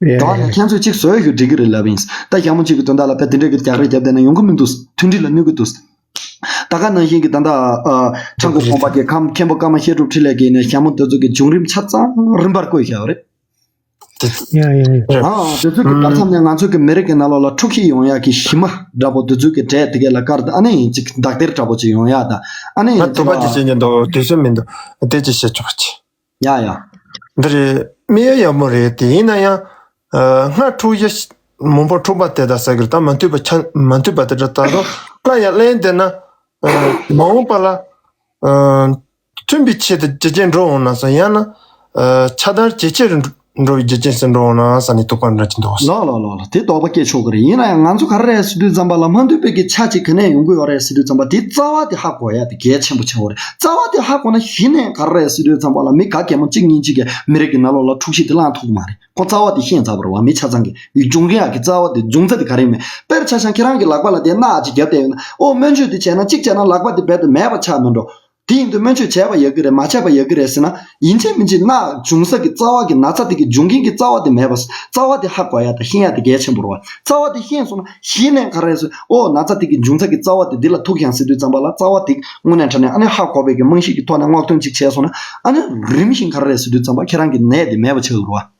ཡ་དྲང་ཡ་ནས་ཁྱེད་ཚོས་གཅིག་བཟོས་ཡོད་འགྲིག་གི་རེད་ལབ་ཡིན། ད་ཞྭ་མོ་གཅིག་གི་དོན་དག་ལ་དཔེ་དེ་འདྲས་ཀྱི་རྒྱག་རེས་རྒྱབ་བསྡད་ན་ཡོང་གི་མི་འདུག་མཐུན་སྒྲིལ་ལ་གནོད་ཀྱི་འདུག་ད་ག་ནང་བཞིན་གྱི་ད་ལྟ་ཨ་ཁྲ་འགུ་དགོན་པ་གི་ཁམས་མཁན་པོ་ཀརྨ་བཤད་སྒྲུབ་འཕྲིན་ལས་ཀྱིས་ནས་ཞྭ་མོ་དེ་ཚོ་གི་བྱུང་རིམ་ཆ་ཚང་རིམ་པར་བཀོད་བཞག་ཡོད་རེད། ཡ་ཡ་ཡ། ཨ་དེ་ཚོ་གི་བར་མཚམས་ནས་ང་ཚོ་གི་མི་རིགས་ཀྱི་ནང་ལོགས་ལ་འཁྲུག་གཞི་ཡོང་ཡག་གི་གཞི་མ་འདྲ་པོ་དེ་ཚོ་གི་གྲས་དེ་གས་ལ་བཀར་ཏེ་ཨ་ནི་ཅིག་འདག་སྟེར་འདྲ་པོ་ཅིག་ཡོང་ཡག་དང་ཨ་ནི་ང་དུ་པ་ཅིག་བྱེད་ཉན་འདུག་དུས་ཚོད་མི་འདུག་དེ་ཅིག་བཤད་ཆོག་ཅིག་ཡ་ཡ། འདི་རེད། དམིགས་ཡུལ་ཡག་མོ་རེད་དེ། ཡིན་ན་ཡང་། ཨ། སྔར་འཁྲུག་གཞི་མང་པོ་འཁྲུག་པ་དེ་དང་ཟེར་གི་རེད། ད་མ་མཐུན་པ་ཆ་མ་མཐུན་པ་དེ་འདྲ་ད་དུང་སླར་ཡང་གླེང་བསྡད་ན། ཨ། མ་འོངས་པ་ལ། ཨ། མཐུན་པའི་ཆེད་དུ་རྒྱུ་རྐྱེན་འགྲོ་འོང་ན་བསམ། ཡང་ན། ཨ། ཆགས་སྡང་ཇེ་ཆེར་འགྲོ་བའི་རྒྱུ་རྐྱེན་ཞིག་འགྲོ་འོང་ན་བསམ་ནས་དོགས་པ་འདྲ་ཅིག་འདུག་ལགས་ལགས་ལགས་ལགས། དེ་དོགས་པ་སྐྱེ་ཆོག་གི་རེད། ཡིན་ན་ཡང་ང་ཚོ་ག་རེ་རེད་ཟེར་དུས་ཙམ་པ་ལ་མ་མཐུན་པའི་གི་ཆ་ཅིག་ག་ནས་ཡོང་གི་ཡོད་རེད་ཟེར་དུས་ཙམ་པ་དེ་རྩ་བ་དེ་ཧ་གོ་ཡ་དེ་གལ་ཆེན་པོ་ཆེ་བ་རེད། རྩ་བ་དེ་ཧ་གོ་ན་གཞི་ནས་ག་རེ་རེད་ཟེར་དུས་ཙམ་པ་ལ་མི་ག་གེ་མོ་གཅིག་གཉིས་གཅིག་གིས་མི་རིགས་ཀྱི་ནང་ལོགས་ལ་འཁྲུག་གཞི་དེ་བསླང་ཐུབ་ཀྱི་མ་རེད། ཁོ་རྩ་བ་དེ་ཤེས་ཚར་བ་རེད་བ། མི་ཆ་ཚང་གི་འབྱུང་གི་ཡག་གི་རྩ་བ་དེ་འབྱུང་རྩ་དེ་ག་རེ་ཡིན་མེད། དཔེར་ཆ་བཞག་ཁྱེད་རང་གི་ལག་པ་ལ་དེ་སྣག་ཅིག་བརྒྱབ་བསྡད་ཡོད་ན། ཨོ་སྨན་བཅོས་དེ་བྱས་ན་གཅིག་བྱས་ན་ལག་པ་དེ་རྦད་དེ་མེད་པ་ཆགས་མེད་འགྲོ། དེ་ཡིན་དུས་སྨན་བཅོས་བྱས་པ་ཡག་གི་རེད། མ་བྱས་པ་ཡག་གི་རེད་ཟེར་ན། ཡིན་གཅིག་མིན་གཅིག་སྣག་འབྱུང་ས་གི་རྩ་བ་གི་ན་ཚ་དེ་གི་འབྱུང་རྐྱེན་གྱི་རྩ་བ་དེ་མེད་པ། རྩ་བ་དེ་ཧ་གོ་ཡ་དང་ཤེས་ཡ་དེ་གལ་ཆེན་པོ་རེད་བ། རྩ་བ་དེ་ཤེས་སོང་ན་གཞི་ནས་ག་རེ་ཟེར། ཨོ་ན་ཚ་དེ་གི་འབྱུང་ས་གི་རྩ་བ་དེ་འདི་ལ་ཐུག་ཡང་ཟེར་དུས་ཙམ་པ་ལ་རྩ་བ་དེ་དངོས་གནས་དྲང་གནས་ཨ་ནི་ཧ་གོ་བའི་གི་རྨང་གཞི་གི་ཐོག་ནས་སྔོག་འདོན་ཅིག་བྱས་སོང་ན། ཨ་ནི་རིམ་བཞིན་ག་རེ་ཟེར་དུས་ཙམ་པ་ཁྱེད་རང་གི་ནད་དེ་མེད་པ་ཆགས་ཀྱི་རེད་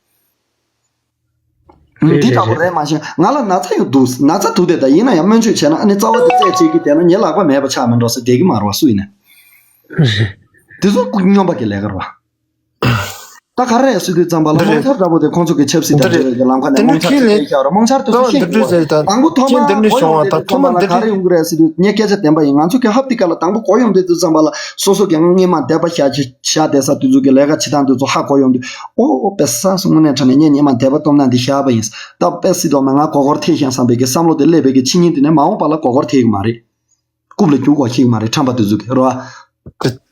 བ། འདི་འདྲ་པོ་རེད། མ་གཞི་ང་ལ་ན་ཚ་ཡོད་འདུག་ན་ཚ་འདུག་སྟེ། ད་ཡིན་ན་ཡང་སྨན་བཅོས་བྱས་ན་ཨ་ནི་རྩ་བ་དེ་རྩད་བཅད་ཀྱི་བསྡད་ན་ངའི་ལག་པ་མེད་པ་ཆགས་མི་འགྲོ་ཟེར་བསྡད་ཀྱི་མ་རེད་བ། སུ་ཡིན་ནའི། དེ་ཚོ་སྐུ་སྨྱོན་པ་གི་ལས་ཀ་རེད་བ། ད་ག་རེ་ཟེར་དུས་ཙམ་པ་ལ་འདི་རེད། རྨོངས་འཆར་འདྲ་པོ་དེ་ཁོང་ཚོ་གི་ཆབ་སྲིད་འདི་དང་འབྲེལ་རེད། བའི་གི་ལམ་ཁ་ནས་དེ་རྨོངས་འདྲ་འཆར་ཁས་ལེན་བྱས་ར། རྨོངས་འཆར་དེ་ཚོ་ཤེས་དགོས་བ། དང་པོ་ཐོག་མར་གོ་ཡོང་དུས་ཙམ་པ་ལ་ག་རེ་ཡོང་གི་རེད་ཟེར་དུས། ངས་སྐད་ཆ་བདེན་པ་ཡིན། ང་ཚོ་གི་ཧབ་དེ་ག་ལ་དང་པོ་གོ་ཡོང་དུས་ཙམ་པ་ལ་སོ་སོ་གི་སྔོན་མ་འདས་པ་བཞག་བཞག་བསྡད་ས་དེ་ཚོ་གི་ལས་ཀ་བྱེད་སྟངས་དེ་ཚོ་ཧ་གོ་ཡོང་དུས། ཨོ་ཨོ་དཔེ་ས་སོ་དངོས་གནས་དྲང་གནས་ངས་སྔོན་མ་འདས་པ་སྟོབས་ན་འདི་བཞག་པ་ཡིན། ད་དཔེ་སྲིད་དོ་མ་ང་མགོ་སྐོར་ཐེབས་ཤག་བསམ་པའི་གི་བསམ་བློ་དེ་སླེབས་པའི་གི་ཕྱི་ཉིན་དེ་ནས་མ་འོངས་པ་ལ་མགོ་སྐོར་ཐེབས་གི་མ་རེད། རྐུབ་ལ་རྒྱུག་གོ་ཤེས་གི་མ་རེད། ཁྲམ་པ་དེ་ཚོ་གི་རེད་བ།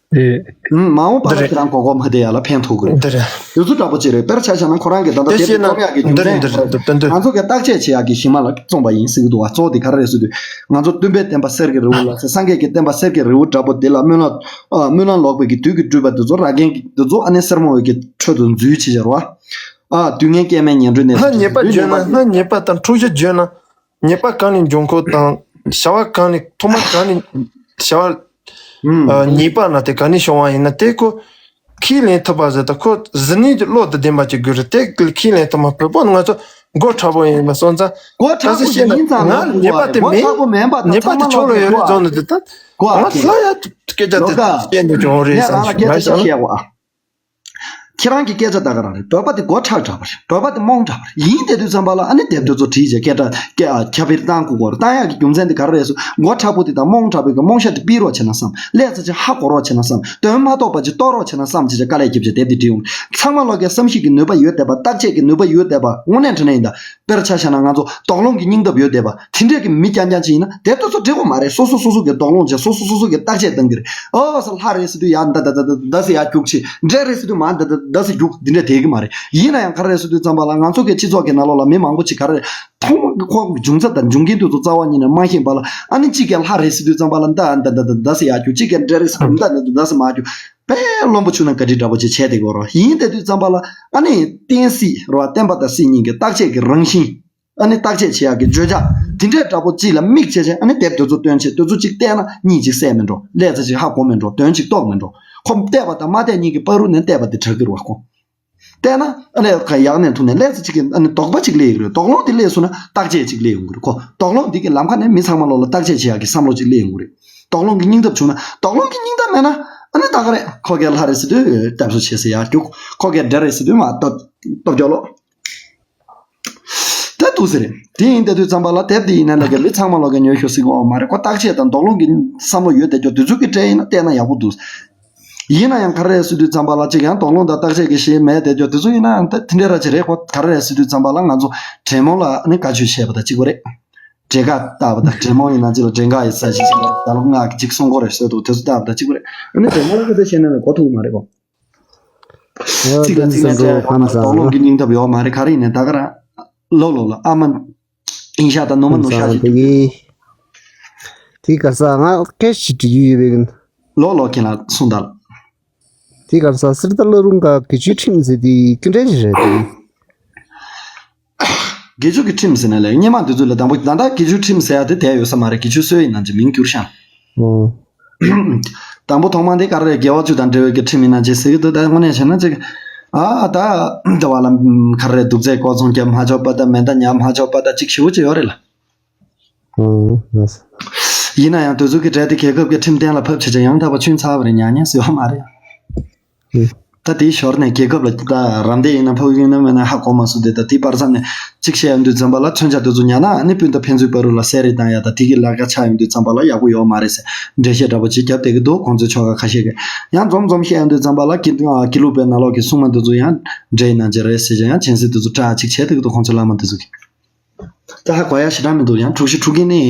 ཨེ། ཨུམ། མ་འོངས་པ་ལ་འདི་རེད། ཁྱེད་རང་མགོ་སྐོར་མ་ཐེབས་ཡ་ལ་ཕན་ཐོགས་གི་རེད། འདི་རེད། དེ་ཚོ་འདྲ་པོ་ཅིག་རེད། དཔེར་ཆ་བཞག་ན་ཁོ་རང་གི་ད་ལྟ་དེ་དེབ་དེ་བྱས་ན་རྩོམ་ཡག་གི་རྒྱུ་འདི་རེད། མཚན་འདི་རེད། ཁོ་རེད། དོན་དུ་ང་ཚོ་གི་བརྟག་དཔྱད་བྱེད་ཡག་གི་གཞི་མ་ལ་རྩོམ་པ་ཡིན་ཟེར་གི་འདུག་བ། གཙོ་བོ་དེ་ག་རེ་རེད་ཟེར་དུས། ང་ཚོ་སྟོན་པའི་བསྟན་པ་གསེར་གྱི་རི་བོ་ལ་ཟེར། སངས་རྒྱས་ཀྱི་བསྟན་པ་གསེར་གྱི་རི་བོ་འདྲ་པོ་དེ་ལ་སྨོན་ལམ། ཨ། སྨོན་ལམ་ལོག་པའི་གི་དུས་ཀྱི་སྤྲུལ་པ་དེ་ཚོ། ར་རྒན་གྱི་དེ་ཚོ་ཨ་ནི་སེར་མོ་འོད་ཀྱི་ཁྲོད་དུ་འཛུལ་བྱེད་བྱ་ར་བ། ཨ། དུས་ངན་སྐྱེ་མེད་ཉན་ཐོས་ནས་སྔར་ཉེས་པ་བརྗོད་ན། སྔར་ཉེས་པ་དང་འཁྲུག་གཞི་བརྗོད་ན། ཉེས་པ་གང་ནས་འབྱུང་ཁུངས་དང་། བྱ་བ་གང་ནས། ཐོག་མ་གང་ནས་བྱ་བ། ཨ། ཉེས་པ་ན་དེ་ག་ནས་བྱུང་བ་ཡིན་ན་དེ་ཁོ་ཁས་ལེན་ཐུབ་པ་ཟེར། ད་ཁོ་གཟུར་གནས་ཀྱི་བློ་དང་ལྡན་པ་ཅིག་དགོས་རེད། དེ་ཁས་ལེན་ཐུབ་མ། བོད་པ་ང་ཚོ་མགོ་མཁྲེགས་པོ་ཡིན་པ་སོང་ཙང་། མགོ་མཁྲེགས་པོ་ཡིན་ཙང་། ད་ང་ལ་ཉེས་པ་དེ་མེད། མགོ་མཁྲེགས་པོ་མིན་པ་དང་། ཉེས་པ་དེ་ཕྱོགས་ལ་ཡོད་རེད་བཟོ་ནས་དེ་ད་ང་ལ་ཡ་སྐད་ཆ་དེ་བཤད་འདུག་ཀྱང་རེད་བསམ་ཞིག་མ་བྱ་ལ། ཁྱེད་རང་གི་སྐད་ཆ་ད་ག་རང་རེད། བོད་པ་དེ་མགོ་མཁྲེགས་དྲགས་པ་རེད། བོད་པ་དེ་རྨོངས་དྲགས་པ་རེད། ཡིན་དེ་དུས་ཙམ་པ་ལ་ཨ་ནི་དེབ་དེ་ཚོ་བྲིས་བྱས་སྐད་གྲགས་སྐད་ཨ་ཁྱབ་སྤེལ་བཏང་དགོས་ཀྱི་རེད། བཏང་ཡག་གི་རྒྱུ་མཚན་དེ་ག་རེ་རེད་ཟེར། མགོ་མཁྲེགས་པོ་དེ་དང་རྨོངས་དྲགས་པའི་གི་རྨོངས་ཤ་དེ་ཕུད་རོགས་བྱས་ན་བསམ། ལས་ཚ་ཅིག་ཧ་གོ་རོགས་བྱས་ན་བསམ། དོན་མ་རྟོགས་པ་ཅིག་རྟོགས་རོགས་བྱས་ན་བསམ་བྱས་བྱས་དཀའ་ལས་བརྒྱབ་བྱས་དེབ་དེ་བྲིས་ཡོང་། ཚང་མ་ལོག་གི་བསམ་གཞིག་གི་ནུས་པ་ཡོད་བསྡད་པ། བརྟག་དཔྱད་ཀྱི་ནུས་པ་ཡོད་བསྡད་པ། དངོས་གནས་དྲང་གནས་ཡིན་ད། དཔེར་ཆ་བཞག་ན་ང་ཚོ་དོགས་སློང་གི་སྙིང་སྟོབས་ཡོད་བསྡད་པ། དེ་འདྲས་ཀྱི་མི་རྐྱང་རྐྱང་ཅིག་ཡིན་ན་དེབ་དེ་ཚོ་འབྲི་དགོས་མ་རེད། སོ་སོ་སོ་སོ་གི་དོགས་སློང་བྱས། སོ་སོ་སོ་སོ་གི་བརྟག་དཔྱད་གཏང་གི་རེད། ཨོ་ཟེར། ལྷ་རེད་ཟེར་དུས་ཡ་འདི་འདི་འདི་འདི་ཟེར་ཡ་རྒྱུག་བྱས། འདྲེ་རེད་ཟེར་དུས་མ་འདི་འདི་འདི་ཟེར་རྒྱུག་འདི་འདྲས་དེ་གི་མ་རེད། ཡིན་ན་ཡང་ག་རེ་རེད་ཟེར་དུས་ཙམ་པ་ལ་ང་ཚོ་གི་སྤྱི་ཚོགས་ཀྱི་ནང་ལོགས་ལ་མི་མང་པོ་ཅིག་ག་རེ་རེད། ཐོག་མར་ཁོ་འབྱུང་རྩ་དང་འབྱུང་རྐྱེན་དེ་ཚོ་རྩ་བ་ཉིད་ནས་མ་ཤེས་པ་ལ། ཨ་ནི་གཅིག་གིས་ལྷ་རེད་ཟེར་དུས་ཙམ་པ་ལ་འདི་འདི་འདི་འདི་ཟེར་ཡ་རྒྱུག་གཅིག་གིས་འདྲེ་རེད་ཟེར་དུས་འདི་འདི་འདི་འདི་ཟེར་མ་རྒྱུག་དཔེ་བླུན་པོ་བྱུང་ན་ག་འདྲ་འདྲ་པོ་ཅིག་བྱས་བསྡད་ཀྱི་ཡོད་རེད། ཡིན་དེ་དུས་ཙམ་པ་ལ་ཨ་ནི་བསྟན་སྲིད་རེད་བ། བསྟན་པ་དང་སྲིད་གཉིས་ཀྱི་བརྟག་དཔྱད་ཀྱི་རང་བཞིན། ཨ་ནི་བརྟག་དཔྱད་བྱེད་ཡག་གི་བརྗོད་བྱ་དེ་འདྲའི་འདྲ་པོ་གཅིག་ལ་དམིགས་བྱས་བྱས། ཨ་ནི་དེབ་དེ་ཚོ་བཏོན་བྱས། དེ་ཚོ་གཅིག་བལྟས་ན་གཉིས་གཅིག་གསལ་མི་འགྲོ། ལས་ཚ་གཅིག་ཧ་གོ་མི་འགྲོ། དོན་གཅིག་རྟོགས་མི་འགྲོ། ཁོ་བལྟས་པ་དང་མ་བལྟས་གཉིས་ཀྱི་བར་དུ་ནས་བལྟས་པ་དེ་དྲག་གི་རེད་བ། ཁོ་བལྟས་ན་ཨ་ནི་ཡག་ནས་ཐུག་ནས་ལས་ཚ་གཅིག་གི་ཨ་ནི་དོགས་པ་གཅིག་སླེབས་ཡོང་གི་རེད། དོགས་སློང་དེ་སླེབས་སོང་ན་བརྟག་དཔྱད་གཅིག་སླེབས་ཡོང་གི་རེད། ཁོ་དོགས་སློང་འདི་གི་ལམ་ཁ་ནས་མི་ཚང་མ་ལོག་ལ་བརྟག་དཔྱད་བྱེད་ཡག་གི་བསམ་བློ་གཅིག་སླེབས་ཡོང་གི་རེད། དོགས་སློང་གི་སྙིང་སྟོབས་བྱུང་ན། དོགས་སློང་གི་སྙིང་སྟོབས་མེད་ན་ཨ་ནི་ད་ག་རེད། ཁོ་གིས་ལྷ་རེད་ཟེར་དུས་སྐྱབས་སུ་མཆི་ཟེར་ཡ་རྒྱུག་ཁོ་གིས་འདྲེ་རེད་ཟེར་དུས་མ་སྟོབས་སྟོབས་སྐྱོ་ལོ། དེ་འདུག་ཟེར། དེ་ཡིན་དེ་དུས་ཙམ་པ་ལ་དེབ་འདི་ཡིན་ན་ལས་ཀ་མི་ཚང་མ་ལོག་གི་ཉོ་ཤོག་ཟེར་གི་ཡོད་མ་རེད། ཁོ་བརྟག་དཔྱད་དང་དོགས་སློང་གི་བསམ་བློ་ཡོད་དེ་ཀྱོ་དེ་ཚོ་གི་གྲས་ཡིན་ན་བལྟས་ན་ཡག་པོ་འདུག་ཡིན་ན་ཡང་ག་རེ་རེད་ཟེར་དུས་ཙམ་པ་ལ་གཅིག་ཡང་དོགས་སློང་དང་བརྟག་དཔྱད་ཀྱི་ཤེས་མེད་དེ་ཚོ་དེ་ཚོ་ཡིན་ན་ཡང་ད་དེ་འདྲ་ར་ཅིག་རེད། ཁོ་ག་རེ་རེད་ཟེར་དུས་ཙམ་པ་ལ་ང་ཚོ་དྲེད་མོང་ལ་ནི་བཀའ་ཆོས་བྱས་པ་དང་གཅིག་པ་རེད། འདྲེ་ཁ་བཏགས་པ་དང་དྲེད་མོང་ཡིན་ན་གཅིག་ལ་འདྲེ་འགག་ཡིན་ས་ཞིག་ཟེར་ནས་ད་ལོ་ང་གི་གཅིག་གསུང་གོ་རེད་ཟེར་འདུག་དེ་ཚོ་བཏགས་པ་དང་གཅིག་པ་རེད། ཨ་ནི་དྲེད་མོང་ལ་ཁ་ཚ་བཤད་ན་ནི་གོ་ཐུབ་མ་རེད་གོ། གཅིག་ལ་གཅིག་ལ་བཤད་ན་དོགས་སློང་གི་སྙིང་སྟོབས་ཡོད་མ་རེད། ག་རེ་ཡིན་ནའི་ད་ག་རང་ལོ་ལོ་ལ་ཨ་མ་ཨིན་ཤག་དང་ནུ་མ་ནུ་ཤག་ཞིག་དེ་ག་ས་ང་སྐད་ཆ་དྲི་རྒྱུ་ཡོད་པའི་ལོ་ལོ་ཁྱེད་ལ་གསུང་དང་། དེ་ག་ས་གསེར་རྟ་བླ་རུང་ག་དགེ་བཅུའི་ཁྲིམས་ཟེར་དེ་ཀི་འདྲ་ཞིག་རེད་དེ། དགེ་བཅུ་གི་ཁྲིམས་ཟེར་ན་ལས་སྔོན་མ་དེ་ཚོ་ལ་དང་པོ་ད་ལྟ་དགེ་བཅུའི་ཁྲིམས་ཟེར་ཡ་དེ་དེ་ཡོད་ས་མ་རེད། དགེ་བཅུ་སྲོལ་ཡིན་ན་ཅི་མིང་བསྒྱུར་ཤག་ཨོ། དང་པོ་ཐོག་མ་དེ་ག་རེ་རེད། དགེ་བ་བཅུ་དང་འབྲེལ་བའི་གི་ཁྲིམས་ཡིན་ན་ཅི་ཟེར་གི་འདུག་ད་དངོས་གནས་བྱས་ན་ཅིག་ཨ་ད་འདྲ་བ་ལ་ག་རེ་རེད། དུག་རྫས་ལྐོག་འཛུགས་རྒྱབ་མ་ཆོག་པ་དང་མེ་མདའ་ཉར་མ་ཆོག་པ་དང་ཅིག་ཞེ་པོ་ཅིག་ཡོད་རེད་ལ། ཨོ། ཡིན་ན་ཡང་དེ་ཚོ་གི་གྲས་དེ་རྒྱལ་ཁབ་ཀྱི་ཁྲིམས་གཏན་ལ་ཕབ་བྱས་ཅིག་ཡང་དག་པ་ཆུན་ཚར་བ་རེད། ཉག་ཉག་ཟེར་བ་མ་རེད། ཨེ། ད་དེའི་ཞོར་ནས་རྒྱལ་ཁབ་ལ་ད་རམ་འདེགས་ཡིན་ན་ཕོག་ཡིན་ན་མེད་ན་ཧ་གོ་མ་སོང་། དེ་ད་དེའི་བར་མཚམས་ནས་གཅིག་བཤད་ཡོང་དུས་ཙམ་པ་ལ་མཚོན་ཆ་དེ་ཚོ་ཉར་ན་ཨ་ནི་སྤུན་ཟླ་ཕན་ཚུན་བར་དུ་ལ་བསད་རེས་བཏང་ཡ་ད་དེ་གི་ལས་ཀ་ཆགས་ཡོང་དུས་ཙམ་པ་ལ་ཡག་པོ་ཡོད་མ་རེད་ཟེར་འགྲེལ་བཤད་འདྲ་པོ་ཅིག་བརྒྱབ་བསྡད་ཀྱི་འདུག་ཁོང་ཚོའི་ཆོལ་ཁ་ཁ་ཤས་ཀྱིས་ཡང་འཛོམས་འཛོམས་བཤད་ཡོང་དུས་ཙམ་པ་ལ་དགེ་དགེ་ལུགས་པའི་ནང་ལོགས་ཀྱི་སྲུང་མ་དེ་ཚོ་ཡང་འདྲེ་ཡིན་ན་ཅི་རེད་ཟེར་ཅིག་ཡང་མཁྱེན་གསལ་དེ་ཚོ་བཀྲ་ཅིག་བྱས་བསྡད་ཀྱི་འདུག་ཁོང་ཚོའི་བླ་མ་དེ་ཚོ་གིས། ད་ཧ་གོ་ཡ་ཞེ་དྲག་མི་འདུག་ཡང་དྲུག་བཞི་དྲུག་བརྒྱ་ནི་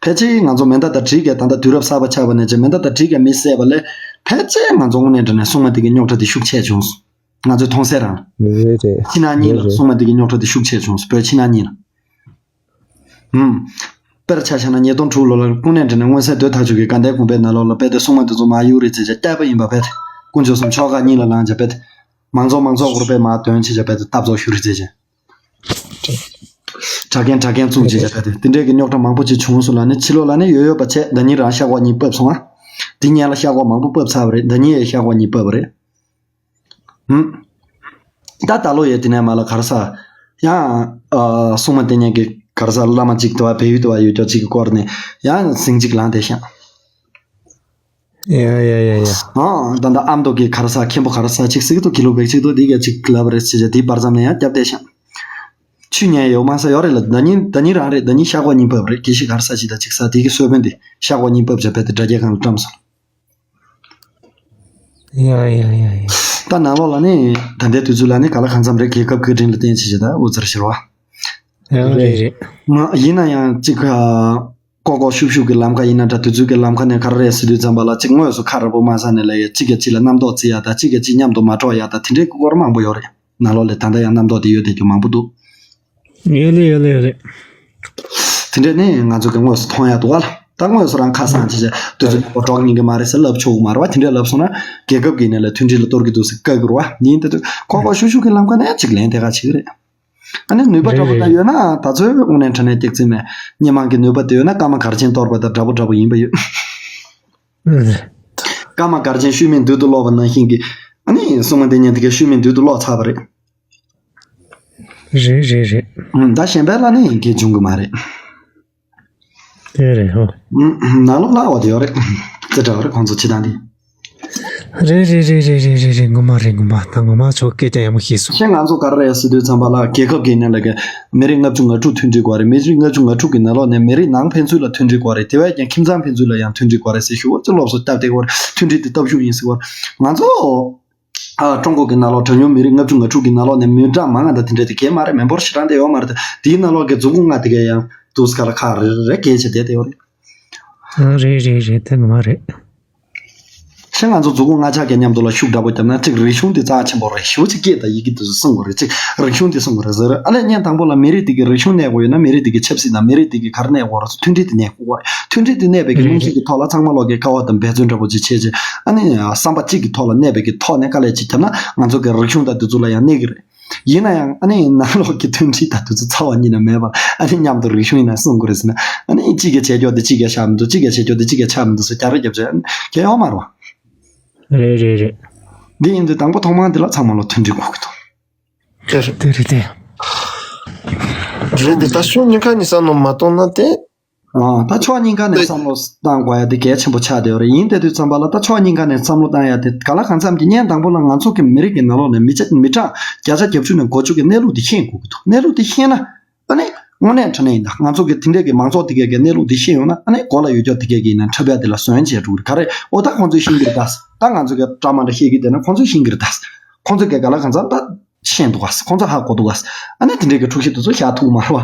ཕལ་ཆེར་ང་ཚོ་མེ་མདའ་དང་གྲི་གིས་ད་ལྟ་དུས་རབས་གསར་པ་ཆགས་པ་ནས་ཅི་མེ་མདའ་དང་གྲི་གིས་མི་བསད་པ་ལས་ཕལ་ཆེར་ང་ཚོ་དངོས་གནས་དྲང་གནས་སྲུང་མ་དེ་གི་རྙོག་དྲ་དེ་ཤུགས་ཆེ་བྱུང་སོང་། ང་ཚོའི་མཐོང་གསལ་རང་རེད་རེད། ཕྱི་ནང་གཉིས་ལ་རེད་རེད། སྲུང་མ་དེ་གི་རྙོག་དྲ་དེ་ཤུགས་ཆེ་བྱུང་སོང་། བོད་ཕྱི་ནང་གཉིས་ལ། ཧུམ། དཔེར་ཆ་བཞག་ན་ཉིས་སྟོང་དྲུག་ལོ་ལ་དངོས་གནས་དྲང་གནས་མངོན་གསལ་དོད་ཐག་ཆོད་ཀྱི་དགའ་ལྡན་དགོན་པའི་ནང་ལོགས་ལ་དཔེ་དེ་སྲུང་མ་དེ་ཚོ་མ་གཡུག་རེད་ཟེར་བྱས་བསྟན་པ་ཡིན་པ་བས་དཀོན་མཆོག་གསུམ་ཆོལ་ཁ་གཉིས་ལ་ལངས་བྱས་བས་མང་ཚོགས་མང་ཚོགས་སྐོར་དཔེ་མ་འདོན་བྱས་བྱས་བས་སྟབས་ཚོགས་ཤུ་རེད་ཟེར་བྱས། དྲ་རྒྱན་དྲ་རྒྱན་བཙུགས་བྱས་བྱས་བས་དེ་འདྲའི་གི་རྙོག་དྲ་མང་པོ་ཅིག་བྱུང་སོང་ལ་ནི་ཕྱི་ལོགས་ལ་ནི་ཡོད་ཡོད་པ་བྱས་ཟླ་ཉིན་རང་ཤག་སྒོ་གཉིས་ཕབ་སོང་ཨ། དེ་སྔོན་ལ་ཤག་སྒོ་མང་པོ་ཕབ་ཚར་བ་རེད། ཟླ་ཉིན་ཡང་ཤག་སྒོ་གཉིས་ཕབ་པ་རེད། ཧུམ། ད་ད་ལོ་ཡས་དེ་ནས་མ་ལ་ག་རེ་ཟ། ཡང་། ཨ། སྲུང་མ་བསྟེན་མཁན་གྱི་ག་རེ་ཟ་བླ་མ་གཅིག་དེ་བ་བལ་ཡུལ་དུ་བ་ཡོད་ཀྱོག་གཅིག་གི་སྐོར་ནས་ཡང་ཟིང་གཅིག་ལངས་བསྡད་ཤག་ཡ་ཡ་ཡ་ཡ། ཨ། ད་ད་ཨ་མདོ་གི་ག་རེ་ཟ་མཁན་པོ་ག་རེ་ཟ་གཅིག་ཟིག་ཏུ་གི་ལུག་བེག་གཅིག་ཏུ་འདི་ག་གཅིག་ལབ་རེད་ཟེར་བྱས་དེའི་བར་མཚམས་ནས་ཡང་བརྒྱབ་བསྡད་ཤག་ཆུ་ཉལ་ཡོད་མ་ས་ཡོད་རེད་ལ་ཟླ་ཉིན་ཟླ་ཉིན་རང་རེད། ཟླ་ཉིན་ཤག་སྒོ་གཉིས་ཕབ་རེད། དགེ་བཤེས་ག་རེ་ཟ་གཅིག་དང་གཅིག་ཟ་དེ་གི་གསོལ་དཔོན་དེ་ཤག་སྒོ་གཉིས་ཕབ་བྱས་བས་དེ་དྲ་རྒྱ་གང་ལ་བཀྲམ་སོང་། ཡ་ཡ་ཡ་ཡ། ད་ནང་ལོགས་ལ་ནི་ད་ལྟའི་དུས་ཚོད་ལ་ནི་ག་ལ་གང་འཚམ་རེད། རྒྱལ་ཁབ་བཀའ་དྲིན་ལ་བརྟེན་བྱས་བྱས་ད་འུ་ཚར་ཤེར་བ། ཡང་རེད་རེད། ང་ཡིན་ན་ཡང་གཅིག་ག་ཀོ་ཀོ་ཤུབ་ཤུབ་ཀྱི་ལམ་ཁ་ཡིན་ན་འདྲ་དུས་ཚོད་ཀྱི་ལམ་ཁ་ནས་ག་རེ་རེད་ཟེར་དུས་ཙམ་པ་ལ་གཅིག་དངོས་སུ་ཁ་ར་པོ་མ་ས་ནས་ལ་ཡ་གཅིག་ག་གཅིག་ལ་རྣམ་རྟོག་བརྩི་ཡ་ད་གཅིག་ག་གཅིག་མཉམ་དུ་མ་འགྲོ་ཡ་ད་དེ་འདྲའི་སྐོར་མང་པོ་ཡོད་རེད། ནང་ལོགས་ལ་ད་ལྟ་ཡང་རྣམ་རྟོག་དེ་ཡོད་དེ་ཀྱང་མང་པོ་འདུག་ཡོད་ལེ་ཡོད་ལེ་ཡོད་ལེ། དེ་འདྲས་ནི་ང་ཚོ་གི་དངོས་སུ་མཐོང་ཡ་འདུག་བ་ལ། ད་དངོས་སུ་རང་ཁ་སང་ཅི་བྱས་དུས་ཚོད་ནས་པོ་འགྲོ་གི་ཡིན་གི་མ་རེད་ཟེར་ལབ་ཆོག་གི་མ་རེད་བ། དེ་འདྲས་ལབ་སོང་ན་རྒྱལ་ཁབ་ཀྱི་ནས་ལ་མཐུན་སྒྲིལ་ལ་གཏོར་གི་འདུག་ཟེར་བཀག་གི་རེད་བ། ཡིན་དེ་དུས་ཁོ་ཁོ་ཤུག་ཤུག་གི་ལམ་ཁ་ནས་ཅིག་ལན་དེ་ག་བྱེད་གི་རེད། ཨ་ནི་ནུས་པ་འདྲ་པོ་ད་ཡོད་ན་ད་ཚོད་དངོས་གནས་དྲང་གནས་སྐྱག་རྫུན་མེད། སྙན་མང་གི་ནུས་པ་དེ་ཡོད་ན་སྐར་མ་གར་ཆེན་གཏོར་བ་དང་འདྲ་པོ་འདྲ་པོ་ཡིན་པ་ཡོད། སྐར་མ་གར་ཆེན་ཤུལ་མའི་མདུན་དུ་སློག་པ་ནང་བཞིན་གྱི། ཨ་ནི་སྲུང་མ་དེ་ཉིད་དེ་གའི་ཤུལ་མའི་མདུན་དུ་སློག་ཚར་བ་རེད། རེད་རེད་རེད། ཨུམ། ད་གཞན་པའི་ལ་ནི་ཡིན་གྱི་འབྱུང་གི་མ་རེད། དེ་རེད་ཧོ། ཨུམ། ནང་ལོགས་ལ་བ་དེ་ཡོད་རེད། ཙི་དྲག་རེད་ཁོང་ཚོ་ཕྱི་ཐང་དེ། རེད་རེད་རེད། ངོ་མ་རེད། ངོ་མ་ད་ངོ་མ་ཆོག་སྐད་ཆ་ཡག་མོ་ཤེས་སོང་། ཤེས། ང་ཚོ་ག་རེ་རེད་ཟེར་དུས་ཙམ་པ་ལ་རྒྱལ་ཁབ་ཀྱི་ནང་ལ་གི་མི་རིགས་ལྔ་བཅུ་ང་དྲུག་མཐུན་སྒྲིལ་དགོས་རེད། མི་རིགས་ལྔ་བཅུ་ང་དྲུག་གི་ནང་ལོགས་ནས་མི་རིགས་ནང་ཕན་ཚུན་ལ་མཐུན་སྒྲིལ་དགོས་རེད། དེ་བས་ཀྱང་ཁྱིམ་ཚང་ཕན་ཚུན་ལ་ཡང་མཐུན་སྒྲིལ་དགོས་རེད་ཟེར་ཞུ་བ་ཅི་སློབ་གསོ་སྟབས་བདེ་བར་མཐུན་སྒྲིལ་དེ་སྟོབས་ཤུགས་ཡིན་ཟེར་བ། ང་ཚོ། ཨ། ཀྲུང་གོ་གི་ནང་ལོགས་གྲངས་ཉུང་མི་རིགས་ལྔ་བཅུ་ང་དྲུག་གི་ནང་ལོགས་ནས་མི་གྲངས་མང་ང་ད་དེ་འདྲ་དེ་གས་མ་རེད། མི་འབོར་ཞེ་དྲག་འདི་ཡོད་མ་རེད། དེའི་ནང་ལོགས་ཀྱི་རྫོང་ཁོངས་ལྔ་དེ་གས་ཡང་དུས་སྐར་ཁག་རེ་རེ་གས་བྱས་བསྡད་དེ་ཡོད་རེད། ཨ། རེད་རེད་རེད། དེ་ངོ་མ་རེད། ཤེས། ང་ཚོ་རྫོང་ཁོངས་ལྔ་ཆ་གི་མཉམ་དུ་ལ་ཤུགས་འདྲ་པོ་བརྒྱབ་ན་གཅིག་རིག་གཞུང་དེ་རྩ་ཆེན་པོ་རེད། ཞེ་པོ་ཅིག་སྐད་དང་ཡི་གེ་དེ་ཚོ་སྲུང་དགོས་རེད། གཅིག་རིག་གཞུང་དེ་སྲུང་དགོས་རེད་ཟེར། ཨ་ལས་ཉན་དང་པོ་ལ་མི་རིགས་དེ་གི་རིག་གཞུང་གནས་དགོས་ཡོད་ན་མི་རིགས་དེ་གི་ཆབ་སྲིད་དང་མི་རིགས་དེ་གི་ག་རེ་གནས་དགོས་རེད། མཐུན་སྒྲིལ་དེ་གནས་དགོས་རེད། མཐུན་སྒྲིལ་དེ་གནས་པའི་གི་རེད་རླུང་རྟ་རེད། གི་ཐོག་ལ་ཚང་མ་ལོག་གི་དཀའ་བ་དང་འབད་བརྩོན་འདྲ་པོ་ཅིག་བྱས་རྗེས། ཨ་ནི་བསམ་པ་གཅིག་གི་ཐོག་ལ་གནས་པའི་གི་ཐོག་ནས་དཀའ་ལས་ཅིག་བརྒྱབ་ན་ང་ཚོ་གི་རིག་གཞུང་དང་དེ་ཚོ་ལ་ཡང་གནས་གི་རེད། ཡིན་ན་ཡང་ཨ་ནི་ནང་ལོགས་ཀྱི་མཐུན་སྒྲིལ་དང་དེ་ཚོ་རྩ་བ་ཉིད་ནས་མེད་པར་ཨ་ནི་མཉམ་དུ་རིག་གཞུང་ཡིན་ན་སྲུང་དགོས་རེད་ཟེར་ན། ཨ་ནི་གཅིག་གིས་བྱེད་རྒྱུ་དེ་གཅིག་གིས་ཆགས་མི་འདུག་གཅིག་གིས་བྱེད་རྒྱུ་དེ་གཅིག་གིས་ཆགས་མི་འདུག་ཟེར་རྒྱག་རེས་རྒྱབ་བྱས་གལ་ཡོད་མ་རེད་བ། རེད་རེད་རེད། འདི་ཡིན་དུས་དང་པོ་ཐོག་མར་འདི་ལ་ཚང་མ་ལ་མཐུན་སྒྲིལ་དགོས་ཀྱི་འདུག་དེ་རེད། དེ་རེད་དེ། རེད་དེ། ད་ཕྱོགས་གཉིས་ཀ་ནས་བསམ་བློ་མ་གཏོང་ན་དེ། ཨ། ད་ཕྱོགས་གཉིས་ཀ་ནས་བསམ་བློ་བཏང་དགོས་ཡ་དེ་གལ་ཆེན་པོ་ཆགས་བསྡད་ཡོད་རེད། ཡིན་དེ་དུས་ཙམ་པ་ལ་ད་ཕྱོགས་གཉིས་ཀ་ནས་བསམ་བློ་བཏང་ཡ་དེ་ག་ལ་གང་འཚམ་གྱི་ཉན་དང་པོ་ལ་ང་ཚོ་གི་མི་རིགས་ཀྱི་ནང་ལོགས་ནས་མི་ཆ་མི་གྲངས་བརྒྱ་ཆ་བརྒྱད་ཅུ་ནས་གོ་བཅུ་གི་གནས་ལུགས་དེ་ཤེས་དགོས་ཀྱི་འདུག་གནས་ལུགས་དེ་ཤེས་ན། ཨ་ནི་ དངོས་གནས་དྲང་གནས་ཡིན་ད། ང་ཚོ་གི་དེ་འདྲས་ཀྱི་མང་ཚོགས་དེ་གས་ཀྱི་གནས་ལུགས་དེ་ཤེས་ཡོང་ན། ཨ་ནི་མགོ་ལ་ཡོད་ཀྱོག་དེ་གས་ཀྱི་ཡིན་ན་འཁྲབ་ཡ་དེ་ལ་ཟོན་བྱས་འགྲོ་གི་རེད། ག་རེ་ཨོ་ད་ཁོང་ཚོས་ཤེས་ཀྱི་རེད་ད། ད་ང་ཚོ་གི་འདྲ་མ་འདྲ་བཤད་ཀྱི་བསྡད་ན་ཁོང་ཚོས་ཤེས་ཀྱི་རེད་ད། ཁོང་ཚོ་གི་ག་ལ་གང་འཚམ་ད་ཤེས་འདུག་ག་ཁོང་ཚོ་ཧ་གོ་འདུག་ག་ཨ་ནི་དེ་འདྲས་ཀྱི་འཁྲུག་གཞི་དེ་ཚོ་བཞག་ཐུབ་མ་རེད་བ།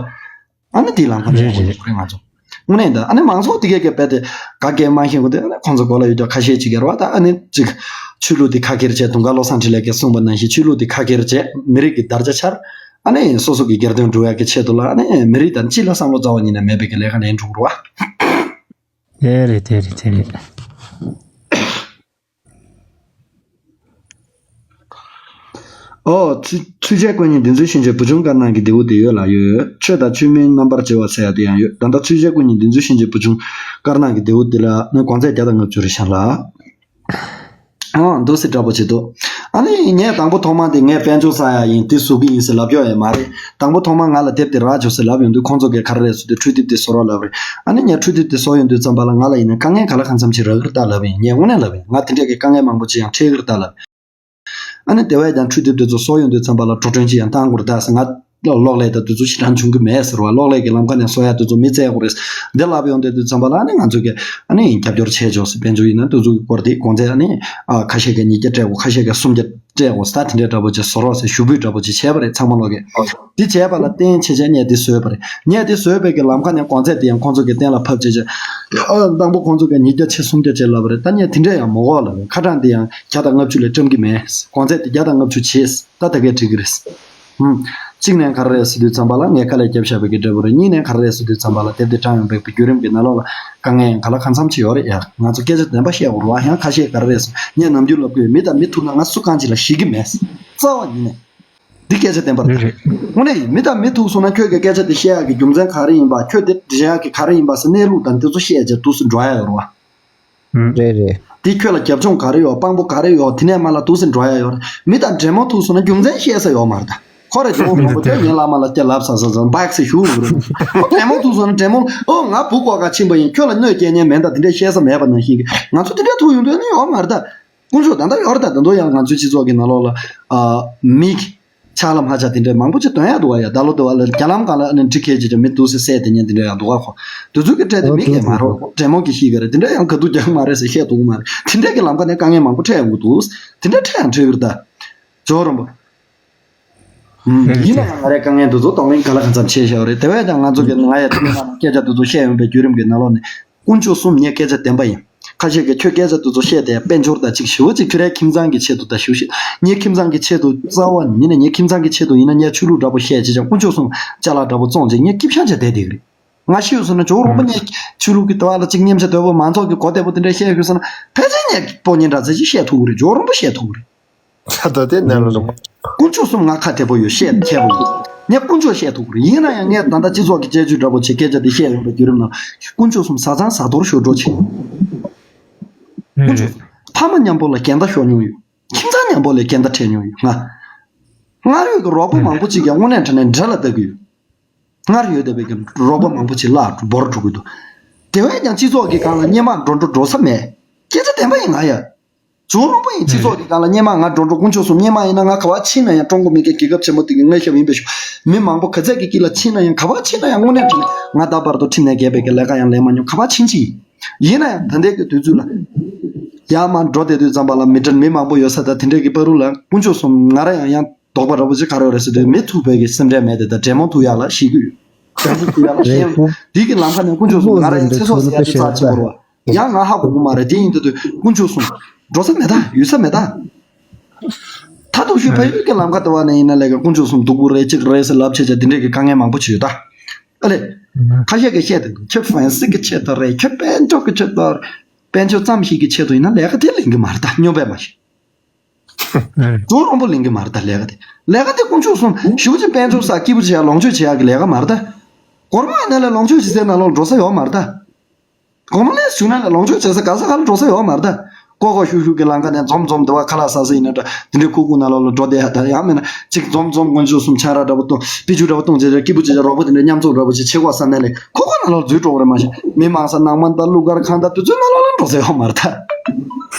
ཨ་ནི་དེའི་ལམ་ཁ་ནས་རེད་རེད། ཁོང་ཚོ་རེད། ང་ཚོ་དངོས་གནས་ད་ཨ་ནི་མང་ཚོགས་དེ་གས་ཀྱི་རྦད་དེ་ག་གས་མ་ཤེས་གོ་དེ། ཨ་ནི་ཁོང་ཚོ་མགོ་ལ་ཡོད་ཀྱོག་ཁ་ཤས་ཅིག་ཡོད་རེད་བ། ད་ཨ་ནི་ཅིག་ཆོས་ལུགས་དེ་ཁ་ཁྱེར་བྱས། དུང་དཀར་བློ་བཟང་འཕྲིན་ལས་ཀྱིས་གསུངས་པ་ནང་བཞིན་ཆོས་ལུགས་དེ་ཁ་ཁྱེར་བྱས། མི་རིགས་ཀྱི་དར་ཆ་འཕྱར། ཨ་ནི་སོ་སོ་གི་སྒེར་དོན་སྒྲུབ་ཡག་གི་ཆེད་དུ་ལ། ཨ་ནི་མི་རིགས་དང་སྤྱི་ལ་བསམ་བློ་རྩ་བ་ཉིད་ནས་མེད་པའི་གི་ལས་ཀ་ལས་འགྲོ་གི་རེད་བ། དེ་རེད་དེ་རེད་དེ་རེད། ཨོ། ཚུལ་ཚུལ་འཆལ་ཀུན་ཉོན་བདུད་རྩི་ཤིང་བཅས་བུ་ཆུང་དཀར་ནག་གི་རྡེའུ་དེ་ཡོད་ལ་ཡོད། ཆོས་དང་ཆོས་མིན་རྣམ་པར་བརྗེ་བ་ཟེར་ཡ་དེ་ཡང་ཡོད། ད་ལྟ་ཚུལ་འཆལ་ཀུན་ཉོན་བདུད་རྩི་ཤིང་བཅས་བུ་ཆུང་དཀར་ནག་གི་རྡེའུ་དེ་ལ་ནི་གོང་ཚད་བརྒྱ་དང་ལྔ་བཅུ་རེད་ཤག་ལ། ཨང་། འདུག་སེ་འདྲ་པོ་བྱེད་དོ། ཨ་ནི་ངས་དང་པོ་ཐོག་མ་དེ་ངས་དཔལ་འབྱོར་བསགས་ཡ་ཡིན། དེ་བཟོ་གི་ཡིན་ཟེར་ལབ་ཡོད་ཡ་མ་རེད། དང་པོ་ཐོག་མ་ང་ལ་དེབ་དེ་རག་བྱུང་ཟེར་ལབ་ཡོང་དུས། ཁོང་ཚོ་གིས་ག་རེ་རེད་ཟེར་དུས་འཕྲུལ་དེབ་དེ་བཟོ་རོགས་ལབ་རེད། ཨ་ནི་ངས་འཕྲུལ་དེབ་དེ་བཟོ་ཡོང་དུས་ཙམ་པ་ལ་ང་ལ་ཡིན་ན་དཀའ་ངལ་ག་ལ་གང་འཚམ་ཞིག་རག་གི་རེད་ད་ལབ་ཡིན། ངས་དངོས་གནས་ལབ་ཡིན། ང་དེ་འདྲས་ཀྱི་དཀའ་ངལ་མང་པོ་ཅིག་ཡང་འཕྲད་ཀྱི་རེད་ད་ལབ། ཨ་ནི་དེ་བས་ཀྱང་འཕྲུལ་དེབ་དེ་ཚོ་བཟོ་ཡོང་དུས་ཙམ་པ་ལ་འགྲོ་གྲོན་ཅིག་ཡང་བཏང་དགོས་རེད་ད་ཟེར། ང་གློག་ཀླད་དང་དེ་ཚོ་ཞེ་དྲག་འབྱུང་གི་མེད་ཟེར་བ། གློག་ཀླད་ཀྱི་ལམ་ཁ་ནས་བཟོ་ཡ་དེ་ཚོ་མི་བཙལ་དགོས་རེད། འདི་ལབ་ཡོང་དུས་དུས་ཙམ་པ་ལ་ཨ་ནི་ང་ཚོ་གི་ཨ་ནི་རྒྱབ་སྐྱོར་བྱས་ཆོག་ཟེར། དཔལ་འབྱོར་ཡིན་ན་དེ་ཚོ་གི་སྐོར་དེ་གོང་ཚད་ཨ་ནི་ཨ་ཁ་ཤས་ཀྱིས་ཉིས་བརྒྱ་སྤྲད་དགོས། ཁ་ཤས་ཀྱིས་སུམ་བརྒྱ་སྤྲད་དགོས་ཟེར། ད་དེ་འདྲའི་འདྲ་པོ་ཅིག་བཟོ་རོགས་ཟེར་ཞུ་འབོད་འདྲ་པོ་ཅིག་བྱས་པ་རེད། ཚང་མ་ལོག་གིས་འདི་བྱས་པ་ལ་བརྟེན་བྱས་བྱས་ངས་འདི་བཟོས་པ་རེད། ངས་འདི་བཟོས་པའི་གི་ལམ་ཁ་ནས་གོང་ཚད་དེ་ཡང་ཁོང་ཚོ་གི་གཏན་ལ་ཕབ་བྱས་བྱས། ཨ། དང་པོ་ཁོང་ཚོ་གིས་ཉིས་བརྒྱ་བྱས་སུམ་བརྒྱ་བྱས་ལབ་པ་རེད། ད་ངས་དེ་འདྲས་ཡང་མི་དགོས་ལབ་པས། ཁ་གྲངས་དེ་ཡང་བརྒྱ་དང་ལྔ་བཅུ་ལས་བཀྲམ་གི་མེད། གོང་ཚད་དེ་བརྒྱ་དང་ལྔ་བཅུ་བྱས། ད་ད་གས་འགྲིག་གི་རེད། ཧུམ། གཅིག་ནས་ག་རེ་རེད་ཟེར་དུས་ཙམ་པ་ལ་ངས་དཀའ་ལས་བརྒྱབ་བཞག་པའི་གི་འབྲས་བུ་རེད། གཉིས་ནས་ག་རེ་རེད་ཟེར་དུས་ཙམ་པ་ལ་དེབ་དེ་དྲངས་ཡོང་བའི་གི་བརྒྱུད་རིམ་གི་ནང་ལོགས་ལ་དཀའ་ངལ་ཡང་ག་ལ་གང་འཚམ་ཅིག་ཡོད་རེད་ཡ། ང་ཚོ་སྐད་ཆ་བདེན་པ་བཤད་དགོས་རེད་བ། ཡང་ཁ་ཤས་ག་རེ་རེད་ཟེར། ངས་ནམ་རྒྱུན་ལབ་གི་ཡོད། མི་དང་མི་ཐུག་ན་ང་སུ་གང་ཅིག་ལ་ཞེད་གི་མེད། རྩ་བ་ཉིད་ནས། འདི་སྐད་ཆ་བདེན་པ་རེད། རེད་རེད། དངོས་གནས་ཡིན། མི་དང་མི་ཐུག་སོང་ན་ཁྱོད་ཀྱི་སྐད་ཆ་དེ་བཤད་ཡག་གི་རྒྱུ་མཚན་ག་རེ་ཡིན་པ། ཁྱོད་དེ་འདྲི་ཡག་གི་ག་རེ་ཡིན་པ་ཟེར་གནས་ལུགས་དང་དེ་ཚོ་བཤད་བྱས་འདུག་སེ་འགྲོ་ཡག་ཡོད་རེད་བ། རེད་རེད། དེ་ཁྱོད་ལ་རྒྱབ་ལྗོངས་ག་རེ་ཡོད། དཔང་པོ་ག་རེ་ཡོད། དེ་ནས་མར་ལ་འདུག་སེ་འགྲོ་ཡག་ཡོད་རེད། མི་དང་འདྲེ་མོ་ཐུག་སོང་ན་རྒྱུ་མཚན་བཤད་ས་ཡོད་མ་རེད་ད། ཁོ་རེ་ཇོ་བོ་མང་པོ་ཁྱོད་ངའི་བླ་མ་ལ་སྐྱ་ལབ་ས་ས་ས་འབག་སེ་བཞུགས་ཡོད་རེད། ཁོ་འདྲེ་མོ་ཐུག་སོང་ན་འདྲེ་མོ། ཨོ་ང་བུ་བཀོག་ག་ཕྱིན་པ་ཡིན། ཁྱོད་ལ་གནོད་སྐྱེལ་མཁན་མེད་ད། དེ་འདྲས་བཤད་ས་མེད་པ་ནང་བཞིན་གྱི་ང་ཚོ་དེ་འདྲས་ཐུག་ཡོང་དུས་ནི་ཡོད་མ་རེད་ད། དཀོན་མཆོག་ད་ལྟ་ཡོད་རེད་ད། ད་དུང་ཡང་ང་ཚོའི་སྤྱི་ཚོགས་ཀྱི་ནང་ལོགས་ལ་ཨ་མི་གི་ཆག་ལམ་ཧ་ཅང་དེ་འདྲའི་མང་པོ་ཅིག་སྟོན་ཡག་འདུག་བ་ཡ། ད་ལོ་དུ་བ་ལ་རྒྱ་ལམ་སྒང་ལ་ཨ་ནི་འདྲེ་ཁྱེར་ཅིག་མི་འདུག་སེ་བསད་དེ་ཉན་དེ་འདྲ་ཡང་འདུག་བ། ཁོ་དེ་ཚོ་གི་སྤྲད་དེ་མི་གས་མ་རེད། འདྲེ་མོ་གི་ཤི་ག་རེད། དེ་འདྲ་ཡང་ག་དུས་རྒྱག་མ་རེད་ཟེར་བཤད་འདུག་མ་རེད། དེ་འདྲ་གི་ལམ་ཁ་ནས་དཀའ་ངལ་མང་པོ་འཕྲད་ཡོང་གི་འདུག། དེ་འདྲ་འཕྲད་ཡང་འཕྲད་གི་རེད་ད། ཇོ་རོན་པོ། ཡིན་ན་ཡང་ང་རའི་དཀའ་ངལ་འདི་ཚོ་གདོང་ལེན་ག་ལ་གང་འཚམ་བྱས་བཞག་རེད། དེ་བས་ཀྱང་ང་ཚོ་གི་ང་ཡ་ཐུག་ན་སྐད་ཆ་འདི་ཚོ་བཤད་ཡོང་པའི་བརྒྱུད་རིམ་གྱི་ནང་ལོགས་ནས་དཀོན་མཆོག་གསུམ་ངས་སྐད་ཆ་བདེན་པ་ཡིན། ཁ་ཤས་ཀྱིས་ཁྱོད་སྐད་ཆ་འདི་ཚོ་བཤད་དེ་དཔལ་འབྱོར་དང་གཅིག་ཞེ་པོ་ཅིག་ཁྱོད་རའི་ཁྱིམ་ཚང་གི་ཆེད་དུ་ད་ཞུ་ཞིག་ངའི་ཁྱིམ་ཚང་གི་ཆེད་དུ་རྩ་བ་ཉིད་ནས་ངའི་ཁྱིམ་ཚང་གི་ཆེད་དུ་ཡིན་ན་ངས་ཆོས་ལུགས་འདྲ་པོ་བཤད་ཅི་ཅང་དཀོན་མཆོག་གསུམ་ཅ་ལག་འདྲ་པོ་བཙོང་ཅིག་ངས་སྐྱིད་ཤག་བྱས་བསྡད་བསྡད་ཀྱི་རེད། ང་ཤི་ཡོད་སོང་ན་ཇོ་རོན་པོ་ངས་ཆོས་ལུགས་ཀྱི་ལྟ་བ་ལ་གཅིག་སྙེམས་ཆ་དོད་པོ་མང་ཚོགས་ཀྱི་གོ་བདེ་པོ་དེ་འདྲ་བཤད་ཡོད་སོང་ན་ཕལ་ཆེར་ངས་སྤོ་ཉེན་འདྲ་ཚད་ཅིག་བཤད་ཐུབ་ཀྱི་རེད། ཇོ་རོན་པོ་བཤད་ཐུབ་ཀྱི་རེད། ད་ལྟ་དེ་ནས་ལ་རུང་། དཀོན་མཆོག་གསུམ་ང་ཁ་བདེ་པོ་ཡོད། བཤད་མཁས་པོ་ཡོད། ངས་དཀོན་མཆོག་བཤད་ཐུབ་ཀྱི་རེད། ཡིན་ན་ཡང་ངས་ད་ལྟ་སྤྱི་ཚོགས་ཀྱི་དཔྱད་བརྗོད་འདྲ་པོ་བྱེད་སྐད་ཆ་དེ་བཤད་ཡོང་བའི་བརྒྱུད་རིམ་ནང་དཀོན་མཆོག་གསུམ་བཟའ་ཚང་བཟའ་གཏོར་ཞོར་འགྲོ་བྱེད། དཀོན་མཆོག་གསུམ་ཕ་མ་མཉམ་པོ་ལ་འགལ་ཟླ་ཤོར་མྱོང་ཡོད། ཁྱིམ་ཚང་མཉམ་པོ་ལ་འགལ་ཟླ་འཕྲད་མྱོང་ཡོད། ང་སྔར་ཡོད་ཀྱི་རོགས་པ་མང་པོ་ཅིག་ཀྱང་དངོས་གནས་དྲང་གནས་འདྲེ་ལ་ལྟ་གི་ཡོད། སྔར་ཡོད་བསྡད་པའི་གི་རོགས་པ་མང་པོ་ཅིག་བརླག་འགྲོ་འབོར་འགྲོ་གི་འདུག་དེ་བས་ཀྱང་སྤྱི་ཚོགས་ཀྱི་སྒང་ལ་སྔོན་མ་འགྲོ་འགྲོ་འགྲོ་ས་མེད། སྐད་ཆ་བདེན་པ་ཡིན། ང་ཡ། ཇོ་རོན་པོ་ཡིན། སྤྱི་ཚོགས་ཀྱི་སྒང་ལ་སྔོན་མ་ང་འགྲོ་འགྲོ་དཀོན་མཆོག་གསུམ་སྔོན་མ་ཡིན་ན་ང་ག་པར་ཕྱིན་ན་ཡང་ཀྲུང་གོ་མི་སྒེར་རྒྱལ་ཁབ་ཆེན་མོ་དེ་གི་མངའ་ཞབས་ཡིན་པའི་ཤུགས་མི་མང་པོ་ག་ཚད་ཀྱི་དཀྱིལ་ལ་ཕྱིན་ན་ཡང་ག་པར་ཕྱིན་ན་ཡང་དངོས་གནས་དྲང་གནས་ང་ད་བར་དུ་ཁྲིམས་ནས་འགལ་བའི་གི་ལས་ཀ་ཡང་ལས་མ་མྱོང་། ག་པར་ཕྱིན་ཅི་ཡིན། ཡིན་ན་ཡང་ད་ལྟའི་གི་དུས་ཚོད་ལ་ཡར་མར་འགྲོ་བསྡད་དུས་ཙམ་པ་ལ་མི་གྲལ་མི་མང་པོ་ཡོད་ས་དང་དེ་འདྲའི་གི་བར་དུ་ལ་དཀོན་མཆོག་གསུམ་ང་རང་ཡང་ཡང་དོགས་པ་འདྲ་པོ་ཅིག་ག་རེ་ཡོད་རེད་ཟེར་དུས་མི་ཐུག་པའི་གི་སེམས་ཁྲལ་མེད་དེ། ད་འདྲེ་མོ་ཐུག་ཡག་ལ་ཤི་གི་ཡོད། འདྲེ་མོ་ཐུག་ཡག་ལ་ཤི་ཡག་ལ། དེ་གི་ལམ་ཁ་ནས་དཀོན་མཆོག་གསུམ་ང་རང་ཡང་ཚེ་སྲོག་ཟེར་ཡག་དེ་རྩ་ཆེན་པོ་རེད་བ། ཡང་ང་ཧ་གོ་གི་མ་རེད། དེ་ཡིན་དུས་དུས་དཀོན་མཆོག་གསུམ་འགྲོ་ས་མེད་ད། ཡོད་ས་མེད་ད། ད་དུང་ཤུལ་ཕ་ཡུལ་གྱི་ལམ་ཁ་དུ་བ་ནས་ཡིན་ན་ལས་ཀ་དཀོན་མཆོག་གསུམ་སྡུག་པོ་རེད་ཅིག་རེད་ཟེར་ལབ་བྱས་བྱས་དེ་འདྲས་ཀྱི་དཀའ་ངལ་མང་པོ་ཅིག་ཡོད་ད། ཨ་ལས། ཁ་ཤས་ཀྱིས་བཤད་དེ་འདུག་ཁྱོད་ཧྥན་སི་གི་ཆེད་དུ་རེད། ཁྱོད་དཔལ་འབྱོར་གྱི་ཆེད་དུ་རེད། དཔལ་འབྱོར་ཙམ་ཞིག་གི་ཆེད་དུ་ཡིན་ན་ལས་ཀ་དེ་ལེན་གི་མ་རེད་ད། སྨྱོན་པས་མ་ཤེས། ཇོ་རོན་པོ་ལེན་གི་མ་རེད་ད་ལས་ཀ་དེ། ལས་ཀ་དེ་དཀོན་མཆོག་གསུམ་ཞེ་པོ་ཅིག་དཔལ་འབྱོར་བསགས་སྐྱིད་པོ་བྱེད་ཡག་ལོངས་སྤྱོད་བྱེད་ཡག་གི་ལས་ཀ་མ་རེད་ད། སྒོར་མོ་ཡིན་ན་ལས་ལོངས་སྤྱོད་བྱེད་སའི་ནང་ལོགས་འགྲོ་ས་ཡོད་མ་རེད་ད། སྒོར་མོ་ལས་བྱུང་ན་ལས་ལོངས་སྤྱོད་བྱེད་ས་ག་ས་ག་ལ་འགྲོ་ས་ཡོད་མ་རེད་ད། ལྐོག་ལྐོག་ཤུག་ཤུག་གི་ལམ་ཁ་ནས་འཛོམས་འཛོམས་དེ་བ་ཁ་ལག་ཟ་ས་ཡིན་ན་འདྲ། དེ་འདྲའི་ཁུག་ཁུག་ནང་ལོགས་ལ་འགྲོ་བསྡད་ཡག་ད། ཡང་མིན་ན་ཅིག་འཛོམས་འཛོམས་དཀོན་མཆོག་གསུམ་ཆང་རག་འདྲ་པོ་བཏུང་། པི་ཅུ་འདྲ་པོ་བཏུང་བྱས་བྱས་སྐྱིད་པོ་བྱས་བྱས་རོགས་པ་དེ་འདྲ་མཉམ་འཛོམས་འདྲ་པོ་བྱས་བྱེད་དགོས་བསམ་ན་ལས་ཁུག་ཁུག་ནང་ལོགས་འཛུལ་འགྲོ་གི་རེད་མ་གཞི། མི་མང་ས་ནང་མ་ད་གླུ་གར་ཁང་ད་དེ་ཚོའི་ནང་ལོགས་ལ་འགྲོ་ས་ཡོད་མ་རེད་ད།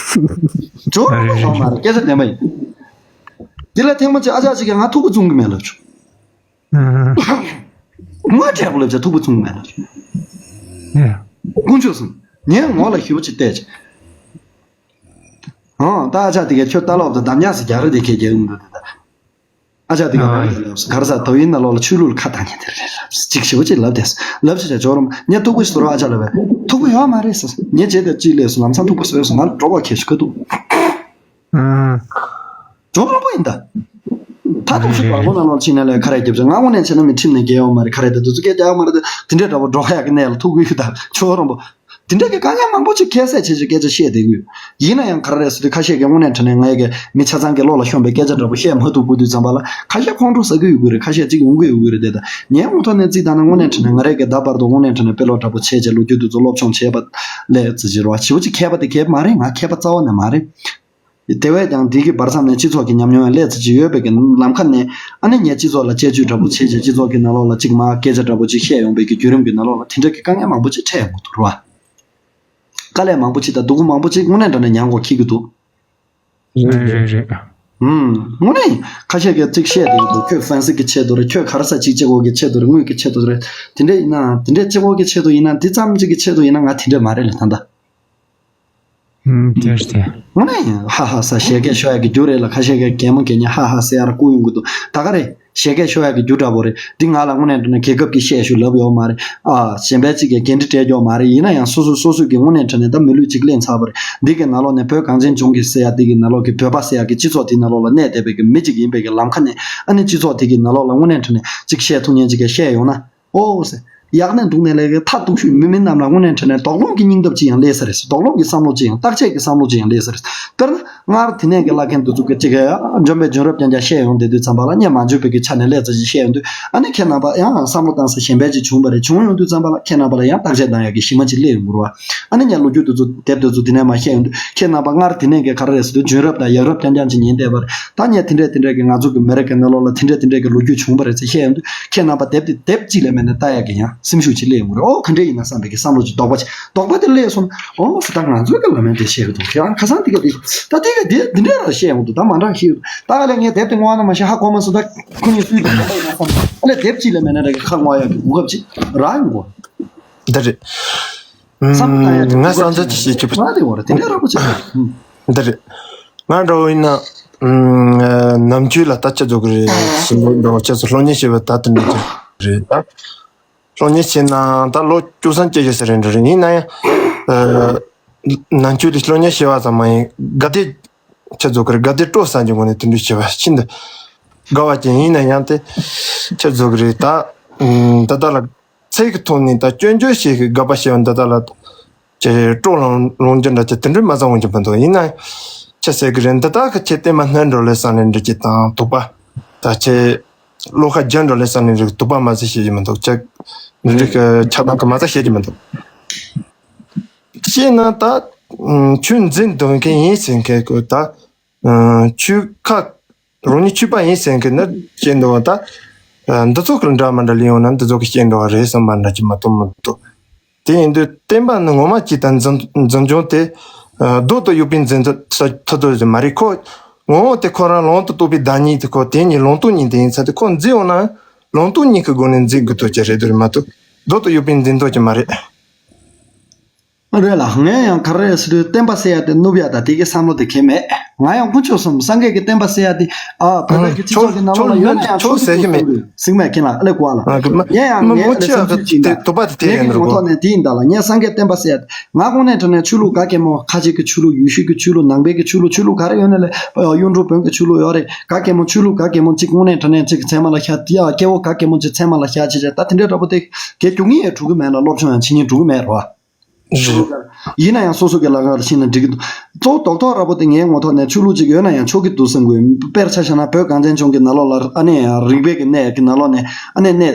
ཇོ་རོན་པོ་ཡོད་མ་རེད། སྐད་ཆ་བདེན་པ་ཡིན། དེ་ལ་ཐེངས་མ་གཅིག་ཨ་ཅག་ཅིག་གིས་ང་ཐུག་པ་བཙུམ་གི་མེད་ལབ་བྱུང་། ངོ་འཕྲད་པོ་ལབ་ཅེས་ཐུག་པོ་ཚུང་མེད་ན། དཀོན་མཆོག་གསུམ། ངས་ངོ་ལ་ཞུ་བ་ཅིག་བལྟས་ཅིག་ཨང་། ད་ཨ་ཅག་དེ་གས་ཁྱོད་ལྟ་ལོག་དང་འདམ་ཉག་སི་རྒྱ་རི་དེ་ཁས་རྒྱག་གི་མི་འདུག་དེ་ད། ཨ་ཅག་དེ་གས་ཨ་ང་ལ་ལབ་སོང་། ག་རེ་ཟེར། དོ་ཡིན་ན་ལོག་ལ་ཆོས་ལུགས་ལ་ཁ་བཏང་མཁན་དེ་རེད་ལབ་ཅིག་ཞུ་བ་ཅིག་ལབ་བསྡད་སོང་། ལབ་ཤི་ཅག་ཇོ་རོ་མ་ངས་ཐུག་པོ་ཞིག་དོ་རོགས་ཨ་ཅག་ལབ་པས། ཐུག་པོ་ཡོད་མ་རེད་ཟེར། ངས་བྱས་དེ་ཅིག་ལས་སོང་། ལམ་སང་ཐུག་པོ་བཟོས་སོང་། ང་ལ་འགྲོ་བ་ཁས་ཞུ་ག་འདུག་ཨང་། ཇོ་རོ་པོ་ཡིན་ད། ད་དུང་ཤི་བ་ཁོ་ན་ལོག་ཕྱིན་ན་ལས་ཁ་རས་རྒྱབ་ཅིག་ང་དངོས་གནས་བྱས་ན་མི་ཁྲིམས་ནས་འགལ་ཡོད་མ་རེད། ཁ་རས་ད་དུ་ཚུགས་སྐད་རྒྱག་ཡོད་མ་རེད། དེ་འདྲས་འདྲ་པོ་འགྲོ་ཁ་ཡག་གི་གནས་ལ་ཐུག་གི་ཡོད་ད་ཇོ་རོ་པོ། དེ་འདྲ་གི་དཀའ་ངལ་མང་པོ་ཅིག་ཁྱད་བསད་བྱེད་ཅིག་སྐད་ཆ་བཤད་བསྡད་ཀྱི་ཡོད། ཡིན་ན་ཡང་ག་རེ་རེད་ཟེར་དུས་ཁ་ཤས་ཀྱིས་དངོས་གནས་དྲང་གནས་ང་ཡི་གི་མི་ཆ་ཚང་གི་བློ་ལ་ཤོང་པའི་སྐད་ཆ་འདྲ་པོ་བཤད་མ་ཐུབ་དགོས་དུས་ཙམ་པ་ལ་ཁ་ཤས་ཁོང་ཁྲོ་ཟ་གི་ཡོད་ཀྱི་རེད། ཁ་ཤས་ཅིག་ཡོང་གི་ཡོད་ཀྱི་རེད་དེ། ད་ངའི་ངོ་ཐོག་ནས་བརྩིས་བཏང་ན་དངོས་གནས་དྲང་གནས་ང་རང་གི་ད་བར་དུ་དངོས་གནས་དྲང་གནས་དཔེ་ཀློག་འདྲ་པོ་བྱས་བྱས་ལོ་རྒྱུས་དེ་ཚོ་སློབ་སྦྱོང་བྱས་པ་ལས་ཙི་ཅི་རེད་བ། ཞེ་པོ་ཅིག་མཁས་པ་དེ་མཁས་པ་མ་རེད། ང་མཁས་པ་རྩ་བ་ནས་མ་རེད། དེ་བས་ཀྱང་འདི་གི་བར་མཚམས་ནས་སྤྱི་ཚོགས་ཀྱི་ཉམས་མྱོང་ཡང་ལས་ཙི་ཅི་ཡོད་པའི་གི་ལམ་ཁ་ནས་ཨ་ནི་ངས་སྤྱི་ཚོགས་ལ་དཔྱད་བརྗོད་འདྲ་པོ་བྱས་བྱས་སྤྱི་ཚོགས་ཀྱི་ནང་ལོགས་ལ་ཅིག་མར་སྐད་ཆ་འདྲ་པོ་ཅིག་བཤད་ཡོང་པའི་གི་བརྒྱུད་རིམ་གྱི་ནང་ལོགས་ལ་དེ་འདྲ་གི་དཀའ་ངལ་མང་པོ་ཅིག་འཕྲད་ཡོང་གི་འདུག་ར། དཀའ་ལས་མང་པོ་ཅིག་དང་སྡུག་པོ་མང་པོ་ཅིག་དངོས་གནས་དྲང་གནས་མྱངས་དགོས་ཁེལ་གི་འདུག་རེད་རེད་རེད། ཨུམ། དངོས་གནས་ཁ་ཤས་ཀྱིས་ཅིག་བཤད་བསྡད་ཀྱི་འདུག་ཁྱོད་ཧྥན་སི་གི་ཆེད་དུ་རེད། ཁྱོད་ག་རེ་ཟེར་ཅིག་སྤྱི་ཁོག་གི་ཆེད་དུ་རེད། དངུལ་གྱི་ཆེད་དུ་རེད། དེ་འདྲ་ཡིན་ན་དེ་འདྲ་སྤྱི་ཁོག་གི་ཆེད་དུ་ཡིན་ན་འདི་ཙམ་ཅིག་གི་ཆེད་དུ་ཡིན་ན་ང་དེ་འདྲ་མ་རེད་ལ་ད་ལྟ། ཨུམ། དེར་བརྟེན། དངོས་གནས་ཧ་ཧ་ཟེར་བཞད་གད་ཤོར་ཡག་གི་རྒྱུ་རེད་ལ། ཁ་ཤས་ཀྱིས་གད་མོ་བགད་མཁན་ཧ་ཧ་ཟེར་ཡག་ར་བསྐུར་ཡོང་གི་འདུག་ད་ག་རེད། བཞད་གད་ཤོར་ཡག་གི་རྒྱུ་འདྲ་པོ་རེད། འདི་ང་ལ་དངོས་གནས་དྲང་གནས་རྒྱལ་ཁབ་ཀྱི་བཤད་ཤུགས་ལབ་ཡོད་མ་རེད། ཨ་གཞན་པའི་གཅིག་གིས་འགན་འཁྲི་སྤྲད་ཀྱི་ཡོད་མ་རེད། ཡིན་ན་ཡང་སོ་སོ་སོ་སོ་གི་དངོས་གནས་དྲང་གནས་ད་མི་ལུས་གཅིག་ལེན་ཚར་བ་རེད། འདི་གི་ནང་ལོགས་ནས་བོད་གངས་ཅན་ལྗོངས་ཀྱི་ཟེར་ཡག་འདི་གི་ནང་ལོགས་ཀྱི་བོད་པ་ཟེར་ཡག་གི་སྤྱི་ཚོགས་འདི་ནང་ལོགས་ལ་གནས་བསྡད་པའི་གི་མི་གཅིག་ཡིན་པའི་གི་ལམ་ཁ་ནས་ཨ་ནི་སྤྱི་ཚོགས་འདི་གི་ནང་ལོགས་ལ་དངོས་གནས་དྲང་གནས་གཅིག་བཤད་ཐུབ་མཁན་གཅིག་གིས་བཤད་ཡོང་ན། ཨོ་ཟེར། ཡག་ནས་འདུག་ནས་ལས་ཀའི་མཐའ་གཏུག་ཤུལ་མི་མི་རྣམས་ལ་དངོས་གནས་དྲང་གནས་དོགས་སློང་གི་སྙིང་སྟོབས་ཅིག་ཡང་སླེབས་ས་རེད་ཟེར། དོགས་སློང་གི་བསམ་བློ་ཅིག་ཡང་བརྟག་དཔྱད་ཀྱི་བསམ་བློ་ཅིག་ཡང་སླེབས་ས་རེད་ཟེར། དཔེར་ན་སྔར་དེ་ནས་ཀྱི་བླ་མཁན་དེ་ཚོ་གི་ཅིག་ག་འཇོན་པའི་འཇོན་རབས་རྐྱང་རྐྱང་བཤད་ཡོང་བསྡད་དུས་ཙམ་པ་ལ་སྙན་མ་འཇུག་པའི་གི་ཆ་ནས་ལས་ཙི་ཅིག་བཤད་ཡོང་དུས་ཨ་ནི་ཁྱེད་རྣམ་པ་ཡང་བསམ་བློ་བཏང་ས་གཞན་པ་ཅིག་བྱུང་བ་རེད། བྱུང་ཡོང་དུས་ཙམ་པ་ལ་ཁྱེད་རྣམ་པ་ལ་ཡང་བརྟག་དཔྱད་གཏང་ཡག་གི་གཞི་མ་ཅིག་སླེབས་ཡོང་གི་རེད་བ། ཨ་ནི་ངས་ལོ་རྒྱུས་དེ་ཚོ་དེབ་དེ་ཚོ་དེ་ནས་མ་བཤད་ཡོང་དུས་ཁྱེད་རྣམ་པ་སྔར་དེ་ནས་ཀྱི་ག་རེ་རེད་ཟེར་དུས་འཇོན་རབས་དང་ཡག་རབས་རྐྱང་རྐྱང་ཅིག་ཉན་བསྡད་པ་རེད། ད་ངས་དེ་འདྲས་དེ་འདྲས་ཀྱི་ང་ཚོ་གི་མི་རིགས་ཀྱི་ནང་ལོགས་ལ་དེ་འདྲས་དེ་འདྲས་ཀྱི་ལོ་རྒྱུས་བྱུང་བ་རེད་ཟེར་བཤད་ཡོང་དུས་ཁྱེད་རྣམ་པ་དེབ་དེ་དེབ་གཅིག་ལས་མེད་ན་ལྟ་ཡག་གི་ཡང་སེམས་ཤུགས་ཅིག་སླེབས་ཡོང་གི་རེད། ཨོ་ག་འདྲས་ཡིན་ན་བསམ་པའི་གི་བསམ་བློ་ཅིག་དོགས་པ་ཅིག་དོགས་པ་དེ་སླེབས་སོང་ན་ཨོ་ཟེར། ད་ང་ཚོའི་གི་ལམ་ཡང་དེ་བཤད་གི་འདུག་ཡང་ཁ་སང་དེ་ག་དེ་ད་དེ་ག་དེ་དེ་འདྲས་ར་བཤད་ཡོང་འདུག་ད་མ་འདྲ་ཤེས་ཡོང་ད་ག་ལས་ངས་དེབ་དེ་བསྔོགས་ན་མ་ཤེས་ཧ་གོ་མ་སོང་། ད་ཁོ་གཉིས་སུའི་དེ་ལྟ་ཡིན་ན་བསམ་ཨ་ལས་དེབ་གཅིག་ལས་མེད་ན་ར་གི་ཁ་བསྔོག་ཡག་གི་གོ་སྐབས་ཅིག་རག་ཡོང་གོ། འདི་རེད། བསམ་བློ་བཏང་ཡག་གི་ང་གོ་བསམ་ཚུལ་ཅིག་བཤད་རྒྱུ་བ་དེ་འོ་རེད། དེ་འདྲའི་ར་པོ་ཅིག་རེད། འདི་རེད། ང་འདྲ་བོ་ཡིན་ན། ནམ་རྒྱུན་ལ་ལྟ་ཆ་འཛུགས་ཀྱི་རེད། སྲིན་པོ་འདྲ་བོ་ཁྱེད་ཚོ་སློབ་གཉེར་བྱེད་པ་ད་དེ་འདྲ་ཅིག་རེད་ད། སློབ་གཉེར་བྱེད་ན་ད་ལོ་བཅུ་ཐམ་སྐྱེ་རྒྱུ་ཟེར་རེད་འདྲ་རེད། ཡིན་ན་ཡང་། ནམ་རྒྱུན་ལ་སློབ་གཉེར་བྱེད་པ་ཙམ་མ་ཡིན་དགའ་བདེ། ཁྱེད་ཚོ་གི་དགའ་བདེ་སྤྲོ་ས་ཀྱི་སྒོ་ནས་དེ་འདྲ་བྱེད་པ་ཤིན་ཏུ་དགའ་བ་ཅན་ཡིན་ན་ཡང་དེ་ཁྱེད་ཚོ་གི་རེད་ད། ད་ལྟ་ལ་ཚིག་གི་ཐོག་ནས་ད་སྐྱོན་བརྗོད་བྱེད་ཀྱི་དགའ་བ་བྱེད་པ་འདི་དག་ལ་ཁྱེད་སྤྲོ་ལངས་ལོང་རྒྱུ་འདྲ་ཅིག་དེ་འདྲ་མ་ཚང་འོང་རྒྱུ་མི་འདུག་ཡིན་ན་ཁྱེད་ཟེར་གི་རེད། འདི་དག་གི་ཁྱེད་བསྟན་པ་སྣོན་འགྲོ་ལེ་ས་ནས་འདྲ་ཅིག་དང་དུག་པ་ད་ཁྱེད་བློ་ཁ་རྒྱ་འགྲོ་ལེ་ས་ནས་འདྲ་དུག་པ་མ་ཚད་བཤད་རྒྱུ་མི་འདུག་ཁྱེད་མི་འགྲིག་གི་ཆགས་སྡང་གི་མ་ཚད་བཤད་རྒྱུ་མི་འདུག་བཤད་ན་ད་ཆོས་འཛིན་འདོད་མཁན་ཡིན་ཟེར་མཁན་གི་ད་ཆོས་ཁ་རང་ཉིད་ཆོས་པ་ཡིན་ཟེར་མཁན་ནི་སྐྱེ་འདུག་ད། འདི་ཚོ་གི་འདྲ་མི་འདྲ་ལས་ཡོང་ན་འདི་ཚོ་གི་སྐྱེ་འདུག་རེད་བསམ་པ་འདྲ་ཅིག་མ་གཏོགས་མི་འདུག་དེ་ཡིན་དུས་བསྟན་པ་ནི་ངོ་མ་ཅིག་དང་འཛིན་འཛིན་སྐྱོང་དེ། རྡོ་དང་ཡོད་པའི་འཛིན་ཐུབ་ཐུབ་ཐུབ་ཅིག་མ་རེད་ཁོ། ངོ་བོ་དེ་ཁོ་རང་ལོང་དུ་རྟོགས་པའི་བདག་ཉིད་དེ་ཁོ་དེ་ཉིད་ལོང་སྟོང་ཉིད་དེ་ཡིན་ཚ་དེ་ཁོ་འཛིན་འོང་ན་ལོང་སྟོང་ཉིད་ཀྱི་སྒོ་ནས་འཛིན་དགོས་ཐུབ་ཀྱི་རེད་དེ་རེད་མ་གཏོགས་རྡོ་དང་ཡོད་པའི་འཛིན་ཐུབ་ཀྱི་མ་རེད། རེད་ལ་ངས་ཡང་ག་རེ་ཟེར་དུས་བསྟན་པ་ཟེར་ཡ་དེ་ནུབ་ཡ་ད་དེ་གའི་བསམ་བློ་དེ་གལ་མེད། ང་ཡང་དཀོན་མཆོག་གསུམ་སངས་རྒྱས་ཀྱི་བསྟན་པ་ཟེར་ཡ་དེ་ཨ་བོད་པའི་གི་སྤྱི་ཚོགས་ཀྱི་ནང་ལོགས་ལ་ཡོད་ན་ཡང་ཆོག་གི་འདུག་ཟེར་གི་མེད། ཟིང་མེད་ཁྱེད་ལ་ཨ་ལེ་ཀོ་ལ་ཡ་ཡང་ངས་ཨ་ལེ་བསམ་ཚུལ་ཅིག་ད་དུ་པ་དེ་དེ་ངས་ཡིན་གི་ངོ་ཐོག་ནས་དེ་ཡིན་ད་ལ་ངས་སངས་རྒྱས་བསྟན་པ་ཟེར་ཡ་དེ་ང་དངོས་གནས་དྲང་གནས་ཆོས་ལུགས་ག་གེ་མོ་ཁ་ཆེ་གི་ཆོས་ལུགས་ཡུལ་ཤུལ་གི་ཆོས་ལུགས་ནང་པའི་གི་ཆོས་ལུགས་ཆོས་ལུགས་ག་རེ་ཡོད་ན་ལེ་གཡུང་དྲུང་བོན་གི་ཆོས་ལུགས་ཡོད་རེད། ག་གེ་མོ་ཆོས་ལུགས་ག་གེ་མོ་ཅིག་དངོས་གནས་དྲང་གནས་ཅིག་ཚད་མ་ལ་ཤ་དེ་ཡ་སྐྱེ་བོ་ག་གེ་མོ་ཅིག་ཚད་མ་ལ་ཤ་ཆེ་ཆེ་ད་དེ་འདྲའི་འདྲ་པོ་དེ་གས་རྒྱུག་ངེས་ཡ་འགྲོ་གི་མེད་ལ་སློབ་སྦྱོང་ཡང་བྱེད་ཉེན་འགྲོ་གི་མེད་རོ། ཡིན་ན་ཡང་སོ་སོ་གི་ལ་ཁ་ལ་ཕྱིན་ན་འགྲིག་གི་འདུག་གཙོ་བོ་རྡོག་རྡོག་ར་པོ་དེ་ངའི་ངོ་ཐོག་ནས་ཆོས་ལུགས་ཅིག་ཡོད་ན་ཡང་ཆོག་གི་འདུག་བསམ་གི་ཡོད། དཔེར་ཆ་བཞག་ན་བོད་གངས་ཅན་ལྗོངས་ཀྱི་ནང་ལོགས་ལ་ཨ་ནི་རིག་པའི་གི་གནས་ཀྱི་ནང་ལོགས་ནས་ཨ་ནི་གནས་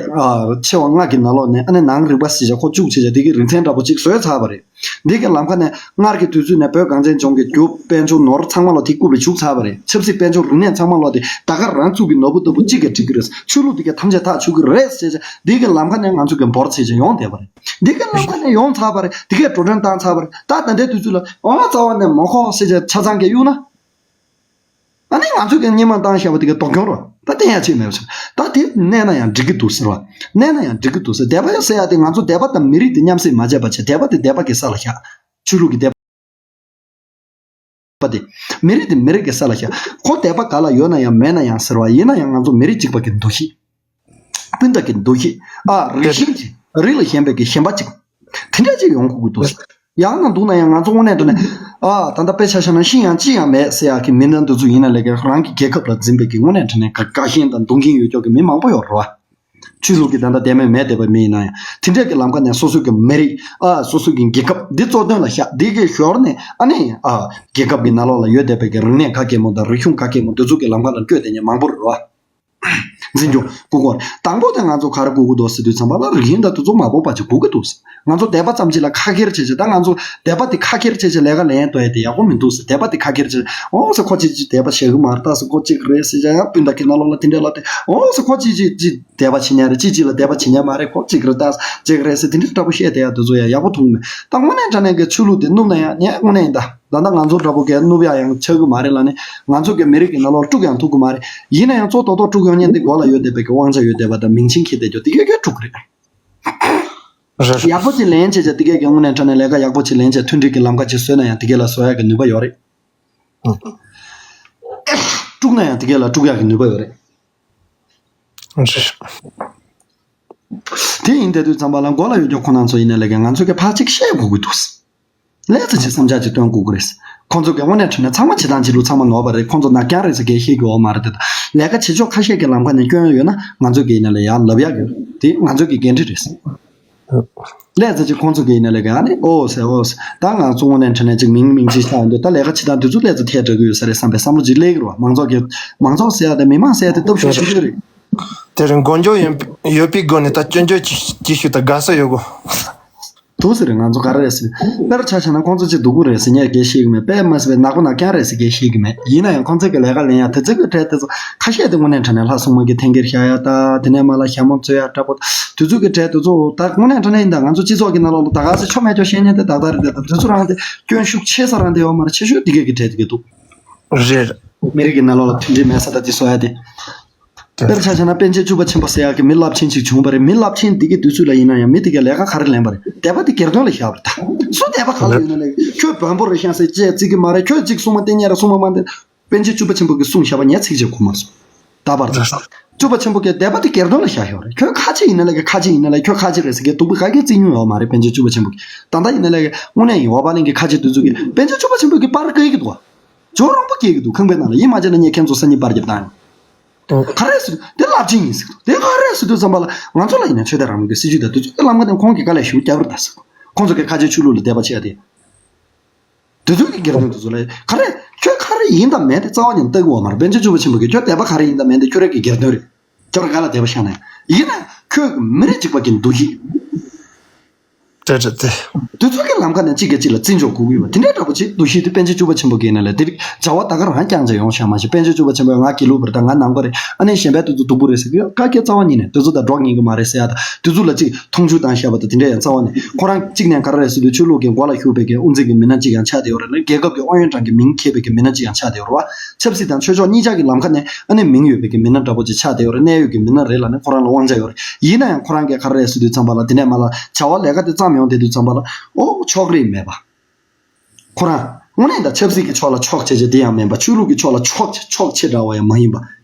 ཆེ་བ་ལྔ་གི་ནང་ལོགས་ནས་ཨ་ནི་ནང་རིག་པ་ཟེར་བྱ་ཁོ་བཅུག་བྱེད་བྱ་དེ་གི་རིག་ཚན་འདྲ་པོ་ཅིག་བཟོས་ཚར་བ་རེད། འདི་གི་ལམ་ཁ་ནས་སྔར་གྱི་དུས་ཚོད་ནས་བོད་གངས་ཅན་ལྗོངས་ཀྱི་རྒྱུ་དཔལ་འབྱོར་ནོར་ཚང་མ་ལོ་དེ་རྐུབ་ལ་བཅུག་ཚར་བ་རེད། ཆབ་སྲིད་དཔལ་འབྱོར་རིག་གནས་ཚང་མ་ལོ་དེ་ད་ག་རང་ཚུགས་ཀྱི་ནོར་བུ་ལྟ་བུ་གཅིག་གིས་འགྲིག་གི་རེད། ཆོས་ལུགས་དེ་གས་ཐམས་ཅད་ཐག་ཆོད་ཀྱི་རེད་ཟེར་བྱ་འདི་གི་ལམ་ཁ་ནས་ང་ཚོ་གི་འབོར་ཚད་ཅིག་ཡོང་བསྡད་པ་རེད། འདི་གི་ལམ་ཁ་ནས་ཡོང་ཚར་བ་རེད། འདི་གས་འགྲོ་གྲོན་བཏང་ཚར་བ་རེད། ད་ད་ལྟའི་དུས་ཚོད་ལ་འོ་རྩ་བ་ནས་མ་ཁོག་ཟེར་བྱ་ཆ་ཚང་གི་གཡུག་ན། ཨ་ནི་ང་ཚོས་ཀྱི་སྙན་མ་བཏང་བཞག་པ་དེ་གའི་ལྡོག་སྐྱོན་རོ། ད་བསྟན་ཡ་ཆེད་མེད་པ་ཆགས། ད་དེ་གནས་ན་ཡང་འགྲིག་གི་འདུག་ཟེར་བ། གནས་ན་ཡང་འགྲིག་གི་འདུག་ཟེར། དད་པ་ཡང་ཟེར་ཡ་དེ་ང་ཚོ་དད་པ་དང་མི་རིགས་དེ་མཉམ་བསྲེས་མ་བྱས་པ་བྱས། དད་པ་དེ་དད་པ་གི་ས་ལ་བཞག། ཆོས་ལུགས་ཀྱི་དད་པ་དེ། མི་རིགས་དེ་མི་རིགས་ཀྱི་ས་ལ་བཞག། ཁོ་དད་པ་ག་ལ་ཡོད་ན་ཡང་མེད་ན་ཡང་ཟེར་བ་ཡིན་ན་ཡང་ང་ཚོ་མི་རིགས་གཅིག་པ་གི་འདུ་ཤེས། སྤུན་ཟླ་གི་འདུ་ཤེས། ཨ་རིགས་ཞེན་གྱི་རིགས་ལ་ཞེན་པའི་གི་ཞེན་པ་གཅིག། དེ་འདྲ་ཅིག་ཡོང་དགོས་ཀྱི་འདུག། ཡང་ན་འདུག་ན་ཡང་ང་ཚོ་དངོས་གནས་དྲང་གནས། ཨ་ད་ལྟ་དཔེ་ཆ་བཞག་ན་ཤི་ཡང་ཅི་ཡང་མེད་ཟེར་ཡག་གི་མི་སྣ་འདི་ཚོ་ཡིན་ན་ལས་ཀ་རང་གི་རྒྱལ་ཁབ་ལ་འཛིན་པའི་གི་དངོས་གནས་དྲང་གནས་ཀ་བཀའ་བཞིན་དང་འདུག་གིན་ཡོད་ཀྱོག་གི་མི་མང་པོ་ཡོད་རེད་བ། ཆོས་ལུགས་ཀྱི་ད་ལྟ་དད་མོས་མེད་བསྡད་པའི་མི་ཡིན་ན་ཡང་དེ་འདྲས་ཀྱི་ལམ་ཁ་ནས་སོ་སོ་གི་མི་རིགས། ཨ་སོ་སོ་གི་རྒྱལ་ཁབ་འདི་གཙོ་དོན་ལ་བཞག་འདི་གའི་ཞོར་ནས་ཨ་ནི་ཨ་རྒྱལ་ཁབ་ཀྱི་ནང་ལོགས་ལ་ཡོད་བསྡད་པའི་གི་རིག་གནས་ག་གེ་མོ་དང་རིག་གཞུང་ག་གེ་མོ་འདི་ཚོ་གི་ལམ་ཁ་ལ་བསྐྱོད་བསྡད་མཁན་མང་པོ་རེད་བ། འཛིན་སྐྱོང་སྐུ་འཁོར་དང་པོ་དེ་ང་ཚོ་ག་རེ་དགོས་ཀྱི་འདུག་ཟེར་དུས་ཙམ་པ་ལ་རིགས་ཡིན་ད་དེ་ཚོ་མ་དགོས་པ་ཅིག་དགོས་ཀྱི་འདུག་ཟེར། ང་ཚོ་དད་པ་ཙམ་ཅིག་ལ་ཁ་ཁྱེར་བྱས་བྱས། ད་ང་ཚོ་དད་པ་དེ་ཁ་ཁྱེར་བྱས་བྱས་ལས་ཀ་ལེན་ཐུབ་ཡ་དེ་ཡག་པོ་མི་འདུག་ཟེར། དད་པ་དེ་ཁ་ཁྱེར་བྱས། འོ་ཟེར། ཁོ་ཅིག་ཅིག་དད་པ་བྱེད་ཀྱི་མ་རེད་ད་ཟེར། ཁོ་ཅིག་རེད་ཟེར་བྱས་ཡང་སྤུན་ཟླ་གི་ནང་ལོགས་ལ་དེ་འདྲས་ལབ་སྟེ། འོ་ཟེར། ཁོ་ཅིག་ཅིག་ཅིག་དད་པ་བྱེད་མཁན་རེད། ཅིག་ཅིག་ལ་དད་པ་བྱེད་མཁན་མ་རེད། ཁོ་ཅིག་རེད་ད་ཟེར། ཅིག་རེད་ཟེར། དེ་འདྲས་འདྲ་པོ་བཤད་བསྡད་ཡ་དེ་ཚོ་ཡང་ཡག་པོ་མཐོང་མེད། ད་དངོས་གནས་དྲང་གནས་ཀྱི་ཆོས་ལུགས་དེ་བསྣུབས་ན་ཡང་ངས་དངོས་གནས་ཡིན་ད། ད་ལྟ་ང་ཚོ་འདྲ་པོ་གས་བསྣུབས་ཡག་ཡང་ཆགས་ཀྱི་མ་རེད་ལབ་ནས། ང་ཚོ་གི་མི་རིགས་ཀྱི་ནང་ལོགས་དཀྲུག་ཡང་ཐུབ་ཀྱི་མ་རེད། ཡིན་ན་ཡང་གཙོ་ཏོག་ཏོག་དཀྲུག་ཡོང་མཁན་དེ་མགོ་ལ་ཡོད་བསྡད་པའི་གི་དབང་ཆ་ཡོད་བསྡད་པ་དང་མིང་ཆེན་འཁྱེར་བསྡད་རྒྱུ་དེ་གས་གས་དཀྲུག་གི་རེད། རེད། ཡག་པོ་ཅིག་ལེན་བྱས་བྱས་དེ་གས་ཀྱི་དངོས་གནས་དྲང་གནས་ལས་ཀ་ཡག་པོ་ཅིག་ལེན་བྱས་མཐུན་སྒྲིལ་གྱི་ལམ་ཁ་ཅིག་བཟོས་ན་ཡང་དེ་གས་ལ་བཟོ་ཡག་གི་ནུས་པ་ཡོད་རེད། ཨ། དཀྲུག་ན་ཡང་དེ་གས་ལ་དཀྲུག་ཡག་གི་ནུས་པ་ཡོད་རེད། རེད། དེ་ཡིན་བསྡད་དུས་ཙམ་པ་ལ་མགོ་ལ་ཡོད་རྒྱུ་ཁོ་ན་ཚོ་ཡིན་ན་ལས་ཀ་ང་ཚོ་གི་ཕར་ཅིག་བཤད་དགོས་ཀྱི་འདུག། ལས་ཚོ་ཅིག་བསམ་འཆར་ཅིག་སྟོན་དགོས་ཀྱི་རེད། ཁོང་ཚོ་གི་དངོས་གནས་དྲང་གནས་ཚང་མ་བྱེད་སྟངས་བྱེད་ལུགས་ཚང་མ་ནོར་བ་རེད། ཁོང་ཚོ་ནག་རྐྱང་རེད་ཟེར་གལ་བཤད་ཀྱི་ཡོད་མ་རེད་དེ། ལས་ཀ་བྱེད་ཕྱོགས་ཁ་ཤས་ཀྱི་ལམ་ཁ་ནས་སྐྱོན་ཡོད་ན་ང་ཚོ་གི་ཡིན་ན་ལས་ཡར་ལབ་ཡག་གི་རེད། དེ་ང་ཚོ་གི་འགན་འཁྲི་རེད། ལས་ཚོ་ཅིག་ཁོང་ཚོ་གི་ཡིན་ན་ལས་ཀ་ཨ་ནི་ཨོ་ཟེར་ཨོ་ཟེར། ད་ང་ཚོ་དངོས་གནས་དྲང་གནས་ཅིག་མིང་མིང་ཅིག་ཆགས་ཡོང་དུས་ད་ལས་ཀ་བྱེད་སྟངས་དེ་ཚོ་ལས་ཚོ་ཐད་འགྲོ་གི་ཡོད་ས་རེད་བསམ་པའི་བསམ་བློ་ཅིག་སླེབས་ཀྱི་རེད་བ། མང་ཚོགས་ཀྱི་མང་ཚོགས་ཟེར་ཡག་དེ་མི་མང་ཟེར་ཡག་དེ་སྟོབས་ཤུགས་ཆེ་ཤོས་རེད། དེ་རིང་མགོ་འཇོག་ཡོད་ཡོད་པའི་སྒོ་ནས་ད་སྐྱོན་བརྗོད་ཅིག་ཅིག་ཞུ་ད་དགའ་ས་ཡོད་གོ། དུ་ཟེར་ང་ཚོ་ག་རེ་རེད་ཟེར། དཔེར་ཆ་བཞག་ན་ཁོང་ཚོ་ཅིག་སྡུག་པོ་རེད་ཟེར་ངས་སྐད་ཤེས་ཀྱི་མེད། དཔེ་མ་ཟེར་བའི་ནག་པོ་ནག་རྐྱང་རེད་ཟེར་སྐད་ཤེས་ཀྱི་མེད། ཡིན་ན་ཡང་ཁོང་ཚོ་གི་ལས་ཀ་ལེན་ཡ་དེ་ཚོ་གི་གྲས་དེ་ཚོ་ཁ་ཤས་དེ་དངོས་གནས་དྲང་གནས་ལྷ་སྲུང་མ་གི་འཐེན་འཁྱེར་བཞག་ཡ་ད། དེ་ནས་མ་ལ་ཞྭ་མོ་བཙོས་ཡ་འདྲ་པོ། དེ་ཚོ་གི་གྲས་དེ་ཚོ་ད་དངོས་གནས་དྲང་གནས་ཡིན་ད། ང་ཚོ་སྤྱི་ཚོགས་ཀྱི་ནང་ལོགས་ལ་ད་ག་ཚོད་ཆོ་མེད་ཆོ་བཤད་མཁན་དེ་ཏག་ཏག་རེད་དེ། ད་དེ་ཚོ་རང་དེ་སྐྱོན་ཤུགས་ཆེ་ས་རང་དེ་ཡོད་མ་རེད། ཆེ་ཤོས་དེ་གས་གི་གྲས་དེ་གས་འདུག། རེད། མི་རིགས་ཀྱི་ནང་ལོགས་ལ་མཐུན་སྒྲིལ་མེད་ས་ད་དེ་བཟོ་ཡ་དེ། དཔེར་ཆ་བཞག་ན་པཎ་ཆེན་བཅུ་པ་ཆེན་པོ་ཟེར་ཡག་གི་མི་རླབས་ཆེན་ཅིག་བྱུང་བ་རེད། མི་རླབས་ཆེན་འདི་གི་དུས་ཚོད་ལ་ཡིན་ན་ཡང་མི་དེ་གས་ལས་ཀ་ག་རེ་ལེན་པ་རེད། དད་པ་དེ་སྒེར་དོན་ལ་བཞག་པ་རེད་ད། སུ་དད་པ་ག་ལ་ཡོད་ན་ལས། ཁྱོད་བོན་པོ་རེད་ཤག་ཟེར་ཅེས་བརྩི་གི་མ་རེད། ཁྱོད་ཅིག་སྲུང་མ་བསྟེན་མཁན་རེད་སྲུང་མ་མ་བསྟེན། པཎ་ཆེན་བཅུ་པ་ཆེན་པོ་གིས་གསུངས་བཞག་པ་ངས་ཚིག་གཅིག་གོ་མ་སོང་། ད་བར་དུ་བཅུ་པ་ཆེན་པོ་གིས་དད་པ་དེ་སྒེར་དོན་ལ་བཞག་ཡོད་རེད། ཁྱོད་ཁ་ཆེ་ཡིན་ན་ལས་ཀ་ཁ་ཆེ་ཡིན་ན་ལས། ཁྱོད་ཁ་ཆེ་རེད་ཟེར་གི་སྡུག་པོ་ག་གེ་བརྩི་མྱོང་ཡོད་མ་རེད། པཎ་ཆེན་བཅུ་པ་ཆེན་པོ་གིས་ད་ལྟ་ཡིན་ན་ལས་ཀ་དངོས་གནས་ཡིན། འོ་བ་ལེན་གི་ཁ་ཆེ་དུས་ཚོད་ཀྱི་པཎ་ཆེན་བཅུ་པ་ཆེན་པོ་གིས་པར་བཀལ་གི་འདུག་བ། ཇོ་རོང་པོ་སྐྱེས་ཀྱི་འདུག་ཁང་པའི་ནང་ལ། ཡིན་མ་བྱས་ན་ངས་ཁྱེད་ཚོ་སང་ཉིན་པར་རྒྱབ་བཏང་ཡིན། ག་རེ་ཟེར་དེ་རླབས་ཆེན་ཡིན་ཟེར། དེ་ག་རེ་ཟེར་དུས་ཙམ་པ་ལ་ང་ཚོ་ལ་ཡིན་ན་ཆོས་དད་རང་མོས་ཀྱི་སྲིད་ཇུས་དང་དུས་ཚོད་ཀྱི་ལམ་ཁ་དེ་ཁོང་གིས་དཀའ་ལས་ཞེ་པོ་བརྒྱབ་རེད་ད་ཟེར། ཁོང་ཚོ་གི་ཁ་ཆེ་ཆོས་ལུགས་ལ་དད་པ་བྱེད་ཡ་དེ། དུས་ཚོད་ཀྱི་སྒེར་དོན་དུ་ཚོ་ལ་ག་རེ་ཁྱོད་ག་རེ་ཡིན་དང་མིན་དེ་རྩ་བ་ཉིད་ལྟ་གི་ཡོད་མ་རེད། པཎ་ཆེན་བཅུ་པ་ཆེན་པོ་གིས་ཁྱོད་དད་པ་ག་རེ་ཡིན་དང་མིན་དེ་ཁྱོད་རང་གི་སྒེར་དོན་རེད། ཁྱོད་རང་ག་ལ་དད་པ་བཞག་ན་ཡིན་ན་ཁྱོད་ཀྱི་མི་རིགས་གཅིག་པ་གི་འདུ་ཤེས། རེད་རེད་དེ། དུས་ཚོད་ཀྱི་ལམ་ཁ་ནས་གཅིག་གིས་གཅིག་ལ་བརྩི་འཇོག་དགོས་ཀྱི་ཡོད་པ་དེ་འདྲའི་འདྲ་པོ་ཅིག་འདུ་ཤེས་དེ་པཎ་ཆེན་བཅུ་པ་ཆེན་པོ་གིས་ན་ལས་དེ་རིགས་བྱ་བ་ད་ག་རང་རྐྱང་ཅིག་ཡོང་ཤག་མ་གཞི། པཎ་ཆེན་བཅུ་པ་ཆེན་པོས་ང་དགེ་ལུགས་པ་རེད་ད། ང་ནང་པ་རེད། ཨ་ནི་གཞན་པའི་དུས་ཚོད་སྡུག་པོ་རེད་ཟེར་གི་ཡོད། བཀའ་བཀྱོན་རྩ་བ་ཉིད་ནས་དུས་ཚོད་དང་འགྲོགས་ཉན་གི་མ་རེད་ཟེར་ཡ་དང་། དུས་ཚོད་ལ་གཅིག་མཐོང་ཆུང་བཏང་བཞག་པ་དང་དེ་འདྲ་ཡང་རྩ་བ་ནས། ཁོ་རང་གཅིག་ནས་ག་རེ་རེད་ཟེར་དུས་ཆོས་ལུགས་ཀྱི་མགོ་ལ་ཞུགས་པའི་གི་དབུ་འཛིན་གྱི་མི་སྣ་གཅིག་ཡང་ཆགས་བསྡད་ཡོད་རེད་ལ། རྒྱལ་ཁབ་ཀྱི་ཨུ་ཡོན་ཀྲང་གི་མིང་འཁྱེར་བའི་གི་མི་སྣ་གཅིག་ཡང་ཆགས་བསྡད་ཡོད་རེད་བ། ཆབ་སྲིད་དང་ཆོས་ཕྱོགས་གཉིས་ཆ་གི་ལམ་ཁ་ནས་ཨ་ནི་མིང་ཡོད་པའི་གི་མི་སྣ་འདྲ་པོ་ཅིག་ཆགས་བསྡད་ཡོད་རེད། གནད་ཡོད་གི་མི་སྣ་རེད་ལ་ནི་ཁོ་རང་ལ་དབང་ཆ་ཡོད་རེད། ཡིན་ན་ཡང་ཁོ་རང་གིས་ག་རེ་རེད་ཟེར་དུས་ཙམ་པ་ལ་དེ་ནས་མ་ལ་བྱ་བ་ལས་ཀ་དེ་བརྩམས་ཡོང་བསྡད་དུས་ཙམ་པ་ལ་ཨོ་ཕྱོགས་རིས་མེད་པ། ཁོ་རང་དངོས་གནས་ད་ཆབ་སྲིད་ཀྱི་ཕྱོགས་ལ་ཕྱོགས་བྱས་བྱས་དེ་ཡང་མིན་པ། ཆོས་ལུགས་ཀྱི་ཕྱོགས་ལ་ཕྱོགས་ཕྱོགས་ཆེ་དྲགས་པ་ཡང་མ་ཡིན་པ།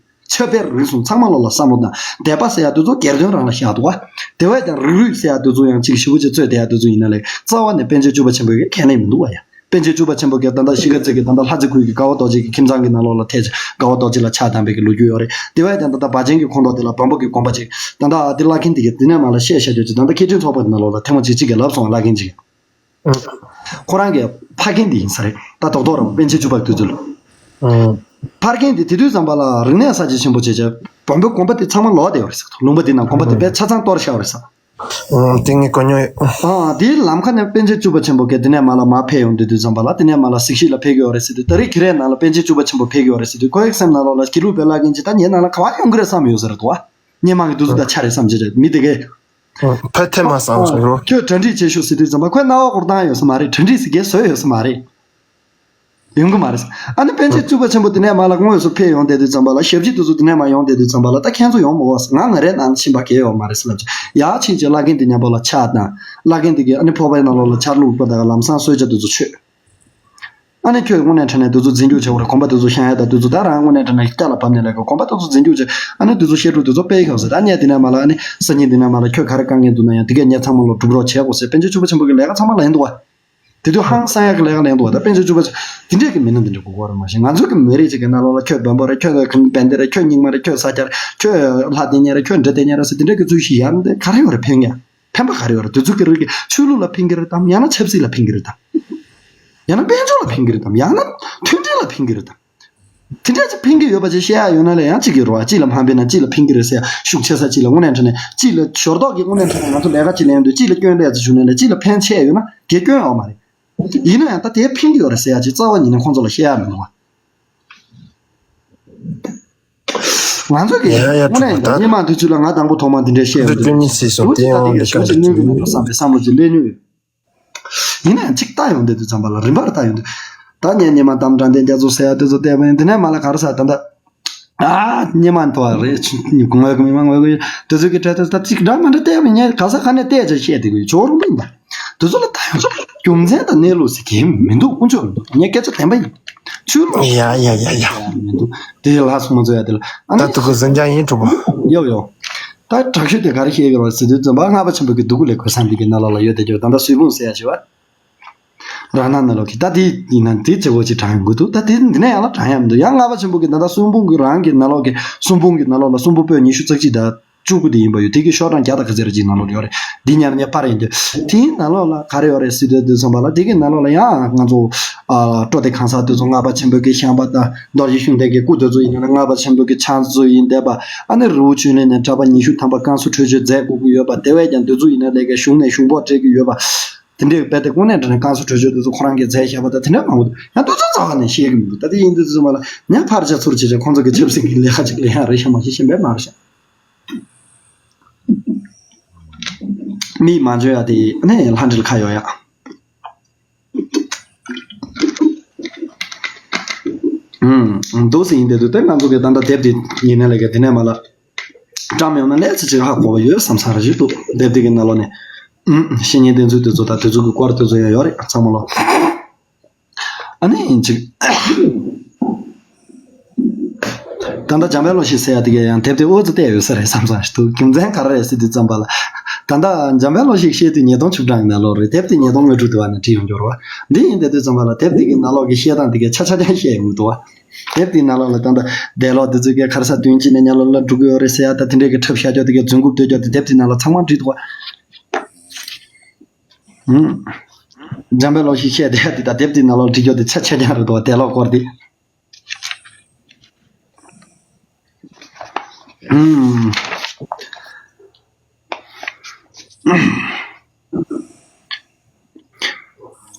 ཆབ་དཔལ་རིག་གཞུང་ཚང་མ་ལོག་ལ་བསམ་བློ་བཏང་། དད་པ་ཟེར་ཡ་དེ་ཚོ་སྒེར་དོན་རང་ལ་བཞག་འདུག་བ། དེ་བས་ཀྱང་རིགས་རུས་ཟེར་ཡ་དེ་ཚོ་ཡང་ཅིག་ཞེ་པོ་ཅིག་རྩོད་བསྡད་ཡ་དེ་ཚོ་ཡིན་ན་ལས་རྩ་བ་ནས་པཎ་ཆེན་བཅུ་པ་ཆེན་པོའི་གི་ཁས་ལེན་མི་འདུག་བ་ཡ། པཎ་ཆེན་བཅུ་པ་ཆེན་པོ་གིས་ད་ལྟ་གཞིས་ཀ་རྩེ་གི་ད་ལྟ་ལྷ་རྩེ་ཁུལ་གྱི་དགའ་བ་རྡོ་རྗེ་གི་ཁྱིམ་ཚང་གི་ནང་ལོགས་ལ་ཐེ་ཆེ་དགའ་བ་རྡོ་རྗེ་ལ་ཕྱག་དམ་པའི་གི་ལོ་རྒྱུས་ཡོད་རེད། དེ་བས་ཀྱང་ད་ལྟ་བ་ཅན་གྱི་ཁོངས་གཏོགས་དེ་ལ་བོན་པོ་གི་དགོན་པ་ཅིག་ད་ལྟ་ཨ་དེ་བླ་མཁན་དེ་གིས་དེ་ནས་མ་ལ་བཤད་བཤད་རྒྱུ་ཅིག་ད་ལྟ་སྐད་འཕྲིན་ཚོགས་པ་གི་ནང་ལོགས་ལ་ཐེངས་མ་གཅིག་གཅིག་གིས་ལབ་སོང་བ། བླ་མཁན་ཅིག་གིས། ཁོ་རང་གི་ཕ་རྒན་དེ་ཡིན་ས་རེད། ད་རྡོག་རྡོག་རང་པཎ་ཆེན་བཅུ་པ་དུས་ཚོད་ལ། ཨང་། ཕ་རྒན་དེ་དེ་དུས་ཙམ་པ་ལ་རིག་གནས་གསར་བརྗེ་ཆེན་པོ་བྱས་བྱས་བོན་པོའི་དགོན་པ་དེ་ཚང་མ་ལོག་བསྡད་ཡོད་རེད་ཟེར། ལུང་པ་དེ་ནང་དགོན་པ་དེ་དཔེ་ཆ་ཚང་གཏོར་བཞག་ཡོད་རེད་ཟེར། ཨང་། དེ་ངས་གོ་མྱོང་ཡོད། ཨང་། དེའི་ལམ་ཁ་ནས་པཎ་ཆེན་བཅུ་པ་ཆེན་པོ་གིས་དེ་ནས་མ་ལ་མར་ཕེབས་ཡོང་དུས་དུས་ཙམ་པ་ལ་དེ་ནས་མ་ལ་གཟིགས་ཞིབ་ལ་ཕེབས་ཀྱི་ཡོད་རེད་ཟེར་དུས། ད་རེས་ཁྱེད་རའི་ནང་ལ་པཎ་ཆེན་བཅུ་པ་ཆེན་པོ་ཕེབས་ཀྱི་ཡོད་རེད་ཟེར་དུས། ཁོའི་སེམས་ནང་ལོགས་ལ་དགེ་ལུགས་པའི་བླ་རྒན་ཅིག་ད་ངའི་ནང་ལ་ག་པར་ཡོང་གི་རེད་བསམ་ཡོད་ས་རེད་དོ། སྔོན་མ་གི་དུས་ཚོད་དང་ཆ་རེད་བསམ་བྱས་བྱས་མི་དེ་གས། ཕ་ཐེ་མ་བསམ་སོང་རོ། ཁྱོད་གྲ་སྒྲིག་བྱེད་ཤོག་ཟེར་དུས་ཙམ་པ་ཁོས་རྣ་བ་སྐོར་བཏང་ཡོད་ས་མ་རེད། གྲ་སྒྲིག་ཟེར་གྱི་བཟོས་ཡོད་ས་མ་རེད། ཡོང་གི་མ་རེད། ཨ་ནི་པཎ་ཆེན་བཅུ་པ་ཆེན་པོ་དེ་ནས་མར་ལ་དངོས་སུ་ཕེབས་ཡོང་བསྡད་དུས་ཙམ་པ་ལ། ཞབས་ཕྱི་དེ་ཚོ་དེ་ནས་མར་ཡོང་བསྡད་དུས་ཙམ་པ་ལ། ད་ཁྱེད་ཚོ་ཡོང་མི་འོས། ང་ང་རའི་ནང་ཕྱིན་པ་གལ་ཡོད་མ་རེད་ཟེར་ལབ་བྱས། ཡར་ཕྱིན་བྱས་བླ་རྒན་དེ་མཉམ་པོ་ལ་ཕྱག་བཏང་། བླ་རྒན་དེ་གིས་ཨ་ནི་ཕོར་པའི་ནང་ལོགས་ལ་ཆར་བླུགས་པ་དང་ལམ་སང་གསོལ་ཇ་དེ་ཚོ་མཆོད། ཨ་ནི་ཁྱོད་དངོས་གནས་དྲང་གནས་དེ་ཚོ་འཛིན་སྐྱོང་བྱེད་དགོས་རེད། གོམ་པ་དེ་ཚོ་བཤམས་ཡ་དང་དེ་ཚོ། ད་རང་དངོས་གནས་དྲང་གནས་སྐྱ་ལ་བབས་ནས་ལས་ཀ། གོམ་པ་དེ་ཚོ་འཛིན་སྐྱོང་བྱེད། ཨ་ནི་དེ་ཚོ་བཤད་སྒྲུབ་དེ་ཚོ་སྤེལ་ཤོག་ཟེར། ད་ངས་དེ་ནས་མར་ལ། ཨ་ནི་སང་ཉིན་དེ་ནས་མར་ལ་ཁྱོད་ག་རེ་དཀའ་ངལ་འདུག་ན་ཡང་དེ་གས་ངས་ཚང་མ་ལོ་སྒྲུབ་རོགས་བྱེད་དགོས་ཟེར། པཎ་ཆེན་བཅུ་པ་ཆེན་པོ་གི་ལས་ཀ་ཚང་མ་ལེན་འདུག་བ། དེ་དུས་ཧང་སང་ཡག་གི་ལས་ཀ་ལེན་འདུག་བ། ད་པཎ་ཆེན་བཅུ་པ་དེ་འདྲས་ཀྱི་མི་སྣ་འདི་འདྲ་དགོས་ཀྱི་རེད། མ་གཞི་ང་ཚོ་གི་མི་རིགས་ཅིག་གི་ནང་ལོགས་ལ་ཁྱོད་བོན་པོ་རེད། ཁྱོད་བན་དེ་རེད། ཁྱོད་རྙིང་མ་རེད། ཁྱོད་ས་སྐྱ་རེད། ཁྱོད་ལྷ་དེ་ཉིད་རེད། ཁྱོད་འདྲེ་དེ་ཉིད་རེད་ཟེར། དེ་འདྲས་ཀྱི་ཚུལ་ཞིག་ཡར་འདི་ག་རེ་ཡོད་རེད། ཕན་ཡ་ཕན་པ་ག་རེ་ཡོད་རེད། དེ་ཚོ་གི་རིགས་ཀྱི་ཆོས་ལུགས་ལ་ཕན་གྱི་རེད་དམ། ཡང་ན་ཆབ་སྲིད་ལ་ཕན་གྱི་རེད་དམ། ཡང་ན་དཔལ་འབྱོར་ལ་ཕན་གྱི་རེད་དམ། ཡང་ན་མཐུན་སྒྲིལ་ལ་ཕན་གྱི་རེད་དམ། དེ་འདྲ་ཅིག་ཕན་གྱི་ཡོད་པ་ཅིག་བཤད་ཡ་ཡོད་ན་ལས་ཡང་གཅིག་གི་རེད་བ། གཅིག་ལ་ཕན་པས་ན་གཅིག་ལ་ཕན་གྱི་རེད་ཟེར་ཡ་ཤུགས་ཆེ་ས་གཅིག་ལ། དངོས་གནས་དྲང་གནས་གཅིག་ལ་ཞོར་ཐོག་གི་དངོས་གནས་དྲང་གནས་ང་ཚོ་ལས་ཀ་ཅིག་ལེན་དུས་གཅིག་ལ་སྐྱོན་ལས་ཅིག་བྱུང་ན་ལས། གཅིག་ལ་ཕན་ཆེ་ཡོད་ན་དེ་སྐྱོན་ཡོད་མ་རེད། ཡིན་ན་ཡང་ད་དེ་ཕན་གྱི་ཡོད་རེད་ཟེར་ཡ་ཅིག་རྩ་བ་ཉིད་ནས་ཁོང་ཚོ་ལ་བཤད་ཡ་མི་འདུག་བ། ང་ཚོ་གིས་ཡ་ཡ། དངོས་གནས་ད་སྔོན་མ་དུས་ཚོད་ལ་ང་དང་པོ་ཐོག་མ་འདི་འདྲ་བཤད་ཡོད་འདུག། སྐྱོན་གཉིས་སྲིད་སོང་། དེ་ཡང་འདི་ག་འདྲ་གནོད་ཀྱི་མི་འདུག་བསམ་པའི་བསམ་བློ་ཅིག་སླེབས་མྱོང་ཡོད། ཡིན་ན་ཡང་གཅིག་ལྟ་ཡོང་དུས་དུས་ཙམ་པ་ལ། རིམ་པར་ལྟ་ཡོང་དུས། ད་ངས་སྔོན་མ་དམ་དྲག་ལྡན་རྒྱ་མཚོ་ཟེར་ཡ་དེ་ཚོ་བལྟས་པ་ཡིན། དེ་ནས་མར་ལ་ག་རེ་ཟེར། ད་ལྟ་ཨ་སྔོན་མ་འཐོར་བ་རེད། ངོས་ཀྱི་མི་མང་ངོས་ཀྱི་དེ་ཚོ་གི་གྲས་དེ་ཚོ་ད་གཅིག་འདྲ་མ་འདྲ་བལྟས་པ་ཡིན། ངས་ག་ས་ག་ནས་བལྟས་ཅིག་བཤད་བསྡད་ཀྱི་ཡོད། ཇོ་རུ་མིན་པ་དེ་ཚོ་ལ་ལྟ་ཡོང་ཆོག། རྒྱུ་མཚན་དང་གནས་ལུགས་ཟེར་གྱི་མི་འདུག། དཀོན་མཆོག་མི་འདུག། ངས་སྐད་ཆ་བདེན་པ་ཡིན། ཆོས་ལུགས་ཡ་ཡ་ཡ་ཡ། མི་འདུག། དེ་ལ་སོང་མ་ཚོ་ཡ་དེ་ལ་ཨ་ད་ནི་དུ་གུ་ཟན་ཅང་ཡིན་གྲུབ་པོ། ཡོ་ཡོ། ད་དྲག་ཤོས་དེ་ག་རེ་བཤད་ཀྱི་རེད་ཟེར་དུས་ཙམ་པ། སྔགས་པ་ཆེན་པོ་གི་སྡུག་གུ་ལས་ཁུར་སང་འདི་གི་ནང་ལོགས་ལ་ཡོད་དེ། ཀྱོ་ད་ལྟ་གསུང་འབུམ་ཟེར་ཡ་ཞིག་བ། རང་སྣང་ནང་ལོགས་ཀྱི། ད་དེ་ཡིན་ན་དེ་བྱེད་སྒོ་ཅིག་དྲངས་ཡོང་གི་འདུག། ད་དེ་འདི་ནས་ཡང་ལ་དྲངས་ཡ་མི་འདུག། ཡང་སྔགས་པ་ཆེན་པོ་གི་ད་ལྟ་གསུང་འབུམ་གི་རང་གི་ནང་ལོགས་ཀྱི། གསུང་འབུམ་གི་ནང་ལོགས་ལ་གསུང་འབུམ་པོད་ཉི་ཤུ་རྩ་གཅིག་དང་བཅུ་དགུ་དེ་ཡིན་པ་ཡོད། དེ་གི་ཤོག་གྲངས་བརྒྱ་དང་ག་ཚོད་རེ་ཅིག་ནང་ལོགས་ཡོད་རེད། འདི་ཉར་ཉར་པར་ཡིན་དུས། དེའི་ནང་ལོགས་ལ་ག་རེ་ཡོད་རེད་ཟེར་དུས་དུས་ཙམ་པ་ལ། དེ་གི་ནང་ལོགས་ལ་ཡང་ང་ཚོ་ཨ་སྤྲོ་བདེ་གང་ཟག་དེ་ཚོ་སྔགས་པ་ཆེན་པོ་གི་བཤམས་པ་དང་། རྡོ་རྗེ་ཤུགས་ལྡན་གྱི་སྐུ་དེ་ཚོ་ཡིན་ན་ལས་སྔགས་པ་ཆེན་པོ་གི་ཕྱག་མཛོད་ཡིན་བསྡད་པ། ཨ་ནི་རི་བོ་ཆོས་གླིང་ནས་གྲྭ་པ་ཉི་ཤུ་ཐམ་པ་བསྐང་གསོ་ཁྲོ་ཆུ་མཛད་དགོས་ཀྱི་ཡོད་པ། དེ་བས་ཀྱང་དེ་ཚོ་ཡིན་ན་ལས་ཀའི་གཞུང་ནས་གཞུང་པོ་སྤྲད་ཀྱི་ཡོད་པ། དེ་འདྲའི་རྦད་དེ་དངོས་གནས་དྲང་གནས་བསྐང་གསོ་ཁྲོ་ཆུ་དེ་ཚོ་ཁོ་རང་གིས་མཛད་བཞག་པ་དང་། དེ་འདྲ་མང་པོ་འདུག། ཡང་དེ་ཚོ་རྩ་བ་ནས་ཤེས་ཀྱི་མི་འདུག། ད་དེ་ཡིན་དུས་ཙམ་པ་ལ་ངས་ཕར་ཆ་ཚུར་བྱས་བྱས་ཁོང་ཚོ་གི་ཆབ་སྲིད་ཀྱི་ལས་ཀ་ཅིག་ལེན་ཡ་རེད་ཤག། མ་གཞི་གཞན་པ་མ་རེད་ཤག། མིག་མ་འཇོ་ཡ་དེ་ནས་ལྷ་འདྲེ་ལ་ཁ་ཡོད་ཡ། ཨུམ། འདུག་སེ་ཡིན་བསྡད་དུས། དེ་ང་ཚོ་གི་ད་ལྟ་དེབ་དེ་ཡིན་ན་ལས་ཀ་དེ་ནས་མར་ལ་བཀྲམ་ཡོང་ན་ལས་ཚེ་གཅིག་ཧ་གོ་བ་ཡོད་བསམ་ས་རེ་ཞིག་འདུག། དེབ་དེ་གི་ནང་ལོགས་ནས། ཨུམ། བཤེས་གཉེན་བསྟེན་ཚུལ་དེ་ཚོ་དང་དེ་ཚོ་གི་སྐོར་དེ་ཚོ་ཡང་ཡོད་རེད། ཚང་མ་ལོ། ཨ་ནི་ཅིག། ད་ལྟ་འཇམ་དཔལ་བློ་ཞིག་ཟེར་ཡ་དེ་གས་ཡང་དེབ་དེ་འོ་ཙམ་བལྟས་ཡོད་ས་རེད་བསམ་བསམ་ཞིག་འདུག། རྒྱུ་མཚན་ག་རེ་རེད་ཟེར་དུས་ཙམ་པ་ལ། ད་ལྟ་འཇམ་དཔལ་བློ་ཞིག་བཤད་དུས་ཉིས་སྟོང་བཅུ་གྲངས་ནང་ལོགས་རེད། དེབ་དེ་ཉིས་སྟོང་ལྔ་དྲུག་དེ་བ་ནས་བྲིས་ཡོང་རྒྱུ་རེད་བ། འདི་ཡིན་བསྡད་དུས་ཙམ་པ་ལ་དེབ་དེ་གི་ནང་ལོགས་ཀྱི་བཤད་སྟངས་དེ་གས་ཆ་ཆ་ཅང་བཤད་ཡོང་གི་འདུག་བ། དེབ་དེའི་ནང་ལོགས་ལ་ད་ལྟ་འདས་ལོག་དེ་ཚོ་གས་ག་རེ་ཟ་དུས་གཅིག་ནས་ཉལ་ལོག་ལ་འགྲོ་གི་ཡོད་རེད་ཟེར་ཡ་ད་དེ་འདྲས་ཀྱི་འཁྲབ་བཞག་རྒྱུ་དེ་གས་རྫུན་རྐུབ་བརྡབ་རྒྱུ་དེ་དེབ་དེའི་ནང་ལ་ཚང་མ་བྲིས་འདུག་བ། ཨུམ། འཇམ་དཔལ་བློ་ཞིག་བཤད་བསྡད་ཡ་དེ་དང་དེབ་དེའི་ནང་ལོགས་བྲིས་རྒྱུ་དེ་ཆ་ཆ་ཅང་རེད་འདུག་བ། འདས་ལོག་སྐོར་དེ།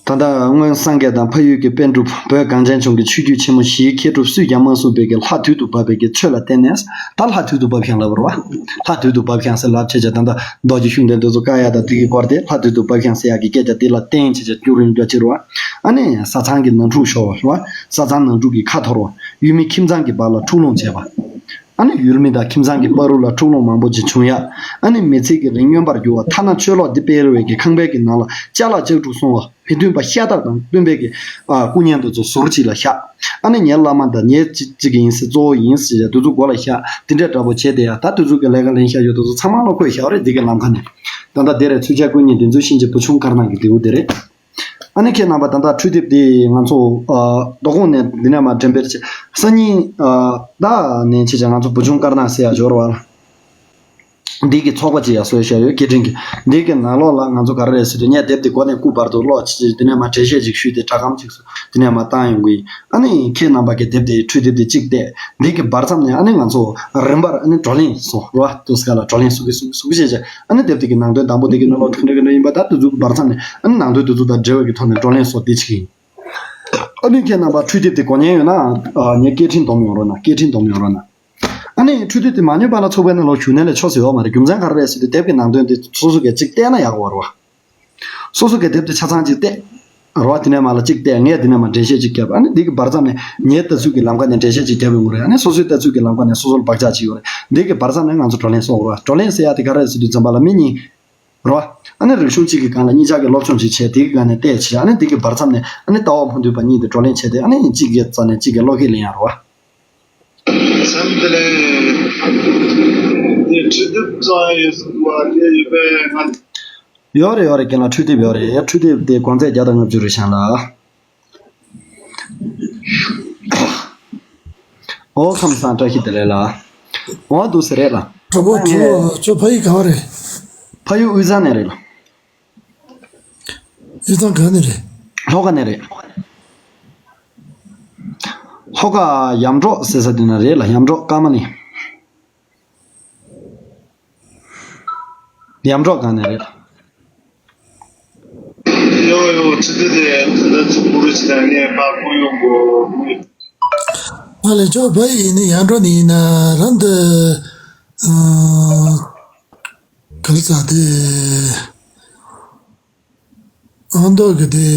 ད་ལྟ་སྔོན་སངས་རྒྱས་དང་འཕགས་ཡུལ་གྱི་པཎ་གྲུབ། བོད་གངས་ཅན་ལྗོངས་ཀྱི་ཆོས་བརྒྱུད་ཆེན་མོ་བཞིའི་མཁས་གྲུབ་སུས་ཀྱང་མ་གསུངས་པའི་གི་ལྷ་དུས་དུ་བབས་པའི་གི་ཆོས་ལ་བརྟེན་ནས། ད་ལྷ་དུས་དུ་བབས་ཤིང་ལབ་པ་རེད་བ། ལྷ་དུས་དུ་བབས་ཤིང་ཟེར་ལབ་བྱས་བྱས་ད་ལྟ་རྡོ་རྗེ་ཤུགས་ལྡན་དེ་ཚོ་བཀའ་ཡ་དང་དེ་གི་སྐོར་དེ། ལྷ་དུས་དུ་བབས་ཤིང་ཟེར་ཡག་གི་སྐད་ཆ་དེ་ལ་བརྟེན་བྱས་བྱས་སྐྱུར་རིང་འདྲ་ཅིག་རེད་བ། ཨ་ནི་བཟའ་ཚང་གི་ནང་འཁྲུག་ཤོར་བ་རེད་བ། བཟའ་ཚང་ནང་འཁྲུག་གི་ཁ་འཐོར་བ། ཡུལ་མི་ཁྱིམ་ཚང་གི་བར་ལ་འཁྲུག་ལོང་བྱས་པ། ཨ་ནི་ཡུལ་མི་དང་ཁྱིམ་ཚང་གི་བར་རུ་ལ་འཁྲུག་ལོང་མང་པོ་ཅིག་བྱུང་ཡ། ཨ་ནི་མི་ཚེ་གི་རིང་སྨྱོན་པར་གྱུར་བ། ཐ་ན་ཆོས་ལོག་འདི་སྤེལ་བའི་གི་ཁང་པའི་གི་ནང་ལ་ཅ་ལག་ལྕགས་འཁྲུག་སོང་བ། མི་མཐུན་པ་ཤ་སྟག་དང་བསྟུན་པའི་གི་ཨ་སྐུ་བརྙན་དེ་ཚོ་ཟུར་གཅིག་ལ་བཞག། ཨ་ནི་ངའི་བླ་མ་དང་ངའི་གཅིག་གཅིག་ཡིན་ཟེར། གཙོ་བོ་ཡིན་ཟེར་ཡ་དེ་ཚོ་མགོ་ལ་བཞག། དེ་འདྲའི་འདྲ་པོ་བྱས་བསྡད་ཡ། ད་དེ་ཚོ་གི་ལས་ཀ་ལེན་བཞག་ཡོད་དེ་ཚོ་ཚང་མ་ལ་ཁོས་བཞག་རེད། འདི་གི་ལམ་ཁ་ནས། ད་ལྟ་འདི་རེད། ཚུལ་ཁྲིམས་དགོན་གཉིས་འདི་ཚོ་གཤིན་རྗེ་བུ་ཆུང་དཀར་ནག་གི་ལེའུ་དེ་རེད། ཨ་ནི་ཁྱེད་རྣམ་པ་ད་ལྟ་འཕྲུལ་དེབ་འདི་ང་ཚོ་ཨ་མདོ་ཁུངས་ནས་འདི་ནས་མར་འགྲེམས་སྤེལ་བྱས། སང་ཉིན་ཨ་ད་ནས་བྱས་བྱས་ང་ཚོ་བུ་ཆུང་དཀར་ནག་ཟེར་ཡ་འབྱོར་བ་ལ། འདི་གི་ཚོགས་པ་ཅིག་ཡང་བཟོས་བཞག་ཡོད། སྐད་འཕྲིན་གྱི། འདི་གི་ནང་ལོགས་ལ་ང་ཚོ་ག་རེ་རེད་ཟེར་དུས། ངས་དེབ་འདི་འགོ་ནས་སྐུ་བར་དུ་ཀློག་བྱས་བྱས་འདི་ནས་མར་འགྲེལ་བཤད་ཅིག་ཞུས་ཏེ་སྒྲ་སྒམ་ཅིག་བཟོས། འདི་ནས་མར་བཏང་ཡོང་གི་ཡིན། ཨ་ནི་ཁྱེད་རྣམ་པ་གིས་དེབ་དེ། འཕྲུལ་དེབ་དེ་གཅིག་བལྟས། འདི་གི་བར་མཚམས་ནས་ཨ་ནི་ང་ཚོ་རིམ་པར་ཨ་ནི་བགྲོ་གླེང་སོང་རེད་བ། དུས་སྐབས་ལ་བགྲོ་གླེང་སུ་གིས་སུ་གིས་སུ་གིས་བྱས་བྱས། ཨ་ནི་དེབ་དེ་གི་ནང་དོན་དང་པོ་དེ་གི་ནང་ལོགས་ག་འདྲ་ག་འདྲ་ཡིན་པ། ད་དེ་ཚོ་གི་བར་མཚམས་ནས་ཨ་ནི་ནང་དོན་དེ་ཚོ་དང་འབྲེལ་བའི་གི་ཐོག་ནས་བགྲོ་གླེང་སོགས་དེ་བྱེད་ཀྱི་ཡིན། ཨ་ནི་ཁྱེད་རྣམ་པ་འཕྲུལ་དེབ་དེ་གོ་མཁན་ཡོད་ན། ཨ་ངས་སྐད་འཕྲིན་སྡོམ་ཡོང་རོགས་གནང་། སྐད་འཕྲིན་སྡོམ་ཡོང་རོགས་གནང་། ཨ་ནི་འཕྲུལ་དེབ་དེ་མ་ཉོས་པ་ལ་ཚོགས་པའི་ནང་ལོགས་ཞུགས་ནས་ལས་ཆོག་ས་ཡོད་མ་རེད། རྒྱུ་མཚན་ག་རེ་རེད་ཟེར་དུས། དེབ་ཀྱི་ནང་དོན་དེ་སོ་སོ་གིས་གཅིག་བལྟས་ན་ཡག་པོ་རེད་བ། སོ་སོ་གིས་དེབ་དེ་ཆ་ཚང་གཅིག་བལྟས། རེད་བ། དེ་ནས་མར་ལ་གཅིག་བལྟས། ངས་དེ་ནས་མར་འགྲེལ་བཤད་ཅིག་བརྒྱབ། ཨ་ནི་འདི་གི་བར་མཚམས་ནས་ངའི་ལྟ་ཚུལ་གྱི་ལམ་ཁ་ནས་འགྲེལ་བཤད་ཅིག་བརྒྱབ་ཡོང་གི་རེད། ཨ་ནི་སོ་སོའི་ལྟ་ཚུལ་གྱི་ལམ་ཁ་ནས་སོ་སོར་བག་ཆགས་ཅིག་ཡོད་རེད། འདི་གི་བར་མཚམས་ནས་ང་ཚོ་བགྲོ་གླེང་སོགས་རེད་བ། བགྲོ་གླེང་ཟེར་ཡ་དེ་ག་རེ་རེད་ཟེར་དུས་ཙམ་པ་ལ་མི་གཉིས། རེད་བ། ཨ་ནི་རིག་གཞུང་གཅིག་གི་སྒང་ལ་གཉིས་ཆ་གིས་སློབ་སྦྱོང་ཅིག་བྱས། དེ་གི་སྒང་ནས་བལྟས་བྱས། ཨ་ནི་དེ་གི་བར་མཚམས་ནས་ཨ་ནི་ལྟ་བ་མུ་མཐུད་པ་གཉིས་དེ་བགྲོ་གླེང་བྱས་ཏེ། ཨ་ནི་གཅིག་གི་རྩ་ནས་གཅིག་གིས་བློ་སྐྱེད་ལེན་ཡ་རེད་བ། སེམས་དེ་ལས་དེ་འཕྲིན་དེབ་ཙམ་ཡོད་ཟེར་བ་དེ་ཡོད་པས་ང་། ཡོད་རེད་ཡོད་རེད། རྒན་ལགས་འཕྲུལ་དེབ་ཡོད་རེད། འཕྲུལ་དེབ་དེ་གོང་ཚད་བརྒྱ་དང་ལྔ་བཅུ་རེད་ཤག་ལགས། ཨོ་ཁམས་བཟང་། བཀྲ་ཤིས་བདེ་ལེགས་ལགས། འོ་འདུག་ཟེར་རེད་ལགས། གྲོགས་པོ་གྲོགས་པོ་ཁྱོད་ཕ་ཡུལ་ག་བ་རེད། ཕ་ཡུལ་དབུས་གཙང་ནས་རེད་ལགས། དབུས་གཙང་ག་ནས་རེད། ལྷོ་ཁ་ནས་རེད། ལྷོ་ཁ་ཡམ་འབྲོག་ཟེར་ས་དེ་ན་རེད་ལགས། ཡམ་འབྲོག་ཀརྨ་གླིང་། ཡམ་འབྲོག་སྒང་ནས་རེད། ཡོ་ཡོ། ཚེ་འདི་དེ་ད་ཚུགས་པོ་རུ་ཅི་ད་ངས་ཕར་ཁོ་ཡོང་གོ། ང་ལས་ཅོག་བ་ཡིན་ནི་ཡང་འགྲོ་ནི་ཡིན་ན་རང་འདི། གར་ས་དེ། ཨ་མདོ་གི་དེ།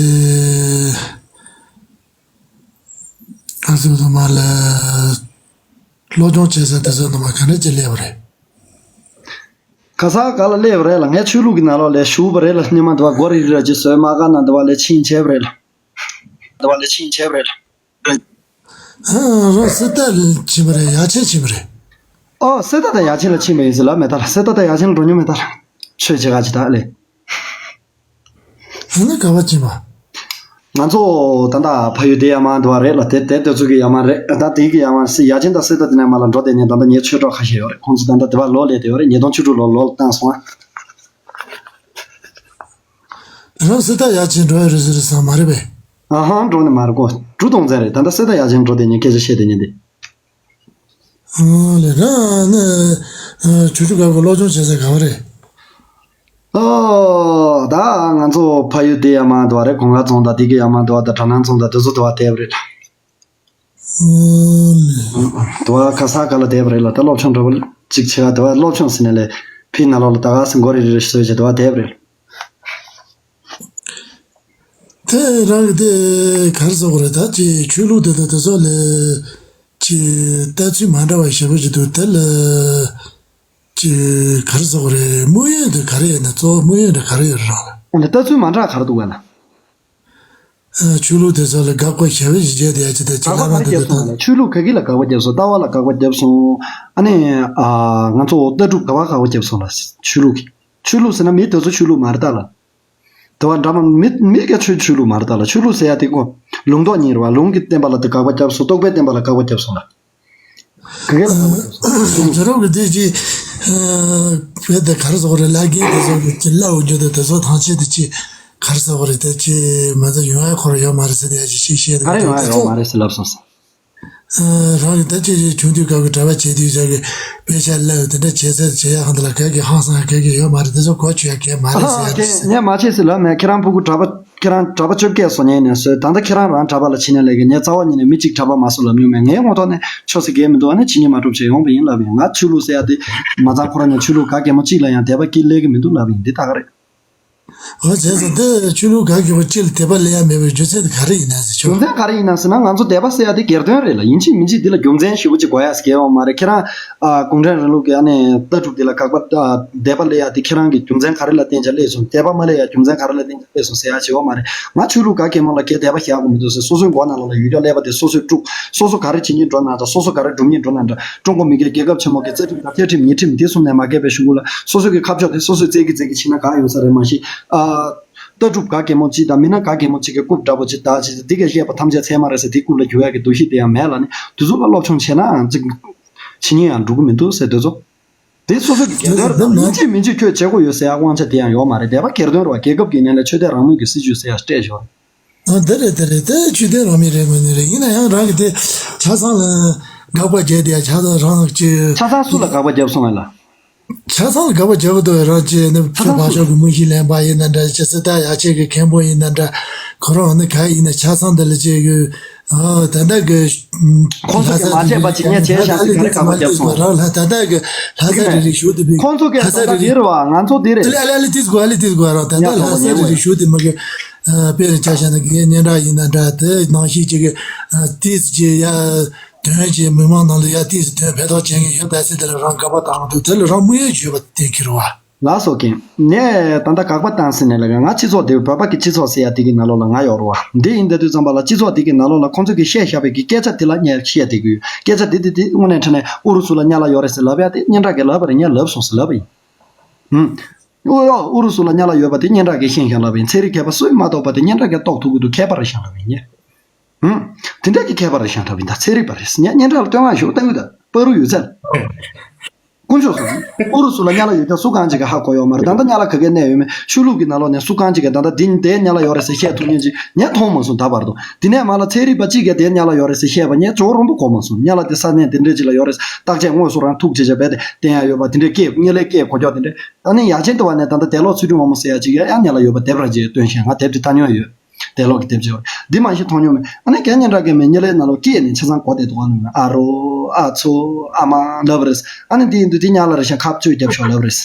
ཨ་ཟུག་ཟུག་མ་ལ། སློབ་སྦྱོང་བྱེད་ས་དེ་ཚོ་ནང་མ་ག་འདྲ་ཅིག་སླེབས་པ་རེད། ག་ས་ག་ལ་སླེབས་པ་རེད་ལགས། ངས་ཆོས་ལུགས་ཀྱི་ནང་ལོགས་ལ་ཞུགས་པ་རེད་ལགས། སྔོན་མ་འདི་བ་སྒོ་རི་རི་ར་ཅིག་བཟོས། མ་ག་ན་འདི་བ་ལ་ཕྱིན་བྱས་པ་རེད་ལགས། འདི་བ་ལ་ཕྱིན་བྱས་པ་རེད་ལགས། ཨ་རོ་གསེར་རྟ་ལ་ཕྱིན་པ་རེད། ཡར་ཆེན་ཕྱིན་པ་རེད། ཨོ་གསེར་རྟ་དང་ཡར་ཆེན་ལ་ཕྱིན་པ་ཡིན་ཟེར་ལབ་མེད་ད་ལགས། གསེར་རྟ་དང་ཡར་ཆེན་ལ་འགྲོ་མྱོང་མེད་ད་ལགས། ཆོས་བྱེད་ག་ཅིག་ད་ལས། ཨ་ནི་ག་བ་ཕྱིན་པ། ང་ཚོ་ད་ལྟ་ཕ་ཡུལ་དེ་ཡར་མར་འདི་བ་རེད་ལགས། དེ་དེ་དེ་ཚོ་གི་ཡར་མར་རེད། ད་དེ་གི་ཡར་མར་སི་ཡར་ཆེན་དང་གསེར་རྟ་དེ་ནས་མར་ལ་འགྲོ་བསྡད་མཁན་ད་ལྟ་ངའི་ཆོས་གྲོགས་ཁ་ཤས་ཡོད་རེད། ཁོང་ཚོ་ད་ལྟ་དེ་བ་ལོག་སླེབས་བསྡད་ཡོད་རེད། ཉིས་སྟོང་བཅུ་དྲུག་ལོ་ལོག་བཏང་སོང་ཨ། རང་གསེར་རྟ་ཡར་ཆེན་འགྲོ་ཡ་རེད་ཟེར་ས་མ་རེད་པས། ཨ་ཧ། འགྲོ་ནི་མ་རེད་གོ། འབྲུ་གཏོང་མཚན་རེད། ད་ལྟ་གསེར་རྟ་ཡར་ཆེན་འགྲོ་བསྡད་མཁན་སྐད་ཆ་བཤད་བསྡད་མཁན་དེ། ཨ་ལས། རང་ནི་ཆོས་ཕྱོགས་སྐབས་ཀྱི་སློབ་སྦྱོང་བྱེད་ས་ག་བ་རེད། ཨོ། ད་ང་ཚོ་ཕ་ཡུལ་དེ་ཡར་མར་འདི་བ་རེད། གོང་དཀར་རྫོང་དང་དེ་གི་ཡར་མར་འདི་བ་དང་གྲ་ནང་རྫོང་དང་དེ་ཚོ་འདི་བ་དེ་བ་རེད། ཨོ་ལེ། འདི་བ་ག་ས་ག་ལ་དེ་བ་རེད་ལགས། ད་སློབ་སྦྱོང་འདྲ་བོ་ཅིག་བྱེད་ཡ། འདི་བ་སློབ་སྦྱོང་ཟེར་ནས་ལས་ཕི་ནང་ལོགས་ལ་ད་ག་སེ་མགོ་རིལ་རིལ་བཟོས་བྱས་འདི་བ་དེ་བ་རེད། དེ་རང་གི་དེ་ག་རེ་ཟེར་དགོས་རེད། ད་ཅི་ཆོས་ལུགས་དེ་དང་དེ་ཚོ་ལ་ཅི་ལྟ་ཚུལ་མ་འདྲ་བ་ཞེ་པོ་ཅིག་འདུག། དེ་ལ་ཅི་ག་རེ་ཟེར་དགོས་རེད། དམིགས་ཡུལ་དེ་ག་རེ་ཡིན་ན། གཙོ་བོ་དམིགས་ཡུལ་དེ་ག་རེ་ཡོད་རེད་རང་ལ། ཨ་ནི་ལྟ་ཚུལ་མ་འདྲ་ག་རེ་འདུག་ག་ལགས། ཨ་ཆོས་ལུགས་དེ་ཚོ་ལ་དགག་པ་ཞེ་པོ་ཅིག་བྱས་བསྡད་ཡ་ཅིག་དང་ཅིག་དགག་པ་ག་རེ་བརྒྱབ་སོང་ལགས། ཆོས་ལུགས་ག་གིས་ལ་དགག་པ་བརྒྱབ་སོང་། ལྟ་བ་ལ་དགག་པ་བརྒྱབ་སོང་། ཨ་ནི་ཨ་ང་ཚོ་ལྟ་གྲུབ་ག་བ་དགག་པ་བརྒྱབ་སོང་ལགས། ཆོས་ལུགས་ཀྱིས། ཆོས་ལུགས་ཟེར་ན་མི་དེ་ཚོ་ཆོས་ལུགས་མ་རེད་ད་ལགས། དེ་བ་འདྲ་མ་མི་མི་སྐད་ཆོས་ཆོས་ལུགས་མ་རེད་ད་ལགས། ཆོས་ལུགས་ཟེར་ཡ་དེ་ཀོ་ལུང་རྟོགས་གཉིས་རེད་བ། ལུང་གི་བསྟན་པ་ལ་དེ་དགག་པ་བརྒྱབ་སོང་། རྟོགས་པའི་བསྟན་པ་ལ་དགག་པ་བརྒྱབ་སོང་ལགས། ག་གེ་ལ་དགག་པ་བརྒྱབ་སོང་། དེ་རབ་ཀྱི་དེ་ཅི་བས་དེ་ག་རེ་ཟེར་དགོས་རེད། བླ་རྒན་དེ་ཚོ་གི་ཅི་བླ་འོ་འཇོ་དེ་དེ་ཚོ་ཐང་ཆད་དེ་ཅི་ག་རེ་ཟེར་དགོས་རེད། དེ་ཅི་མ་ཚད་ཡོང་ཡ་ཁོ་ར་ཡོད་མ་རེད་ཟེར། དེ་ཡ་ཅི་ཤེས་ཤེས་དེ་ག་རེ་ཡོང་ཡ་ཡོད་མ་རེད་ཟེར་ལབ་སོང་ཟེར། རང་གི་ད་ཅི་ཆུང་དུས་སྐབས་ཀྱི་གྲྭ་པ་བྱེད་དུས་ཅག་གི་དཔེ་ཆ་བསླབ་དེ་འདྲ་བྱེད་ཚད་བྱེད་ཡ་ཧང་དེ་ལ་ག་གི་ཧང་སང་ག་གི་ཡོད་མ་རེད། དེ་ཚོ་གོ་ཆོད་ཡ་གལ་མ་རེད་ཟེར་ཡ་རེད་ཟེར། ངས་མ་བྱེད་ཟེར་ལབ་མེད། ཁྱེད་རང་ཕྲུ་གུ་གྲྭ་པ་ཁྱེད་རང་གྲྭ་པ་བཅོ་བརྒྱད་བཟོ་མཁན་ནས་བཟོས། ད་ལྟ་ཁྱེད་རང་རང་གྲྭ་པ་ལ་ཕྱིན་ནས་ལས་ཀྱི་ངས་རྩ་བ་ཉིད་ནས་མི་གཅིག་གྲྭ་པ་མ་བཟོ་ལབ་མྱོང་མེད། ངའི་ངོ་ཐོག་ནས་ཆོས་ཟེར་གལ་མི་འདུག། ཨ་ནི་ཕྱི་ཉིན་མ་གྲུབ་བྱས་ཡོང་བ་ཡིན་ལབ་ཡིན། ང་ཆོས་ལུགས་ཟེར་ཡ་དེ་མ་ཚང་ཁོ་རང་ཉིད་ཆོས་ལུགས་ག་གེ་མོ་གཅིག་ལ་ཡང་དད་པ་སྐྱེ་སླེབས་ཀྱི་མི་འདུག་ལབ་ཡིན། འདི་ད་ག་རེད། འོ་བྱས་ཙང་འདི་ཆོས་ལུགས་ག་གེ་མོ་གཅིག་ལ་དད་པ་སླེབས་ཡ་མེད་པའི་རྒྱུ་མཚན་དེ་ག་རེ་ཡིན་ན་ཟེར་ཆོག། རྒྱུ་མཚན་ག་རེ་ཡིན་ན་ཟེར་ན་ང་ཚོ་དད་པ་ཟེར་ཡ་དེ་སྒེར་དོན་རེད་ལ། ཡིན་གཅིག་མིན་གཅིག་འདི་ལ་རྒྱུ་མཚན་ཞེ་པོ་ཅིག་དགོས་ཡ་ཟེར་གྱི་ཡོད་མ་རེད། ཁྱེད་རང་ཨ་གུང་ཁྲན་རིང་ལུགས་ཀྱི་ཨ་ནི་ལྟ་གྲུབ་འདི་ལ་དགག་པ་ཨ་དད་པ་སླེབས་ཡ་དེ་ཁྱེད་རང་གི་རྒྱུ་མཚན་ག་རེ་ལ་བརྟེན་བྱས་སླེབས་སོང་། དད་པ་མ་སླེབས་ཡ་རྒྱུ་མཚན་ག་རེ་ལ་བརྟེན་བྱས་སླེབས་སོང་ཟེར་ཡ་ཞེ་པོ་མ་རེད། ང་ཆོས་ལུགས་ག་གེ་མོ་ལ་ཁྱེད་དད་པ་བཞག་དགོས་མི་འདུག་ཟེར། སོ་སོའི་མགོ་ནང་ལོགས་ལ་ཡུལ་ལྕོག་ཀླད་པ་དེ་སོ་སོས་དཀྲུགས། སོ་སོ་ག་རེ་བྱེད་སྙིང་འདོད་ན་འདྲ། སོ་སོ་ག་རེ་སྒྲུབ་སྙིང་འདོད་ན་འདྲ། ཀྲུང་གོ་མི་སྒེར་རྒྱལ་ཁབ་ཆེན་མོ་གི་རྩ་ཁྲིམས་དང་ཐད་ཁྲིམས་ཉེས་ཁྲིམས་དེ་གསུམ་ནས་མ་འགལ་བའི་གཞུག་གུ་ལ་སོ་སོ་གི་ཁ་ཕྱོགས་དེ་སོ་སོས་བཙལ་གི་བཙལ་གི་ཕྱིན་ན་གང་ཡོང་ས་རེད། མ་གཞི་ཨ་ལྟ་གྲུབ་ག་གེ་མོ་གཅིག་དང་མིན་ན་ག་གེ་མོ་གཅིག་གི་རྐུབ་འདྲ་པོ་གཅིག་དག་ཅིག་འདི་གས་བཤད་པ་ཐམས་ཅད་ཚད་མ་རེད་ཟེར་དེའི་རྐུབ་ལ་རྒྱུག་ཡག་གི་འདུ་ཤེས་དེ་ཡང་མེད་ལ་ནི། དེ་ཚོ་ལ་སློབ་སྦྱོང་བྱས་ནའང་ཅིག་བྱེད་སྙིང་ཡང་འགྲོ་གི་མི་འདུག་ཟེར། དེ་ཚོ་དེ་སོ་སོ་གི་སྒེར་དོན་རེད། ཡིན་གཅིག་མིན་གཅིག་ཁྱོད་བྱེད་དགོས་ཡོད་ཟེར་ཡག་དབང་ཆ་དེ་ཡང་ཡོད་མ་རེད། དད་པ་སྒེར་དོན་རེད་བ། རྒྱལ་ཁབ་ཀྱི་ངོས་ནས་ཆོས་དད་རང་མོས་ཀྱི་སྲིད་བྱུས་ཟེར་ཡག་སྤྲད་ཞོར། ཨ་དེ་རེད་དེ་རེད། དེ་ཆོས་དད་རང་མོས་རེད། མ་ནི་རེད། ཡིན་ན་ཡང་རང་གི་དེ་ཆ་ཚང་ལ་དགག་པ་བརྒྱབ་དེ་ཡང་ཆ་ཚང་རང་གི་ཆ་ཚང་སུ་ལ་དགག་པ་བརྒྱབ་སོང་བས་ལ། ཆ་ཚང་ལ་དགག་པ་བརྒྱབ་གི་འདུག། རང་ཅེ་ནི་ཆ་ཚང་ཆོས་སུ་བག་ཆགས་ཀྱི་མུ་བཞི་ལེན་པ་ཡིན་ན་འདྲ། ཅེ་སི་ཏ་ཡ་ཆེ་གི་མཁན་པོ་ཡིན་ན་འདྲ། ཁོ་རང་ནི་ག་ཡིན་ན་ཆ་ཚང་འདི་ལ་ཅེ་གི་ཨ་ད་ལྟ་གི་ཁོང་ཚོ་གི་མ་བྱས་པ་ཅིག་ངས་བྱས་ཤག་ཟེར་ག་རེ་དགག་པ་བརྒྱབ་སོང་། རང་ལ་ད་ལྟ་གི་ལྷ་ས་རེ་རེ་ཞུ་དེ་བི་ཁོང་ཚོ་གི་ལྷ་ས་ད་ལྟ་རེ་དེ་རེད་བ། ང་ཚོ་དེ་རེད། ཨ་ལེ་ཨ་ལེ་ཏིས་གོ་ཨ་ལེ་ཏིས་གོ་རང་ད་ལྟ་ལྷ་ས་རེ་རེ་ཞུ་དེ་མ་གི། དཔེར་ན་ཆ་བཞག་ན་དགེ་རྒན་སྙན་གྲགས་ཡིན་ན་འདྲ། དེ་ནང་བཞིན་ཅིག་གི་ཏིས་ཅིག་ཡ་དོན་ཅིག་མི་མང་ནང་ལ་ཡ་ཏིས་དོན་ཕན་ཐོགས་བྱེད་མཁན་ཡོད་པ་ཟེར། དེ་ལ་རང་དགག་པ་བཏང་འདུག་དེ་ལ་རང་དམིགས་ཡུལ་བརྗོད་པ་གཏན་འཁེལ་བ། ལགས་སོ་རྒན། ངས་ད་ལྟ་དགག་པ་བཏང་ཟིན་ནས་ལ་ང་སྤྱི་ཚོགས་འདི་བོད་པ་གི་སྤྱི་ཚོགས་ཟེར་ཡ་དེ་གི་ནང་ལོགས་ལ་ང་ཡོད་རེད་བ། འདི་ཡིན་ད་དུས་ཙམ་པ་ལ་སྤྱི་ཚོགས་དེ་གི་ནང་ལོགས་ལ་ཁོང་ཚོ་གི་བཤད་བཞག་པའི་གི་སྐད་ཆ་དེ་ལ་ངས་བཤད་བསྡད་ཀྱི་ཡོད། སྐད་ཆ་དེ་དེ་དེ་དངོས་གནས་དྲང་གནས་ཨུ་རུ་སུ་ལ་གཉའ་ལ་ཡོད་རེད་ཟེར་ལབ་ཡ་དེ་སྙན་གྲགས་ཀྱིས་ལབ་པ་རེད། ངས་ལབ་སོང་ཟེར་ལབ་པ་ཡིན། ཨུ་ཨུ་རུ་སུ་ལ་གཉའ་ལ་ཡོད་པ་དེ་སྙན་གྲགས་ཀྱིས་ཤེས་ཤག་ལབ་པ་ཡིན། ཚན་རིག་མཁས་པ་སུས་མ་གཏོགས་པ་དེ་སྙན་གྲགས་ཀྱིས་རྟོགས་ཐུབ་ཀྱི་འདུག་མཁས་པ་རེད་ཤག་ལབ་པ་ཡིན། ཧུམ། དེ་འདྲ་གི་མཁས་པ་རེད་ཤག་འདྲ་བ་ཡིན་ད། ཚན་རིག་པ་རེད། ངས་སྙན་གྲགས་ལ་བསྟོད་བསྔགས་ཞུ་བཏང་གི་ད། པ་རུ་ཡོད་ཚད། དཀོན་མཆོག་གསུམ། ཨུ་རུ་སུ་ལ་གཉའ་ལ་ཡོད་ཀྱང་སུ་གང་ཅིག་གིས་ཧ་གོ་ཡོད་མ་རེད། ད་ལྟ་གཉའ་ལ་ག་གས་གནས་ཡོད་མེད། ཆོས་ལུགས་ཀྱི་ནང་ལོགས་ནས་སུ་གང་ཅིག་གིས་ད་ལྟ་འདི་དེའི་གཉའ་ལ་ཡོད་རེད་ཟེར་བཤད་ཐུབ་མཁན་ཅིག་ངས་མཐོང་མ་སོང་ད་བར་དུ། དེ་ནས་མ་ལ་ཚན་རིག་པ་གཅིག་གིས་དེའི་གཉའ་ལ་ཡོད་རེད་ཟེར་བཤད་པ་ངས་ཅོག་རོང་པོ་གོ་མ་སོང་། གཉའ་ལ་དེ་ས་གནས་དེ་འདྲས་ཅིག་ལ་ཡོད་རེད། བརྟག་དཔྱད་དངོས་སུ་རང་ཐུག་བྱེད་བྱ་བས་དེ་བསྟན་ཡ་ཡོད་པ་དེ་འདྲས་སྐད་དངོས་ལས་སྐད་གོ་ཀྱོག་དེ་འདྲས། ད་ནི་ཡ་ཆེན་དུ་བ་ནས་ད་ལྟ་དེ་ལོག་ཚུལ་ཁྲིམས་དབང་མོ་ཟེར་ཡ་ཅིག་ཡ་ཡང་གཉའ་ལ་ཡོད་པ་དེབ་ར་ཅིག་སྟོན་ཤག་ང་དེབ་དེ་ལྟ་མྱོང་ཡོད། དེ་ལོག་གི་དེབ་ཅིག་ཡོད། འདི་མ་གཞི་མཐོང་མྱོང་མེད། ཨ་ནི་རྒན་སྙན་གྲགས་རྒན་མའི་གཉའ་ལའི་ནང་ལོགས་སྐད་ནི་ཆ་ཚང་གོ་བསྡད་འདུག་ཨ་ནི་ཨ་རོ། ཨ་ཚོ། ཨ་མ་ལབ་རེད། ཨ་ནི་འདི་ཡིན་དུས་འདི་གཉའ་ལ་རེད་ཤག་ཁ་བཅུ་རྒྱབ་ཤོག་ལབ་རེད།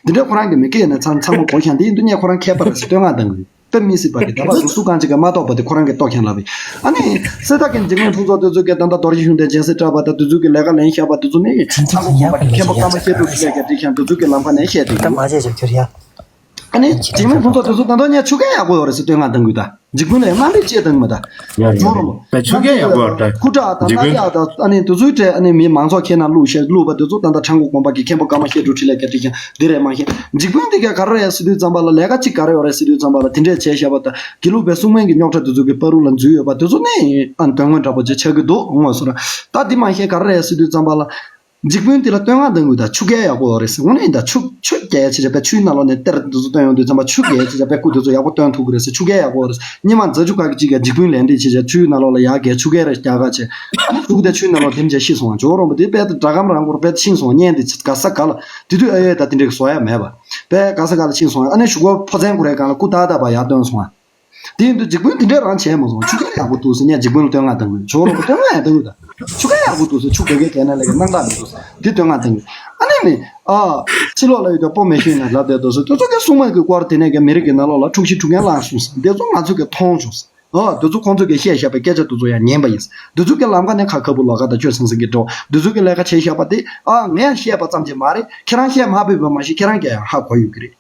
འདི་འདྲ་ཁོ་རང་གི་མི་སྐད་ནི་ཚང་ཚང་མ་གོ་ཤག་འདི་ཡིན་དུས་ངས་ཁོ་རང་མཁས་པ་རེད་ཟེར་བསྟོད་བསྔགས་གཏང་གི་ཡོད། དཔེ་མི་སྲིད་པ་གི་ད་བར་དུ་སུ་གང་ཅིག་གིས་མ་རྟོགས་པ་དེ་ཁོ་རང་གིས་རྟོགས་ཤག་ལབ་པས། ཨ་ནི་སེ་ད་གིན་འཇིགས་མེད་ཕུན་ཚོགས་དེ་ཚོ་གིས་ད་ལྟ་རྡོ་རྗེ་གཞུང་དང་སྦྱིན་སྲེག་བཀྲ་བ་དང་དེ་ཚོ་གི་ལས་ཀ་ལེན་བཞག་པ་དེ་ཚོ་ནི་ཚང་མ་དགོངས་པ་གི་མཁན་པོ་ཀརྨ་བཤད་སྒྲུབ་ཞུ་ལས་ཀྱང་འགྲིག་ཤག་དེ་ཚོ་གི་ལམ་ཁ་ནས་བཤད་དེ་ད་ཡོད། མ་བྱས་ཅིག་ཁྱོད་ཡ། ཨ་ནི་འཇིགས་མེད་ཕུན་ཚོགས་དེ་ཚོ་ད་དུང་ངས་ཆུ་རྐྱལ་ཡག་པོ་ཡོད་རེད་ཟེར་བསྟོད་བསྔགས་གཏང་གི་ཡོད་ད། འཇིགས་མེད་ལ་ཡང་དངངས་སྐྲག་སྐྱེས་བཏང་གི་མ་ད། ཡ་ཡ་ཇོ་རོ་ལོ། པའི་ཆུ་རྐྱལ་ཡག་པོ་ཡོད་ད། སྐུ་དྲག་དང་འཇིགས་མེད་རྟ་ཡག་དང་ཨ་ནི་དེ་ཚོའི་གྲས་ཨ་ནི་མི་མང་ཚོགས་ཁྱེད་རྣམས་བླུགས་བཤད་བླུགས་པ་དེ་ཚོ་ད་ལྟ་ཁྲ་འགུ་དགོན་པ་གི་མཁན་པོ་ཀརྨ་བཤད་སྒྲུབ་ཁྲི་ལས་ཀྱང་འགྲིག་ཤག་འདི་རེད་མ་ཤེས། འཇིགས་མེད་འདི་གས་ག་རེ་རེད་ཟེར་དུས་ཙམ་པ་ལ་ལས་ཀ་གཅིག་ག་རེ་ཡོད་རེད་ཟེར་དུས་ཙམ་པ་ལ་དེ་འདྲས་བྱས་བཞག་པ་དང་དགེ་ལུགས་པའི་སྲུང་མའི་གི་རྙོག་དྲ་དེ་ཚོ་གི་བར་རུ་ལ་འཛུལ་ཡོད་པ་དེ་ཚོ་ནི་ཨ་ནི་དོན་དངོས་འདྲ་པོ་ཅིག་ཆགས་ཀྱི་འདུག་ངོ་སོ་ར། ད་འདི་མ་ཤེས་ག་རེ་རེད་ཟེར་དུས་ཙམ་པ་ལ། འཇིགས་མེད་འདི་ལ་བསྟོད་བསྔགས་གཏང་དགོས་ད། ཆུ་རྐྱལ་ཡག་པོ་རེད་ཟེར། དངོས་གནས་ད་ཆུ་ཆུ་རྐྱལ་བྱས་བྱས་པའི་ཆུའི་ནང་ལོགས་ནས་གཏེར་འདི་ཚོ་བཏོན་ཡོང་དུས་ཙམ་པ་ཆུ་རྐྱལ་བྱས་བྱས་པའི་སྐུ་འདི་ཚོ་ཡག་པོ་བཏོན་ཐུབ་ཀྱི་རེད་ཟེར། ཆུ་རྐྱལ་ཡག་པོ་རེད་ཟེར། ཉི་མ་རྫ་ཆུ་ཁ་གི་གཅིག་ག་འཇིགས་མེད་ལས་འདི་བྱས་བྱས་ཆུའི་ནང་ལོགས་ལ་ཡར་བརྒལ་ཆུ་རྐྱལ་རེ་རྒྱག་ག་བྱས། ཨ་ནི་ཕྲུ་གུ་དེ་ཆུའི་ནང་ལོགས་དེམ་བྱས་ཤི་སོང་བ། ཇོ་རོང་པོ་དེ་དཔེ་ད་དྲ་སྒམ་རང་སྐོར་དཔེ་ད་ཤི་སོང་བ། གཉེན་དེ་ག་ས་ག་ལ་དེ་དུས་ཨེ་ཡོད་ད་དེ་འདྲའི་བཟོ་ཡ་མེད་པ། དཔེ་ག་ས་ག་ལ་ཤི་སོང་བ། ཨ་ནི་གཞུག་གུ་ཕོ་མཚན་ཁོ་རའི་སྒང་ལ་སྐུ་ཏག་ཏག་པ་ཡར་བཏོན་སོང་བ། དེ་ཡིན་དུས་འཇིགས་མེད་དེ་འདྲས་རང་བྱས་མ་སོང་། ཆུ་རྐྱལ་ཡག་པོ་འདུག་ཟེར། ངས་འཇིགས་མེད་ལ་བསྟོད་བསྔགས་གཏང་གི་ཡོད། ཇོ་རོང་པོ་བསྟོད་བསྔགས་ཡང་གཏང་གི་ཡོད་ད། ཆུ་རྐྱལ་ཡག་པོ་འདུག་ཟེར། ཆུ་ག་གེ་ག་ན་ལས་ཀ་སྣང་དག་མི་འདུག་ཟེར། དེ་བསྟོད་བསྔགས་གཏང་གི་ཡོད། ཨ་ནི་ནི། ཨ། ཕྱི་ལོགས་ལ་ཡོད་དུས་སྤོ་མེ་ཤོད་ན་ལབ་བསྡད་འདུག་ཟེར། དེ་ཚོ་གི་སྲུང་མ་གི་སྐོར་དེ་ནས་གི་མི་རིགས་ཀྱི་ནང་ལོགས་ལ་འཁྲུག་གཞི་འཁྲུག་མཁན་བསླངས་སོང་ཟེར། དེ་ཚོ་ང་ཚོ་གི་མཐོང་བྱུང་ཟེར། ཨ། དེ་ཚོ་ཁོང་ཚོ་གི་བཤད་བཞག་པའི་སྐད་ཆ་དེ་ཚོ་ཡང་ཉན་པ་ཡིན་ཟེར། དེ་ཚོ་གི་ལམ་ཁ་ནས་ཁ་ཁ་བུ་ལོག་ཁ་དང་ཆོས་ཚང་ཚང་གི་འགྲོ། དེ་ཚོ་གི་ལས་ཀ་བྱས་བཞག་པ་དེ། ཨ། ངས་བཤད་པ་ཙམ་གྱིས་མ་རེད། ཁྱེད་རང་བཤད་མ་ཕོད་པ་མ་གཞི་ཁྱེད་རང་གིས་ཡང་ཧ་གོ་ཡོད་ཀྱི་རེད།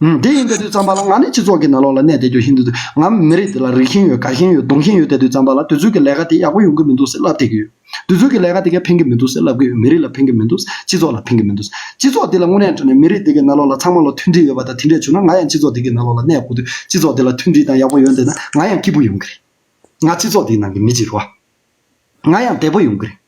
ཨུམ། དེ་ཡིན་དུས་ཙམ་པ་ལ་ང་ནི་སྤྱི་ཚོགས་ཀྱི་ནང་ལོགས་ལ་གནས་བསྡད་རྒྱུ་ཡིན་དུས་ང་མི་རིགས་དེ་ལ་རིགས་ཤིང་ཡོད་དགའ་ཤིང་ཡོད་གདུང་ཤིང་ཡོད་བསྡད་དུས་ཙམ་པ་ལ་དེ་ཚོའི་གི་ལས་ཀ་དེ་ཡག་པོ་ཡོང་གི་མི་འདུག་ཟེར་ལབ་བསྡད་ཀྱི་ཡོད། དེ་ཚོའི་གི་ལས་ཀ་དེ་གས་ཕན་གི་མི་འདུག་ཟེར་ལབ་ཀྱི་ཡོད། མི་རིགས་ལ་ཕན་གི་མི་འདུག་སྤྱི་ཚོགས་ལ་ཕན་གི་མི་འདུག་སྤྱི་ཚོགས་དེ་ལ་དངོས་གནས་དྲང་གནས་མི་རིགས་དེ་གི་ནང་ལོགས་ལ་ཚང་མ་ལ་མཐུན་སྒྲིལ་ཡོད་པ་དང་དེ་འདྲས་བྱུང་ན་ང་ཡང་སྤྱི་ཚོགས་དེ་གི་ནང་ལོགས་ལ་གནས་དགོས་དུས་སྤྱི་ཚོགས་དེ་ལ་མཐུན་སྒྲིལ་དང་ཡག་པོ་ཡོང་བསྡད་ན་ང་ཡང་སྐྱིད་པོ་ཡོང་གི་རེད། ང་སྤྱི་ཚོགས་དེའི་ནང་གི་མི་གཅིག་རེད་བ། ང་ཡང་བདེ་པོ་ཡོང་གི་རེད།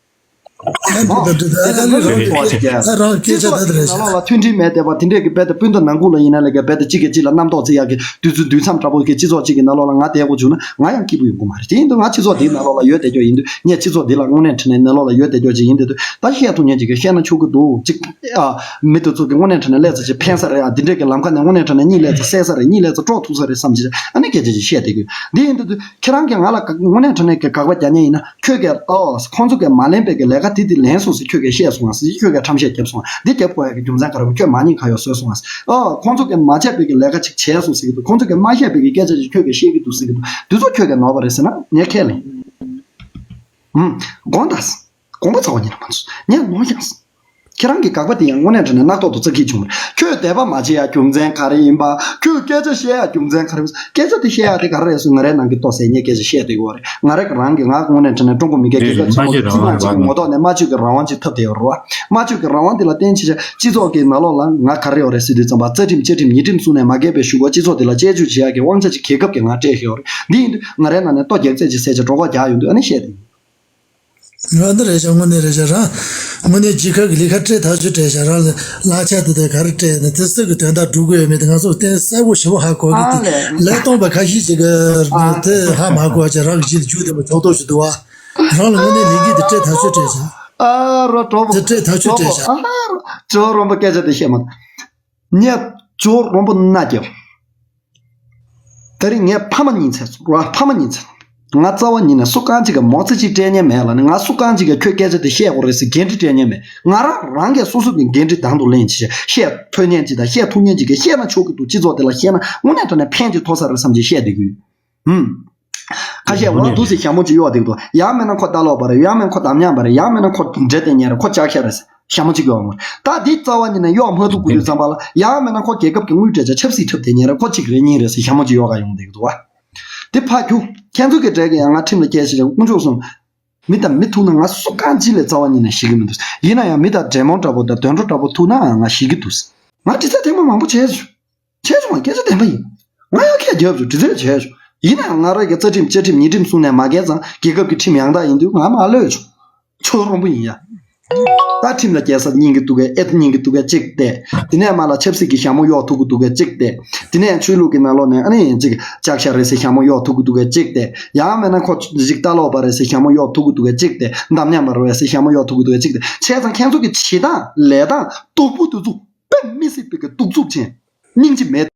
ཨ་འདི་ལྟར་འདི་ལྟར་ཨ་ནི་རང་གི་ཨ་རང་གི་སྐད་ཆ་དེ་འདྲ་རེད་ཤག་ནང་ལོགས་ལ་མཐུན་སྒྲིལ་མེད་བསྡད་པ་དེ་འདྲས་ཀྱི་དཔེ་དེ་སྤུན་ཟླ་ནང་ཁུལ་ལ་ཡིན་ན་ལས་ཀའི་དཔེ་དེ་གཅིག་གིས་གཅིག་ལ་རྣམ་རྟོག་བརྩི་ཡག་གི་དུས་ཚོད་དུས་མཚམས་འདྲ་པོ་གི་སྤྱི་ཚོགས་གཅིག་གི་ནང་ལོགས་ལ་ང་བསྡད་དགོས་བྱུང་ན་ང་ཡང་སྐྱིད་པོ་ཡོང་གི་མ་རེད། དེ་ཡིན་དུས་ང་སྤྱི་ཚོགས་དེའི་ནང་ལོགས་ལ་ཡོད་བསྡད་རྒྱུ་ཡིན་དུས་ངས་སྤྱི་ཚོགས་འདི་ལ་དངོས་གནས་དྲང་གནས་ནང་ལོགས་ལ་ཡོད་བསྡད་རྒྱུ་ཅིག་ཡིན་དུས་ད་བཤད་ཐུབ་མཁན་ཅིག་གིས་བཤད་ན་ཆོག་གི་འདུག་ཅིག་ཨ། མི་དེ་ཚོ་གི་དངོས་གནས་དྲང་གནས་ལས་ཚོ་ཅིག་ཕན་ས་རེད། ཨ་འདི་འདྲས་ཀྱི་ལམ་ཁ་ནས་དངོས་གནས་དྲང་གནས་གཉིད་ལས་ཚོ་སད་ས་རེད། གཉིད་ལས་ཚོ་དཀྲོག་ཐུབ་ས་རེད་བསམ་ཅིག་ཨ་ནི་སྐད་ཆ་ཅིག་བཤད་བསྡད་ཀྱི་ཡོད། འདི་ཡིན་དུས་ཁྱེད་རང་གིས་ང་ལ་དངོས་གནས་དྲང་གནས་ཀྱི་དགག་པ་རྒྱག་མཁན་ཡིན་ན་ཁྱོད་ཀྱིས་ཨོ་ཁོང་ཚོ་གིས་མ་ལེན་པའི་གི་ལས་ཀ་དེ་དེ་ལེན་སོང་ཟེར་ཁྱོད་ཀྱིས་བཤད་སོང་ང་ཟེར་ཁྱོད་ཀྱིས་ཁྲམ་བཤད་བརྒྱབ་སོང་ང་འདི་རྒྱབ་དགོས་ཡ་གི་རྒྱུ་མཚན་ག་རེ་བ་ཁྱོད་མ་ཉེས་ག་ཡོད་བཟོས་སོང་ང་ཟེར། ཨོ་ཁོང་ཚོ་གིས་མ་བྱས་པའི་གི་ལས་ཀ་ཅིག་བྱས་སོང་ཟེར་གི་འདུག་ཁོང་ཚོ་གིས་མ་བཤད་པའི་གི་སྐད་ཆ་ཅིག་ཁྱོད་ཀྱིས་བཤད་གི་འདུག་ཟེར་གི་འདུག་འདི་ཚོ་ཁྱོད་ཀྱིས་ནོར་བ་རེད་ཟེར་ན་ངས་ཁས་ལེན། ཧུམ། དགོངས་དག་དགོངས་པ་ཚ་བ་ཉིད་ལ་མ་ཚོམས། ངས་ནོར་ཀྱང་། ཁྱེད་རང་གི་དགག་པ་དེ་ཡང་དངོས་གནས་དྲང་གནས་རྣག་ཐོག་ཏུ་བཙག་གི་བྱུང་བ་རེད། ཁྱོད་དད་པ་མ་བྱེད་ཡ་རྒྱུ་མཚན་ག་རེ་ཡིན་པ། ཁྱོད་སྐད་ཆ་བཤད་ཡ་རྒྱུ་མཚན་ག་རེ་ཡིན་པ། སྐད་ཆ་དེ་བཤད་ཡ་དེ་ག་རེ་རེད་ཟེར་ང་རའི་ནང་གི་ལྟོ་ཟས་ངས་སྐད་ཆ་བཤད་བསྡད་ཡོད་རེད། ང་རང་གི་རང་གི་ང་དངོས་གནས་དྲང་གནས་ཀྲུང་གོ་མི་སྒེར་རྒྱལ་ཁབ་ཆེན་མོ་སྤྱི་དམངས་གཅིག་གི་ངོ་ཐོག་ནས་སྨྲ་བརྗོད་ཀྱི་རང་དབང་ཅིག་ཐོབ་བསྡད་ཡོད་རེད་བ། སྨྲ་བརྗོད་ཀྱི་རང་དབང་དེ་ལ་བརྟེན་བྱས་བྱས་སྤྱི་ཚོགས་ཀྱི་ནང་ལོགས་ལ་ང་ག་རེ་ཡོད་རེད་ཟེར་དུས་ཙམ་པ་རྩ་ཁྲིམས་བཅའ་ཁྲིམས་ཉེས་ཁྲིམས་གསུམ་ནས་མ་འགལ་བའི་གཞུག་གུ་སྤྱི་ཚོགས་དེ་ལ་དཔྱད་བརྗོད་བྱེད་ཡ་གི་དབང་ཆ་ཅིག་རྒྱལ་ཁབ་ཀྱིས་ང་སྤྲད་བཞག་ཡོད་རེད། འདི་ཡིན་དུས་ང་རའི་ནང་ནས་ལྟོ་རྒྱག་རྩེད་ཅིག་ཟས་བྱས་གྲོད་ཁོག་རྒྱག་ཡོང་དུས་ཨ་ནི་བཤད་དེ། ང་འདི་རེད་ཤག་དངོས་གནས་རེད་ཤག་རང་དངོས་གནས་རྒྱལ་ཁབ་ཀྱི་ལས་ཀ་སྤྲད་ཐག་ཆོད་སྤྲད་ཤག་རང་ལ་གླ་ཆ་དེ་དག་ག་རེ་སྤྲད་ནས་དེ་སུ་གི་དོན་དག་སྒྲུབ་དགོས་ཡོད་མེད་དེ་ང་ཚོ་གཏན་གསལ་པོ་ཞེ་པོ་ཧ་གོ་གི། ཨ་དེ་ལས་གཏོང་པ་ཁ་ཤས་ཅིག་གི་ཨ་དེ་ཧ་མ་གོ་བ་ཅིག་རང་གི་རྗེས་ལ་རྒྱུག་བསྡད་པ་ཇོག་ཏོ་ཞིག་འདུག་བ། རང་ལ་དངོས་གནས་ལས་འགན་དེ་སྤྲད་ཐག་ཆོད་སྤྲད་ཤག་ཨ་རོ་གྲོགས་པོ། དེ་སྤྲད་ཐག་ཆོད་སྤྲད་ཤག་ཨ་རོ་ཇོ་རོང་པོ་སྐད་ཆ་དེ་བཤད་མ། ངས་ཇོ་རོང་པོ་མནའ་བསྐྱལ། དེ་རིང་ངས་ཕ་མ་གཉིས་འཚོལ་སོང་ར། ཕ་མ་གཉིས་འཚོལ། ང་རྩ་བ་ཉིད་ནས་སུ་གང་ཅིག་གིས་མོ་ཙི་ཅིག་སྤྲད་མཁན་མེད་ལ་ནི། ང་སུ་གང་ཅིག་གིས་ཁྱོད་སྐད་ཆ་དེ་བཤད་དགོས་རེད་ཟེར་འགན་འཁྲི་སྤྲད་མཁན་མེད། ང་རང་རང་གིས་སོ་སོ་གི་འགན་འཁྲི་དང་དུ་ལེན་བྱེད། བཤད་ཐུབ་མཁན་ཅིག་དང་བཤད་ཐུབ་མཁན་ཅིག་གིས་བཤད་ན་ཆོག་གི་འདུག་སྤྱི་ཚོགས་དེ་ལ་བཤད་ན་དངོས་གནས་དྲང་གནས་ཕན་ཅིག་ཐོགས་ས་རེད་བསམ་གྱི་བཤད་བསྡད་ཀྱི་ཡོད། ཧུམ། ཁ་ཤས་དངོས་གནས་འོང་འདུག་ཟེར་ཞྭ་མོ་ཅིག་གཡོག་བསྡད་ཀྱི་འདུག་ཡང་མིན་ན་ཁོ་རྟ་ལོག་པ་རེད། ཡང་མིན་ན་ཁོ་འདམ་ཉམས་པ་རེད། ཡང་མིན་ན་ཁོ་འདྲེ་དེ་ཉན་རེད། ཁོ་ལྕགས་ཤ་རེད་ཟེར་ཞྭ་མོ་ཅིག་གཡོག་འོང་རེད། ད་འདི་རྩ་བ་ཉིད་ནས་གཡོག་མ་ཐུབ་དགོས་དུས་ཙམ་པ་ལ། ཡང་མིན་ན་ཁོ་རྒྱལ་ཁབ་ཀྱི་དངུལ་སྤྲད་བྱས་ཆབ་སྲིད་འཁྲབ་བསྡད་ཉན་རེད། ཁོ་གཅིག་རེད་གཉིས་རེད་ཟེར་ཞྭ་མོ་ཅིག་གཡོག་ག་ཡོང་བསྡད་ཀྱི་འདུག་བ། དེ་ཕར་རྒྱུག་ཁྱེད་ཚོ་གི་གྲས་ཀྱི་ཡང་ང་ཁྲིམས་ལ་སྐྱེལ་ཞིག་རེད། དཀོན་མཆོག་གསུམ། མི་དང་མི་ཐུག་ན་ང་སུ་གང་ཅི་ལས་རྩ་བ་ཉིད་ནས་ཞེད་ཀྱི་མི་འདུག་ཡིན་ན་ཡང་མི་དང་འབྲེལ་མོལ་འདྲ་པོ་དང་དོན་འགྲོ་འདྲ་པོ་ཐུག་ན་ང་ཞེད་ཀྱི་འདུག་ང་དྲི་རྩད་ཐེངས་མ་མང་པོ་བྱས་བྱུང་། བྱས་བྱུང་བ་སྐད་ཆ་བདེན་པ་ཡིན། ང་ཡང་ཁས་བརྒྱབ་བྱུང་། དྲི་རྩད་བྱས་བྱུང་། ཡིན་ན་ཡང་ང་རང་གི་རྩ་ཁྲིམས་བཅའ་ཁྲིམས་ཉེས་ཁྲིམས་སྲུང་ནས་མ་འགལ་ཙང་རྒྱལ་ཁབ་ཀྱི་ཁྲིམས་ཡང་དག་ཡིན་དུས་ང་མ་གློད་བྱུང་། ཆོས་རོང་པོ་ཡིན་ཡ། ད་ཁྲིམས་ལ་སྐྱེལ་ས་རྙིང་གི་འདུག་གས། ཨེ་ད་རྙིང་གི་འདུག་གས་གཅིག་བལྟས། དེ་ནས་མ་ལ་ཆབ་སྲིད་ཀྱི་ཞྭ་མོ་གཡོག་ཐུབ་ཀྱི་འདུག་གས་གཅིག་བལྟས། དེ་ནས་ཆོས་ལུགས་ཀྱི་ནང་ལོགས་ནས་ཨ་ནི་ཅིག་ལྕགས་ཤ་རེད་ཟེར་ཞྭ་མོ་གཡོག་ཐུབ་ཀྱི་འདུག་གས་གཅིག་བལྟས། ཡང་མིན་ན་ཁོ་ཅིག་རྟ་ལོག་པ་རེད་ཟེར་ཞྭ་མོ་གཡོག་ཐུབ་ཀྱི་འདུག་གས་གཅིག་བལྟས། འདམ་ཉམས་པ་རེད་ཟེར་ཞྭ་མོ་གཡོག་ཐུབ་ཀྱི་འདུག་གས་གཅིག་བལྟས། བྱས་ཙང་ཁྱེད་ཚོ་གི་བྱེད་སྟངས་ལས་སྟངས་སྡུག་པོ་དེ་ཚོ་དཔེ་མི་སྲིད་པའི་གི་གདུག་རྩུབ་ཅན། སྙིང་རྗེ་མེད།